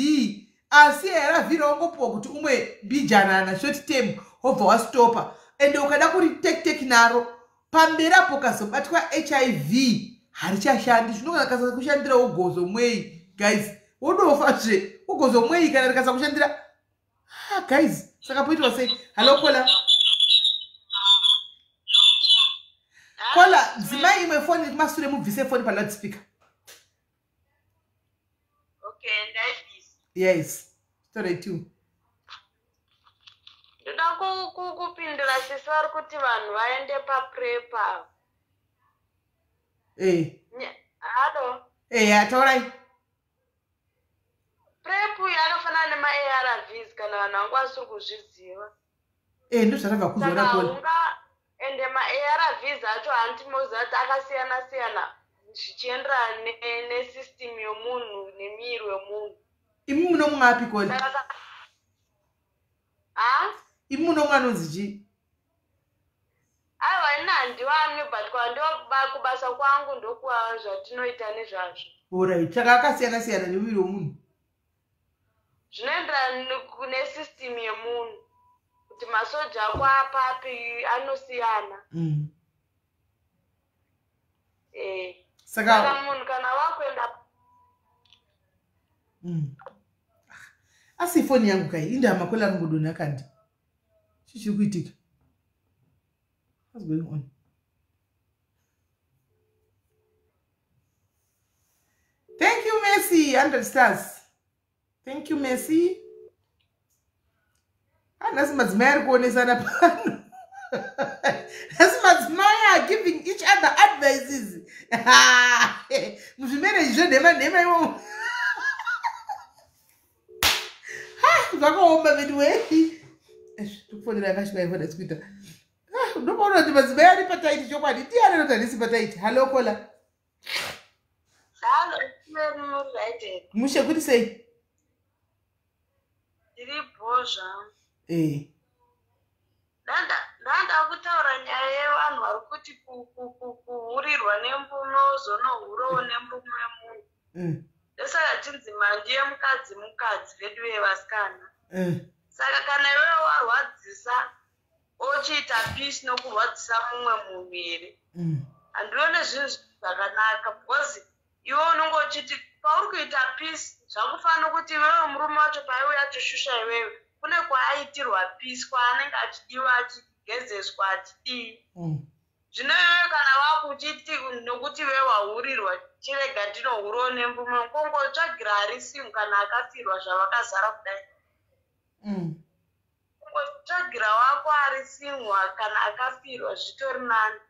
asi ARV rawangopiwa kuti umwe mbijanana, short term, wobva wastopa. Ende ukada kuri tektek naro pamberi apo, kazobatwa HIV harichashandi. Zvinogona kushandira ugozo mwei, guys, wodofazve ugozo mwei kana rikasakushandira. Ah, guys, saka poitwa sei? Hallo caller, caller, dzimai imwe foni kumasure, mubvise foni paloudspeaker. Okay, ndaibvisa. Yes, story two. Ndoda kupindura sisi vari kuti vanhu vaende paPrep. Hallo? Eh, taurai. PrEP yakafanana nemaARVs, kana vanhu vangu vasiri kuzviziva. Eh, ndozvatabva kuzona. Saka Caller. Unga ende maARVs acho, hanti moziva kuti akasiyana siyana zvichienderana nesystem yomunhu nemiri wemunhu. Imi munomwapi, caller? Saka ha. Imi munomwa anonzi chii? Aiwa, ini handiwamwi, but kubasa kwangu ndokuwa zvatinoita nezvazvo. Alright, saka akasiyana siyana nemuviri wemunhu. Zvinoenderana nesystem yemunhu, kuti masoja ako apapi anosiyana. Saka Saka munhu kana wakuenda Asi foni yangu kai inda macaller anongodonha kandi. Chii chiri kuitika? What's going on? Thank you, Messi, 100 stars. Thank you, Messi. Ah, nhasi madzimai ari kuonesana pano. Nhasi madzimai are giving each other advices muzvimarriage zvenhema nhema imomo. Zvakaoma veduwe. Tikufonera yakasvika ifona tsikuita. Ndopaona kuti madzimai ari pataiti chokwadi. Ndiani anoti handisi pataiti? Hallo caller. Hallo, right? Mushe, kuti sei? Ndiri bho zvangu. Ndanda kutaura nyaya yevanhu vari kuti kuhurirwa nemurume, uzonohurawo nemurume wemunhu. Ndosaka chinzi mandi yemukadzi mukadzi vedu vevasikana. Saka kana iwewe warwadzisa, ochiita peace nokurwadzisa mumwe munhu here? Handione zvinhu zvakanaka, because iwe unonge uchiti pauri kuita peace, zvakufanira kuti iwewe murume wacho paaiuya achishusha iwewe, kune kwaaitirwa peace, kwaanenge achidiwa, achigezeswa, achidii. Zvino iwewe kana wakuchiti nokuti iwewe wahurirwa, chirega ndinohurawo nemurume, kongotsvagira ari simu kana akafirwa zvavakazara kudai. Kungotsvagira wako ari single kana akafirwa zvitori nani.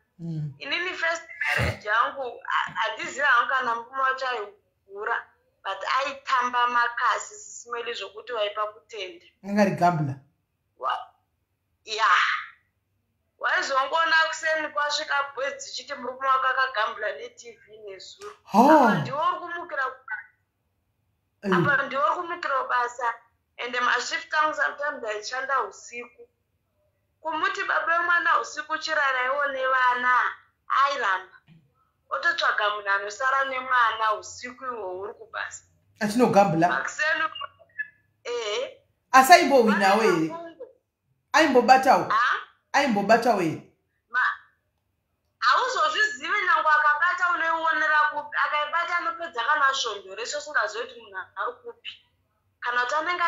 Inini first marriage yangu, handizivi hangu kana murume wacho aihura, but Aitamba makasi, Sis Melly, zvokuti waipa kutenda. Anga ari gambler. Ya, waizongoona kuseni kwasvika boys dzichiti murume wako akagambula neTV nezuro. Apa ndiwe uri kumukira, apa ndiwe uri kumukira basa. Ende mashift angu sometimes aishanda usiku. Kumuti, "Baba vemwana, usiku chiraraiwo nevana," airamba, ototsvaga munhu anosara nemwana usiku ihwo uri kubasa. Achinogambula. Makuseni, ehe. Asi aimbowinawo here? Aimbobatawo? Ha? Aimbobatawo here? Hauzozvizivi. Nyange akabata, unoionera kupi? Akaibata anopedza kana svondo rese usingazivi kuti munhu ari kupi, kana kuti anenge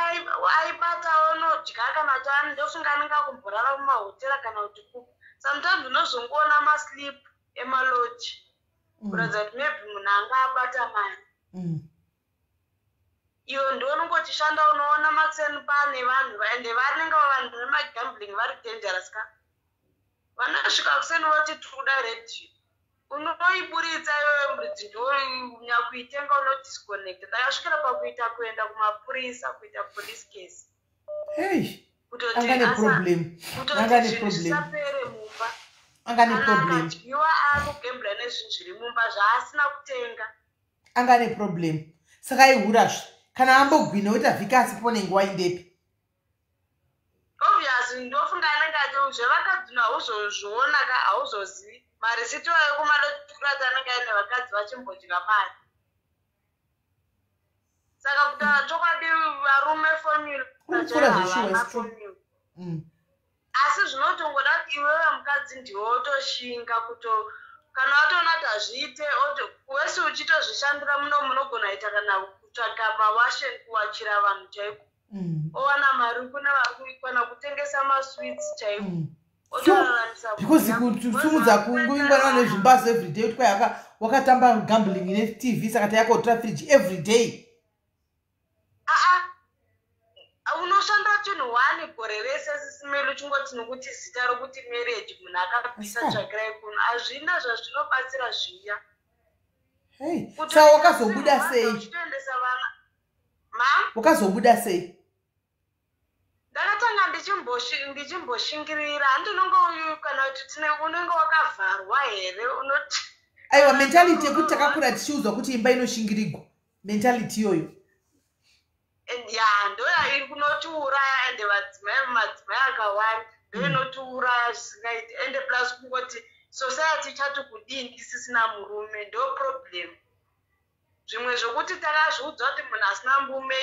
aibata onodya, kana kuti ndofunga anenge akumborara mumahotera kana kuti kupi. Sometimes unozongoona maslip emalodge kuratidza kuti maybe munhu anga abata mari. Iwe ndiwe unongochishanda, unoona makuseni paane vanhu, ende vanenge vanhu vemagambling vari dangerous ka. Vanosvika kuseni voti, "Tikuda redhiyo." Unoiburitsa iwewe, muridzi ndiwo nyakuitenga, unodisconnect. Ndakasvikira pakuita kuenda kumapurisa, kuita police case. Hey. Kutoti Anga neproblem. Kutoti Anga zvinhu neproblem. zvisapere mumba. Anga Kana neproblem. akadyiwa, akugembla nezvinhu zviri mumba zvaasina kutenga. Anga neproblem. Saka aihurazve kana ambogwina, oita vhiki asipo, nenguva indepi? Obvious, ndofunga anenge ati zvevakadzi hauzozviona ka, hauzozivi marisiti wayo kumalodge, anenge aine vakadzi vachimbodya mari. Saka kutaura chokwadi, varume formula Kuripfuura zveshuwa, havana it's true. formula. Asi zvinotongoda kuti iwewe mukadzi ndiwe wotoshinga kuto kana watoona kuti hazviite, wese uchitozvishandira muno, munogona kuita kana kutsvaga mawashen, kuwachira vanhu chaiko, owana mari kune vari, kana kutengesa masweets chaiko, otoraramisa. Because kusumudza kungoingwana nezvimbazo everyday kuti kwai wakatamba gambling neTV, saka tayakotora fridge every day. Aa, unoshanda chinhu one gore rese, Sis Melly, uchingoti nokuti zita rokuti marriage, munhu akabvisa tsvakirai kuno, hazvina zvazvinobatsira zviya. Hey. Kutoita Saka wakazobuda sinhu sei? Uchitoendesa vana ma Wakazobuda sei? Ndakatanga ndichimboshingirira. Handi unonge uyu kana kuti tine unenge wakavharwa here, unoti Aiwa, mentality yekuti takakura tichiudzwa kuti imba inoshingirigwa, mentality iyoyo. And ya, ndoya iri kunotiuraya. Ende vadzimai, madzimai akawanda, ndo inotiuraya zvisingaiti. Ende plus kungoti society ichati kudini isisina murume, ndo problem. Zvimwe zvokuti takazviudzwa kuti munhu asina murume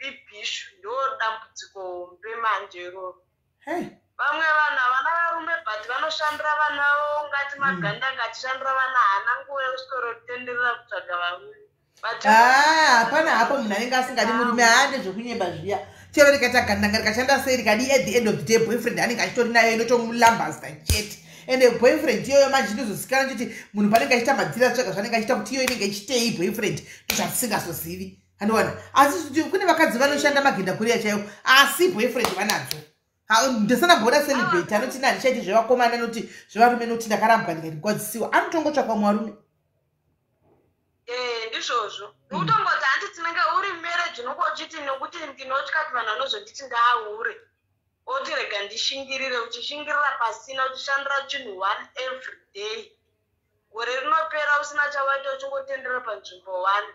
ibhishu, ndo dambudziko hombe manje iroro. Hey. Vamwe vanhu havana varume, but vanoshandira vana vavo. Ungati magandanga achishandira vana, haana nguva yekuswero kutenderera kutsvaga varume. But Ah, hapana hapo munhu anenge asingadi murume. Haa, ndezvekunyemba zviya. Chero rikaita gandanga, rikashanda sei, rikadi, at the end of the day boyfriend anenge achitori nayo, inotomulambasta chete. Ende boyfriend iyoyo manje inozozikanwa chiti munhu panenge achiita madzira tsvaga zvanenge achiita, kuti iyo inenge ichitei boyfriend, ndozvatisingazozivi, handiwana. Asi kuti kune vakadzi vanoshanda magenda kuriya chaiwo, asi boyfriend vanadzo. Ndisana mbona celebrate anoti na handichaiti zvevakomana, noti zvevarume, noti ndakarambwa, ndikati anotongotsvaka mwarume. Eh, ndizvozvo. Ndikutongoti handi tinenge uri marriage, unonge uchiti nekuti ndinotya kuti vanhu vanozonditi ndaahure, oti rega ndishingirire. Uchishingirira pasina, uchishandira chinhu one every day, gore rinopera usina chawaita, uchingotendera panzvimbo one.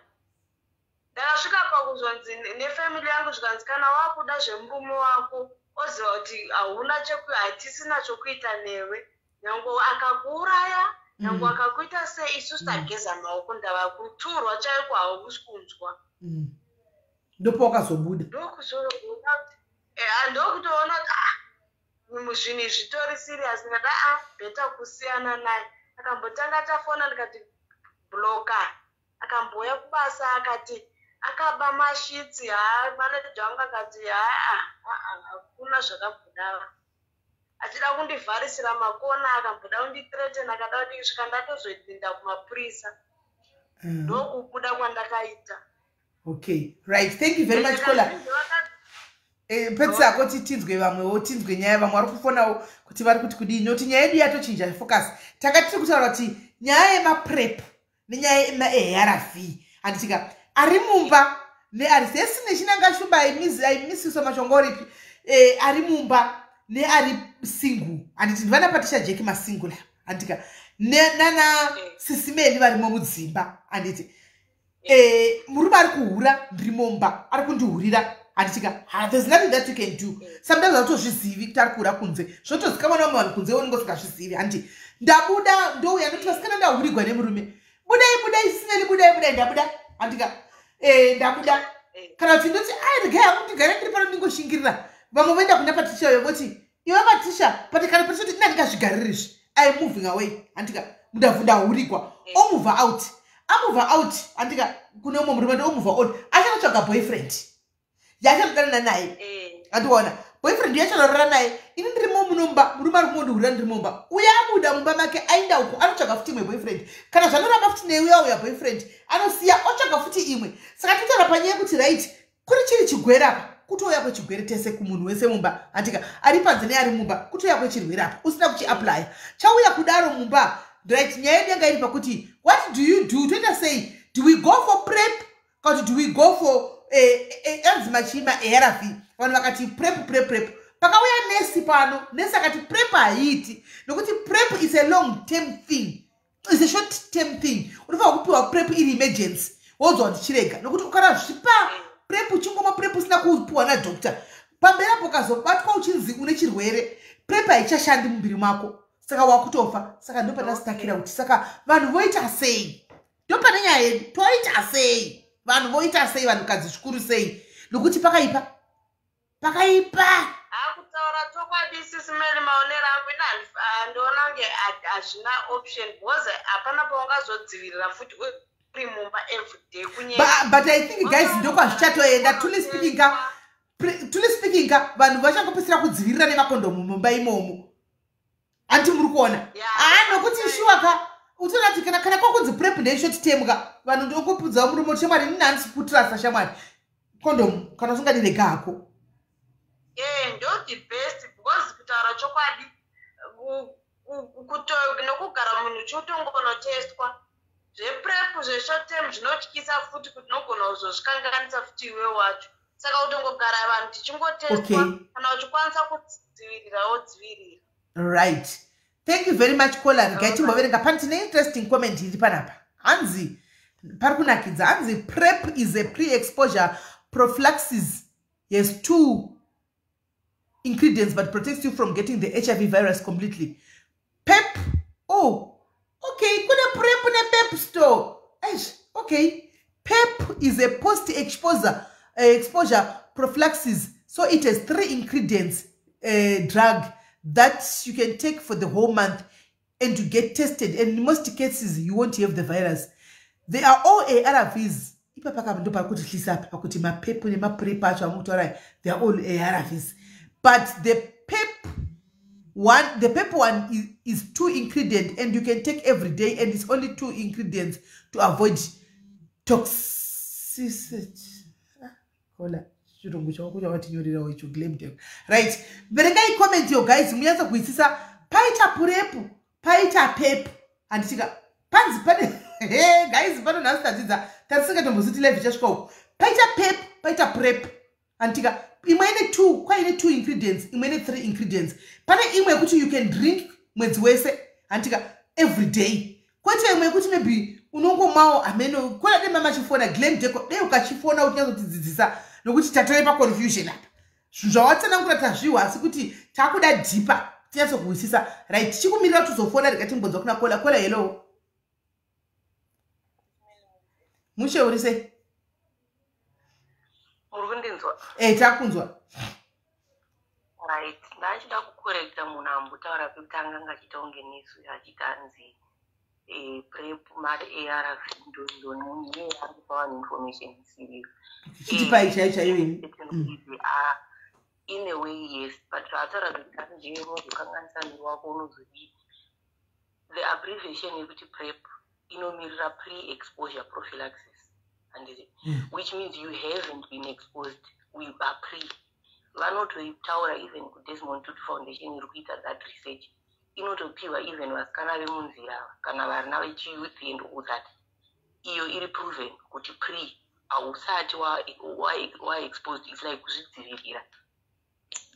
Ndakasvika pakuzonzi nefamily yangu, zvikanzi, "Kana wakuda zvemurume wako, oziva kuti hauna, hatisina chokuita newe. Nyange akakuuraya, nyange akakuita sei, isusu tageza maoko." Ndava kuturwa chaiko, hausi kunzwa. Ndopawakazobuda. Ndokutoona kuti ah, zvinhu izvi zvitori serious. Ndikati, "Aa, better kusiyana naye." Akambotanga tafona, ndikati, "Blocka." Akambouya kubasa, akati akaba masheets. Ha, maneja wangu akati, "Haa, hakuna zvakambodaro." Achida kundivharisira makona, akamboda kundithreaten, akada kuti svika ndatozoenda kumapurisa. Ndokubuda kwandakaita. Okay, right, thank you very much, caller. Pedzisako tinzwe vamwewo, tinzwe nyaya. Vamwe vari kufonawo kuti vari kuti kudii, nokuti nyaya yedu yatochinja focus. Tanga tiri kutaura kuti nyaya yemaprep nenyaya yemaARV, handitika? Ari mumba neari sesi nechinanga shumba aimisiswa mashongoripi, ari mumba neari single, handiti? Ndivana Patricia Jack masingle, handika? Nana Sisimeli varimo mudzimba, handiti? Murume ari kuhura, ndiri mumba, ari kundihurira, handitika? There's nothing that you can do. Sometimes hautozvizivi kuti ari kuhura kunze, zvotozikamwa nevamwe vanhu kunze, unenge usingazvizivi, handiti? Ndabuda, ndouya, ndoti, "Vasikana, ndahurigwa nemurume, budai, budai, Sisimeli, budai, budai." Ndabuda, handika? Ndabuda kana kuti ndoti, "Ai, regai hangu ndigare ndiri pano, ndingoshingirira." Vamwe voenda kuna Patricia uyo, voti, "Iwe Patricia." Kana Patricia kuti, "Ina ndingazvigariri izvi, I am moving away," handika? Ndahurigwa. Omove out, amove out, handika? Kune umwe murume, ndomove on, achanotsvaga boyfriend yaachanodanana naye. Andiona boyfriend yachanorara naye. Ini ndirimo munomba, murume ari kumondihurira, ndiri mumba. Uye abuda mumba make, aenda uko, anotsvaga futi imwe boyfriend. Kana zvanoramba futi neuya uya boyfriend, anosiya, otsvaga futi imwe. Saka totaura panyaya yekuti, right, kuri chiri chigwere apa, kutouya kwechigwere tese kumunhu wese mumba, handika? Ari panze neari mumba, kutouya kwechirwere apa usina kuchiapplya, chauya kudaro mumba, right? Nyaya yedu yanga iri pakuti, what do you do? Toita sei? Do we go for PrEP kana kuti do we go for anzi machima ARV? Vanhu vakati PrEP, PrEP, PrEP. Pakauya nesi pano, nesi akati PrEP haiiti, nokuti PrEP is a long term thing, is a short term thing. Unofanira kupiwa PrEP iri emergency, wonzwa kuti chirega, nokuti ukana zvipa PrEP, uchingomwa PrEP usina kupiwa nadoctor, pamberi apo ukazobatwa uchinzi une chirwere, PrEP haichashandi mumuviri mako, saka wakutofa. Saka ndopatastakira kuti, saka vanhu voita sei? Ndopane nyaya yedu. Toita sei? Vanhu voita sei? Vanhukadzi zvikuru sei? Nokuti pakaipa, pakaipa. Akutaura chokwadi, Sisimeli, maonero angu ina handiona kunge hazvina option, because hapana paungazodzivirira futi uri mumba everyday. But I think, guys, ndokwazvichatoenda. Truly speaking ka, vanhu vachangopedzisira kudzivirira nemakondomu mumba imomo, handiti? Muri kuona? Haa, nokuti shuwa ka, utoona kuti kana kwakunzi PrEP ndeshort term ka, vanhu ndokupudzawo murume kuti, "Shamwari, inini handisi kutrasta, shamwari, kondomu kana usingadirega hako." Ndo the best, because kutaura chokwadi, nokugara munhu uchitongonotestwa, zvePrEP zveshort term zvinotyisa futi, kuti unogona kuzozvikanganisa futi iwe wacho. Saka kutongogara vanhu tichingotestwa, kana uchikwanisa kudzivirira, wodzivirira. Right, thank you very much, caller. Regai timboverenga pani, tine interesting comment iri panapa. Hanzi pari kunakidza, hanzi PrEP is a pre-exposure prophylaxis, has two ingredients but protects you from getting the HIV virus completely. PEP, oh, okay, kune PrEP nePEP store. Eish, okay, PEP is a post exposure exposure prophylaxis, so it has three ingredients, drug that you can take for the whole month and to get tested, and in most cases you won't have the virus. They are all ARVs. Ipapa ndo pari kutihlisa apa, pakuti maPEP nemaPrEP acho amukutaura, they are all ARVs, but the PEP one, the PEP one is two ingredient and you can take every day, and it's only two ingredients to avoid toxicity. Ah, kola chirungu chako chavatinyorerawo icho, Glamdek. Right, verengai comment yo, guys, munyatsa kuisisa. Paita PrEP, paita PEP, handitika? Panzi pane, guys, pano nhasi tadzidza, tatisingatomboziti live ichasvika uku. Paita PEP, paita PrEP, handitika? Imwe ine two, kwaine two ingredients, imwe ine three ingredients. Pane imwe yekuti you can drink mwedzi wese, handitika, every day, kwete imwe yekuti maybe unongomawo hameno. Kona dai mamachifona, Glam Deco, dei ukachifona kuti nyatsotidzidzisa, nokuti tatove paconfusion apa. Zvinhu zvawatsanangura tazvihwa, asi kuti takuda deeper tinyatsokuhwisisa. Right, tichikumirira kuti uzofona, rega timbonzwa kuna caller. Caller, hello, mushe, uri sei? Muri kundinzwa? E, takunzwa. Right, ndachida kucorrecta munhu ambotaura pekutanga, anga achiita kunge nesu, achiti anzi PrEP mari ARV. Ndononiye ari kupa vanhu information isiriyo. Chitipai chaiyo chaiyo ini. In a way, yes, but zvaataura zvekutanga nje, unozokanganisa miri wako, unozodii. The abbreviation yekuti PrEP inomirira pre-exposure prophylaxis, handiti? Which means you haven't been exposed, we are pre. Vanotoitaura even kuDesmond Tutu Foundation iri kuita that research, inotopiwa even vasikana vemunzira kana varina vechiyouth and all that. Iyo iri proven kuti pre. Hausati wa-exposed. It's like kuzvidzivirira.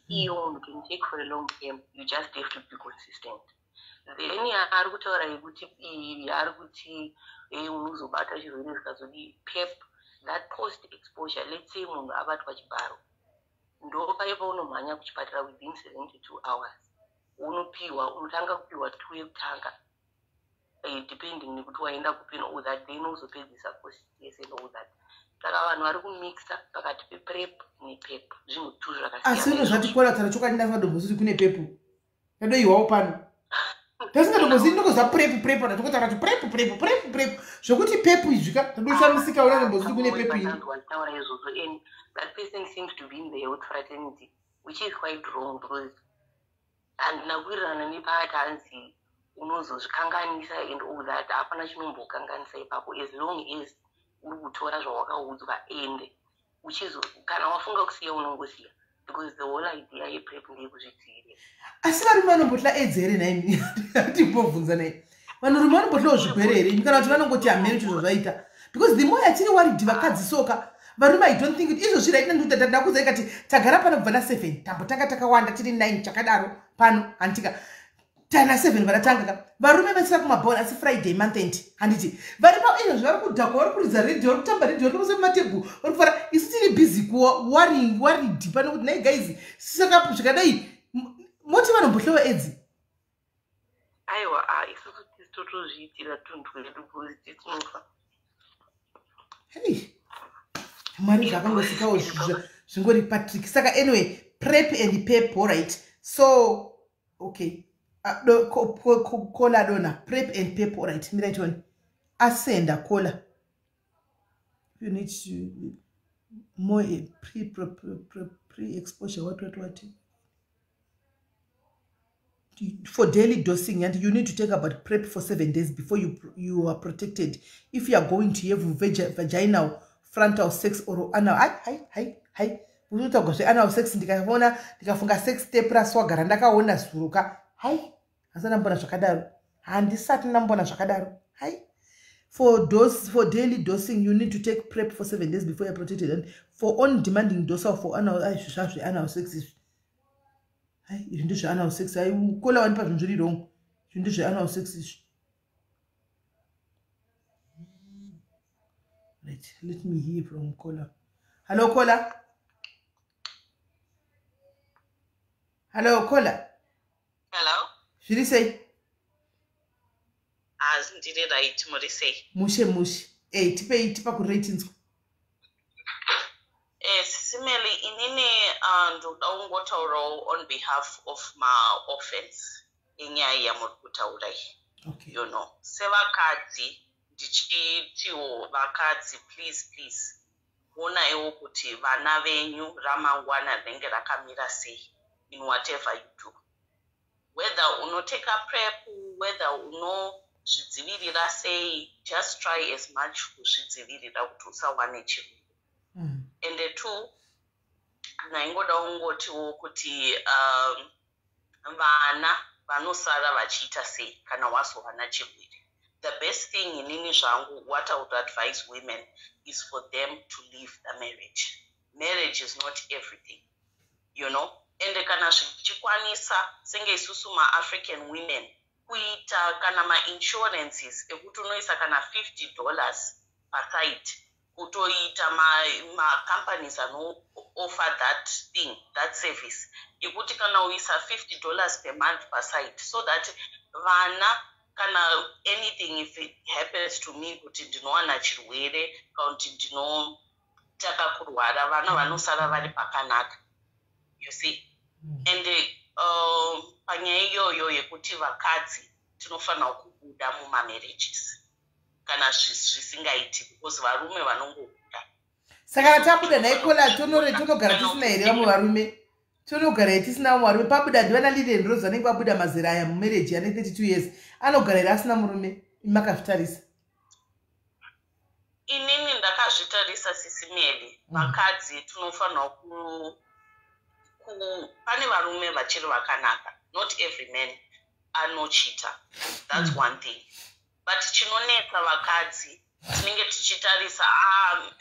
Iyo munhu can take for a long term. You just have to be consistent. Then yaari kutaura yekuti, yaari kuti unozobata chirwere zvikazodii, PEP, that post exposure, let's say munhu abatwa chibharo, ndo paye paunomhanya kuchipatara within 72 hours, unopiwa, unotanga kupiwa two yekutanga, depending nekuti waenda kupi and all that, then uzopedzisa course yese and all that. Saka vanhu vari kumixa pakati pePrep nePEP, zvinhu two. Asi unozvati kola tara chokwadi, ndasingadombozivi kune PEP. Ndadoiwawo pano, ndasingadombozivi. Ndinongoziva PrEP, PrEP, ndatokotaura kuti PrEP, PrEP, PrEP, PrEP, zvokuti PEP izvika ndadoshamisika, unadombozivi kune PEP ini. Vachitaura izvozvo, and that person seems to be in the health fraternity, which is quite wrong, because handina kuwirirana nepakati hanzi unozozvikanganisa and all that. Hapana chinombokanganisa ipapo as long as uri kutora zvawakaudzwa, and uchizo kana wafunga kusiya, unongosiya, because the whole idea yePrep ndeyekuzvidzivirira. Asi varume vanombotla AIDS here naimi? Timbobvunza nai, vanhurume vanombotlawo zvigwere here imi, kana kuti vanongoti hamene chizvo zvaita? Because the more yatiri worried vakadzi soka, varume, I don't think kuti izvozvi right now, ndakuzai kati tagara pano kubva na7, tambotanga takawanda, tiri 9 chakadaro pano, handitika? Tana 7 varatanga ka varume vesira kumabhora, asi Friday month end, handiti? Vari pa izvozvi vari kudhakwa, vari kuridza redhiyo, vari kutamba redhiyo, vari kusa matebhu, vari kufara. Isu tiri busy kuworried pano kuti nai guys, saka zvikadai moti vanombohlowa AIDS? Aiwa, isusu tisi totozviitira tunhu twedu because titinofa. Hei, Mwari zvakangosikawo zvingori patrick. Saka anyway, PrEP and PEP, alright. So okay, kola dona PrEP and PEP, alright. Mirai tione, asenda kola. You need to more pre exposure, what, what, what, for daily dosing, and you need to take about PrEP for 7 days before you are protected. If you are going to have vaginal frontal sex or anal, hai hai hai hai, unotaurwa zveanal sex, ndikaona, ndikafunga sex tape raswagara ndakaona zuruka. Hai, handisati ndambona zvakadaro, handisati ndambona zvakadaro. Hai, for daily dosing, you need to take PrEP for 7 days before you're protected, and for on demanding dose for anal, ai, zvazveanal sex izvi. Hai, izvi ndezveanal sex. Hai, kola wanipa zvinhu zviri wrong. Izvi ndezveanal sex izvi. Right, let me hear from kola. Hello, kola. Hello, kola. Hello. Zviri sei? Asi ndiri right, muri sei? Mushe mushe. Ei, tipei, tipa kureitinzwa. Simeli, inini ndoda kungotaurawo on behalf of maorphans inyaya yamuri kutaura iyi. Sevakadzi ndichitiwo, vakadzi, please, please, onaiwo kuti vana venyu ramangwana rinenge rakamira sei in whatever you do, whether unoteka PrEP, whether unozvidzivirira sei, just try as much kuzvidzivirira kuti usawane chirwere. Ende two, ndaingoda kungotiwo kuti vana vanosara vachiita sei kana wazowana chirwere? The best thing, inini zvangu, what I would advise women is for them to leave the marriage. Marriage is not everything. Ende kana zvichikwanisa, senge isusu maAfrican women, kuita kana mainsurances ekuti unoisa kana $50 paside, kutoita macompanies anooffer that thing, that service yekuti kana uisa $50 per month paside, so that vana, kana anything, if it happens to me kuti ndinowana chirwere kana kuti ndinotaka kurwara, vana vanosara vari pakanaka, you see. And panyaya iyoyo yekuti vakadzi tinofanira kubuda mumamarriages kana zvisingaiti, because varume vanongobuda. Saka kana tabuda naikola, tonogara tisina here vamwe varume? Tonogara here tisina vamwe varume? Pabuda ndivana Lilian Rose vanenge vabuda mazera aya mumarriage ane 32 years, anogara here asina murume? Makazvitarisa? Inini ndakazvitarisa, Sisimeli. Vakadzi tinofanirwa ku pane varume vachiri vakanaka. Not every man anochita, that's one thing, but chinonetsa vakadzi Tinenge tichitarisa, ah,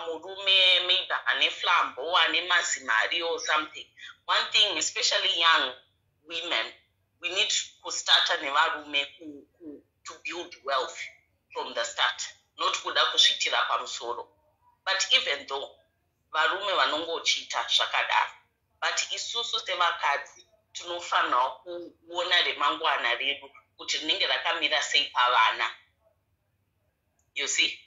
murume maybe ane flambo, ane mazimari or something. One thing, especially young women, we need kustarta nevarume to build wealth from the start, not kuda kuzviitira pamusoro. But even though varume vanongochiita zvakadaro, but isusu sevakadzi tinofanirwa kuona remangwana redu kuti rinenge rakamira sei pavana, you see,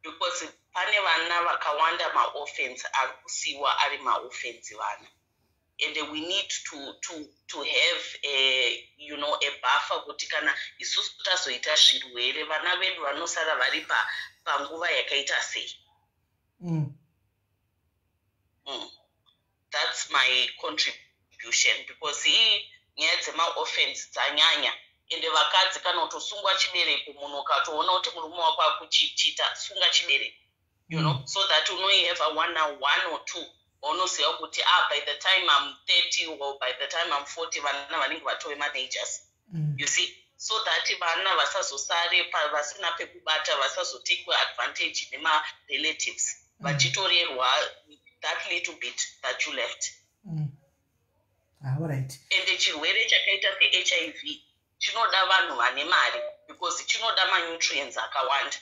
because pane vana vakawanda, maorphans ari kusiyiwa ari maorphans vana, and we need to have a buffer kuti kana isusu tazoita zvirwere, vana vedu vanosara vari panguva yakaita sei. That's my contribution, because ii nyaya dzemaorphans dzanyanya, ende vakadzi, kana kutosungwa chibereko, munhu ukatoona kuti murume wako akuchichita, sunga chibereko so that unoihave one or two waunoziva kuti, ah, by the time I'm 30 or by the time I'm 40, vana vanenge vatove managers, you see, so that vana vasazosare vasina pekubata, vasazotekwe advantage nemarelatives vachitorerwa that little bit that you left. Ah, alright. Ende chirwere chakaita seHIV chinoda vanhu vane mari, because chinoda manutrients akawanda,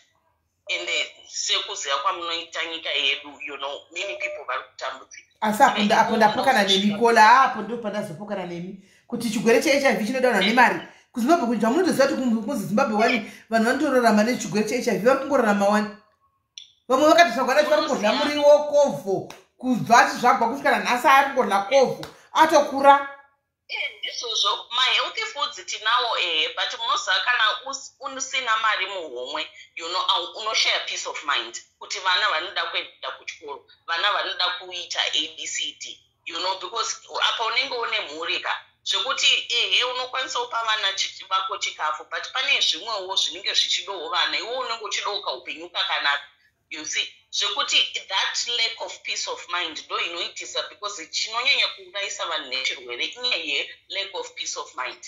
ende sekuziva kwamunoita nyika yedu, many people vari kutambudzika. Asi apo ndapokana nemi, Kola. Apo ndo pandazopokana nemi kuti chirwere cheHIV chinoda vanhu vane mari. KuZimbabwe, kuti zvamunotoziva kuti kuzi Zimbabwe wani, vanhu vanotorarama nechirwere cheHIV, vari kungorarama wani. Vamwe vakati zvagwana vari kungorya muriwo, kovho, kubva achizvagwa kusvika nanhasi ari kungorya kovho, atokura. Ndizvozvo, mahealthy foods tinawo, ehe, but munoziva kana usina mari muhomwe, unoshaya peace of mind kuti vana vanoda kuenda kuchikoro, vana vanoda kuita ABCD, because apa unenge une mhuri ka, zvekuti ehe, unokwanisa kupa vana vako chikafu, but pane zvimwewo zvinenge zvichidowo vana, iwe unenge uchidowo kaupenyu kakanaka, you see, zvekuti that lack of peace of mind ndo inoitisa, because chinonyanya kuurayisa vanhu nechirwere inyaya yelack of peace of mind,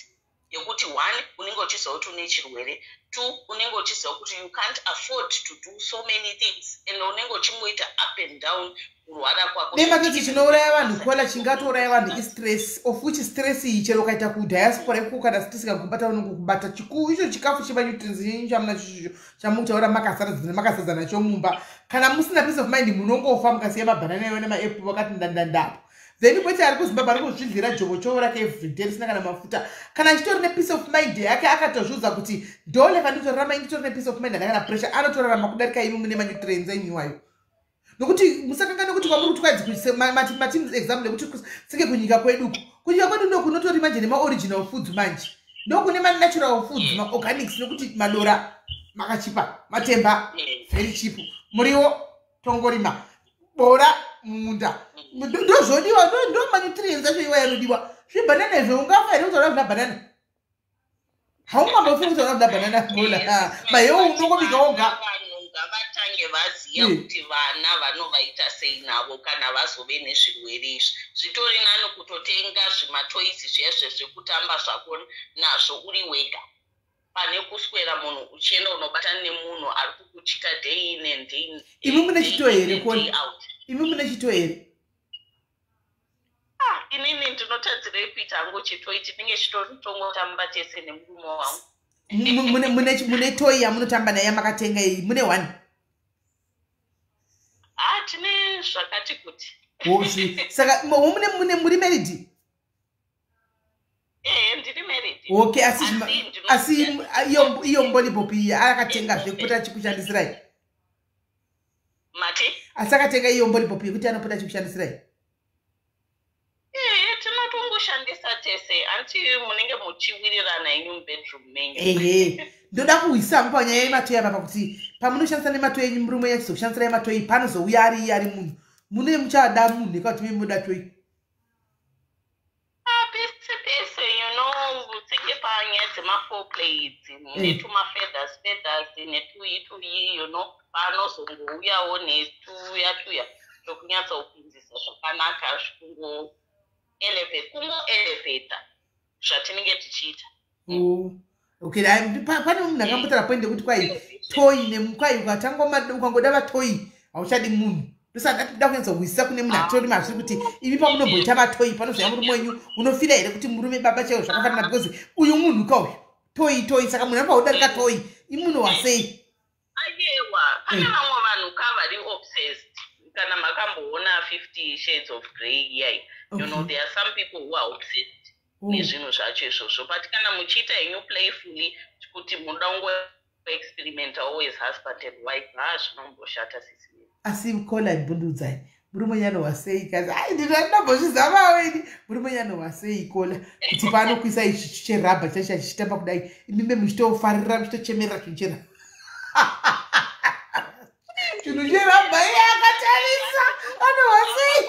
yekuti one, unenge uchiziva kuti une chirwere, two, unenge uchiziva kuti you can't afford to do so many things, and unenge uchingoita up and down kurwara kwako. Nematoti chinouraya vanhu, Kola, chingatouraya vanhu istress, of which stress iyi, chero ukaita kudiaspora iko, kana stress ikakubata, unenge kubata chikuru icho chikafu chemanutrients chenyu chamuna chicho chamutaura makazadza nacho mumba. Kana musina peace of mind, munongofa mukasiya mabhanana iwo nemaapple vakati ndandandapo. Then kwete ari kuZimbabwe ari kuzvidlira jovochovo rake everyday risina kana mafuta, kana achitori nepeace of mind yake, akatozviudza kuti ndoleka nditorarama, inditori nepeace of mind, handina kana pressure, anotorarama kudarika imi mune manutrients enyu iwayo. Nokuti musakangane kuti kwamuri kutwaidzi mati example ekuti senge kunyika kwedu, kunyika kwedu ndo kunotori manje nemaoriginal foods, manje ndokune manatural foods, maorganics, nokuti madora makachipa, matemba very cheap, muriwo tongorima, bora mumunda, ndozvodiwa, ndo manutrients acho iwa yanodiwa. Zvibhanana izvo, ungafa here kutaura zvina bhanana? Haungambofi kutaura zvina bhanana, Kola, mahewo unongobika woga. Vanhu ngavatange vaziva kuti vana vanovaita sei navo kana vazove nezvirwere izvi. Zvitori nani kutotenga zvimatoys zviya zvekutamba zvako nazvo uri wega, pane kuswera munhu uchienda unobatana nemunhu ari kukuchita day in and day in. Imi mune chitoy here, day out. Imi mune chitoy here? Ah, inini ndinotadzirei kuita hangu chitoy? Chinenge chitori tongotamba tese nemurume wangu. Mune toy yamunotamba naye yamakatenga iyi? Mune one? Ah, tine zvakati kuti. Hozvi saka mune muri married? Ehe, ndiri married. Okay, asi asi iyo mbolipop iyi akatenga zvekupota achikushandisirai? Mati? Asi akatenga iyo mbolipop yekuti anopota achikushandisirai? Ehe, tinotongoshandisa tese, anti munenge muchiwirirana inyu mubedroom menyu. Ehe, ndoda kuhwisa hangu panyaya yematoy apa, pakuti pamunoshandisa nematoy enyu, murume achizoshandisirai matoy, panozouya ari iye ari munhu, mune muchada munhu eka kuti muda toy? Ah, pese pese, senge panyaya dzemaforeplay idzi, netumafeathers feathers netuyi tuyi, panozongouyawo netuya tuya tokunyatsopinzisa zvakanaka, kungo elevata zvatinenge tichiita. Oh. Okay, pane munhu akambotaura point yekuti kwai toy nemukwai ukatanga ukangoda vatoy hauchadi munhu. Ndosaka ndatoda kunyatsohwisisa kune munhu atori mazviri kuti imi pamunomboita matoy panozvaya murume wenyu, unofira here kuti murume baba chaivo zvakafanana? Because uyu munhu ka uyu toy toy, saka munhu anopa kudarika toy imunhu wasei? Ayewa, pane vamwe vanhu ka vari obsessed. Kana makamboona 50 Shades of Grey iyai, you know, there are some people who are obsessed nezvinhu zvacho izvozvo. But kana muchiita henyu playfully kuti munoda kungoexperimentawo as husband and wife, ha, zvinomboshata, sisi. Asi kola ibundudzai, murume nyanohwa sei kazi? Ai, ndinombozvizamawo ini. Murume nyanohwa sei kola kuti paanokuisa ichi cherabha chacho achichitamba kudai, imime muchitofarira, muchitochemerera chinhu cherabha, iye akatarisa, anohwa sei?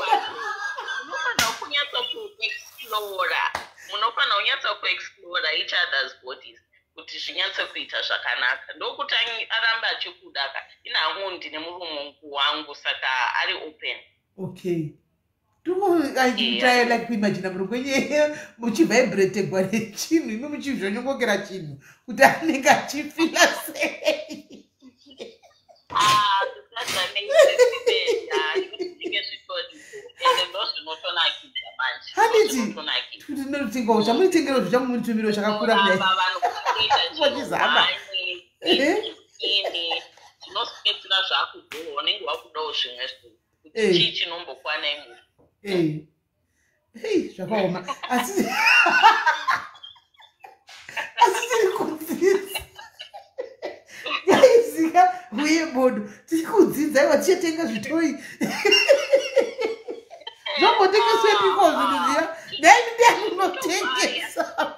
Munofanira kunyatsa kuexplora, munofanira kunyatsa kuexplora each other's bodies kuti zvinyatse kuita zvakanaka, ndokuti arambe achikuda ka. Ina hangu ndine murume wangu, saka ari open. Okay, try like kuimagina murume wenye muchivhibretegwa nechinhu, imi muchizvonyongokera chinhu, kuti anenge achifila sei? Ah, zvinenge zvitoripo, ende ndo zvinotonakidza manje. Handiti? Zvinotonakidza. Kuti ndinotengawo chamunitengero zvichamunitumiro chakakura kudai. Ava vanhu kuita Wachizama. ini zvinosipedzera zvakudhuwa, unenge wakudawo zvimwe zvinhu kuti chii chinombokwana imomo. Eh. Hei, zvakaoma, asi tiri kudzidza gaizika uye bodo, tiri kudzidza. Iwa, tichatenga zvitoy zvambotengeswepiko zvinhu zviya? Dai ndiani unotengesa?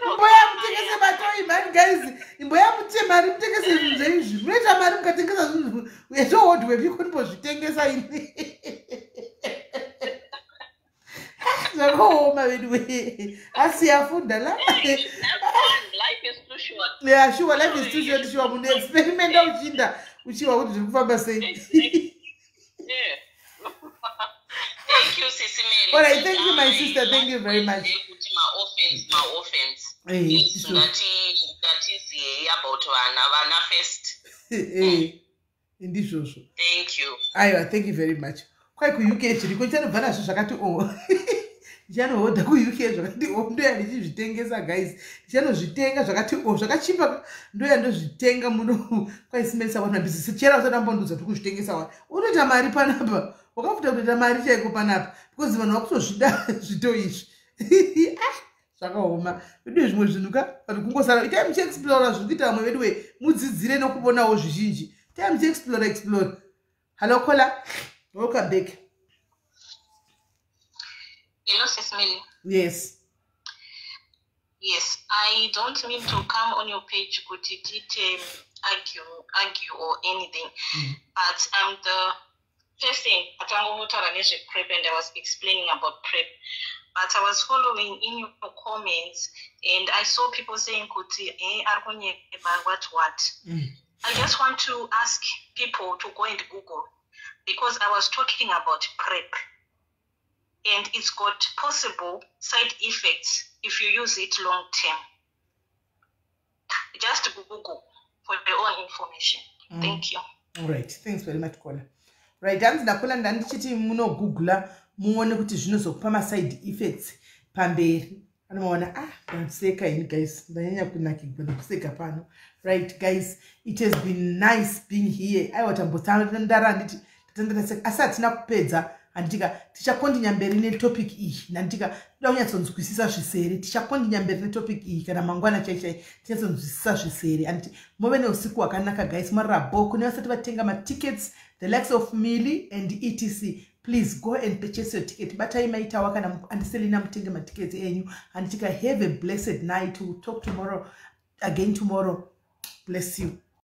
Imboya mutengese matoy mani guys, imboya mute mari mutengese zvinhu zveizvi. Munoita mari mukatengesa zvinhu yetohodwepiko, ndimbozvitengesa ini. Zvakaoma vedu, asi yafunda la. Life is too short. Yeah, sure, life is too short, sure. Munhu experimenta uchinda uchiwa kuti zviri kufamba sei. Yeah. Thank you, Sisi Mary. All right, thank you, my sister. Thank you very much. Kuti ma-orphans, ma-orphans. Eh, sure. Ngatiziyei about vana, vana first. Eh, ndizvozvo. Thank you. Aiwa, thank you very much. Kwai kuUK zviriko, ndichanobva nazvo zvakati o, ndichanohodha kuUK zvakati o, ndoya ndichizvitengesa guys. Ndichanozvitenga zvakati o, zvakachipa, ndoya ndozvitenga muno. Kwaisimelisa vanhu mabhizinesi chera usati ambondudza tiri kuzvitengesa wa, unoita mari panapa, wakafuta kutoita mari chaiko panapa, because vanhu vakutozvida zvito izvi. Ah, zvakaoma veduwe, zvimwe zvinhu ka, vanhu kungosara itai muchiexplora zviri kuita vamwe veduwe, mudzidzire nokuonawo zvizhinji. Tai muchiexplora, explore. Hello caller, welcome back. Hello, Sis Melly. Yes. Yes, I don't mean to come on your page kuti tiite argue or anything, but I'm the person atangotaura nezvePrep and I was explaining about PrEP. But I was following in your comments and I saw people saying kuti ari kunyepa, what what. I just want to ask people to go and Google, because I was talking about PrEP and it's got possible side effects if you use it long term. Just Google for your own information. Thank you. All right, thanks very much, caller. Right, hanzi nacaller, ndandichiti munogoogle muone kuti zvinozokupa maside effects pamberi. Anomaona. Ah, ndaseka ini guys, ndanyanya kunakigwa nekuseka pano. Right guys, it has been nice being here. Aiwa, tambotandara, handiti? Tatandara, asi hatina kupedza, handitika? Tichakontinya mberi netopic iyi, handitika? Toda kunyatsonzwisisa zvisere. Tichakontinya mberi netopic iyi kana mangwana chai chai, tinyatsonzwisisa zvisere, handiti? Muve neusiku hwakanaka guys, marabo. Kune vasati vatenga matickets, the likes of Milly and etc, please go and purchase your ticket. Batai maitawa kana andiselina, mutenge matickets enyu, handitika? Have a blessed night. We'll talk tomorrow again tomorrow. Bless you.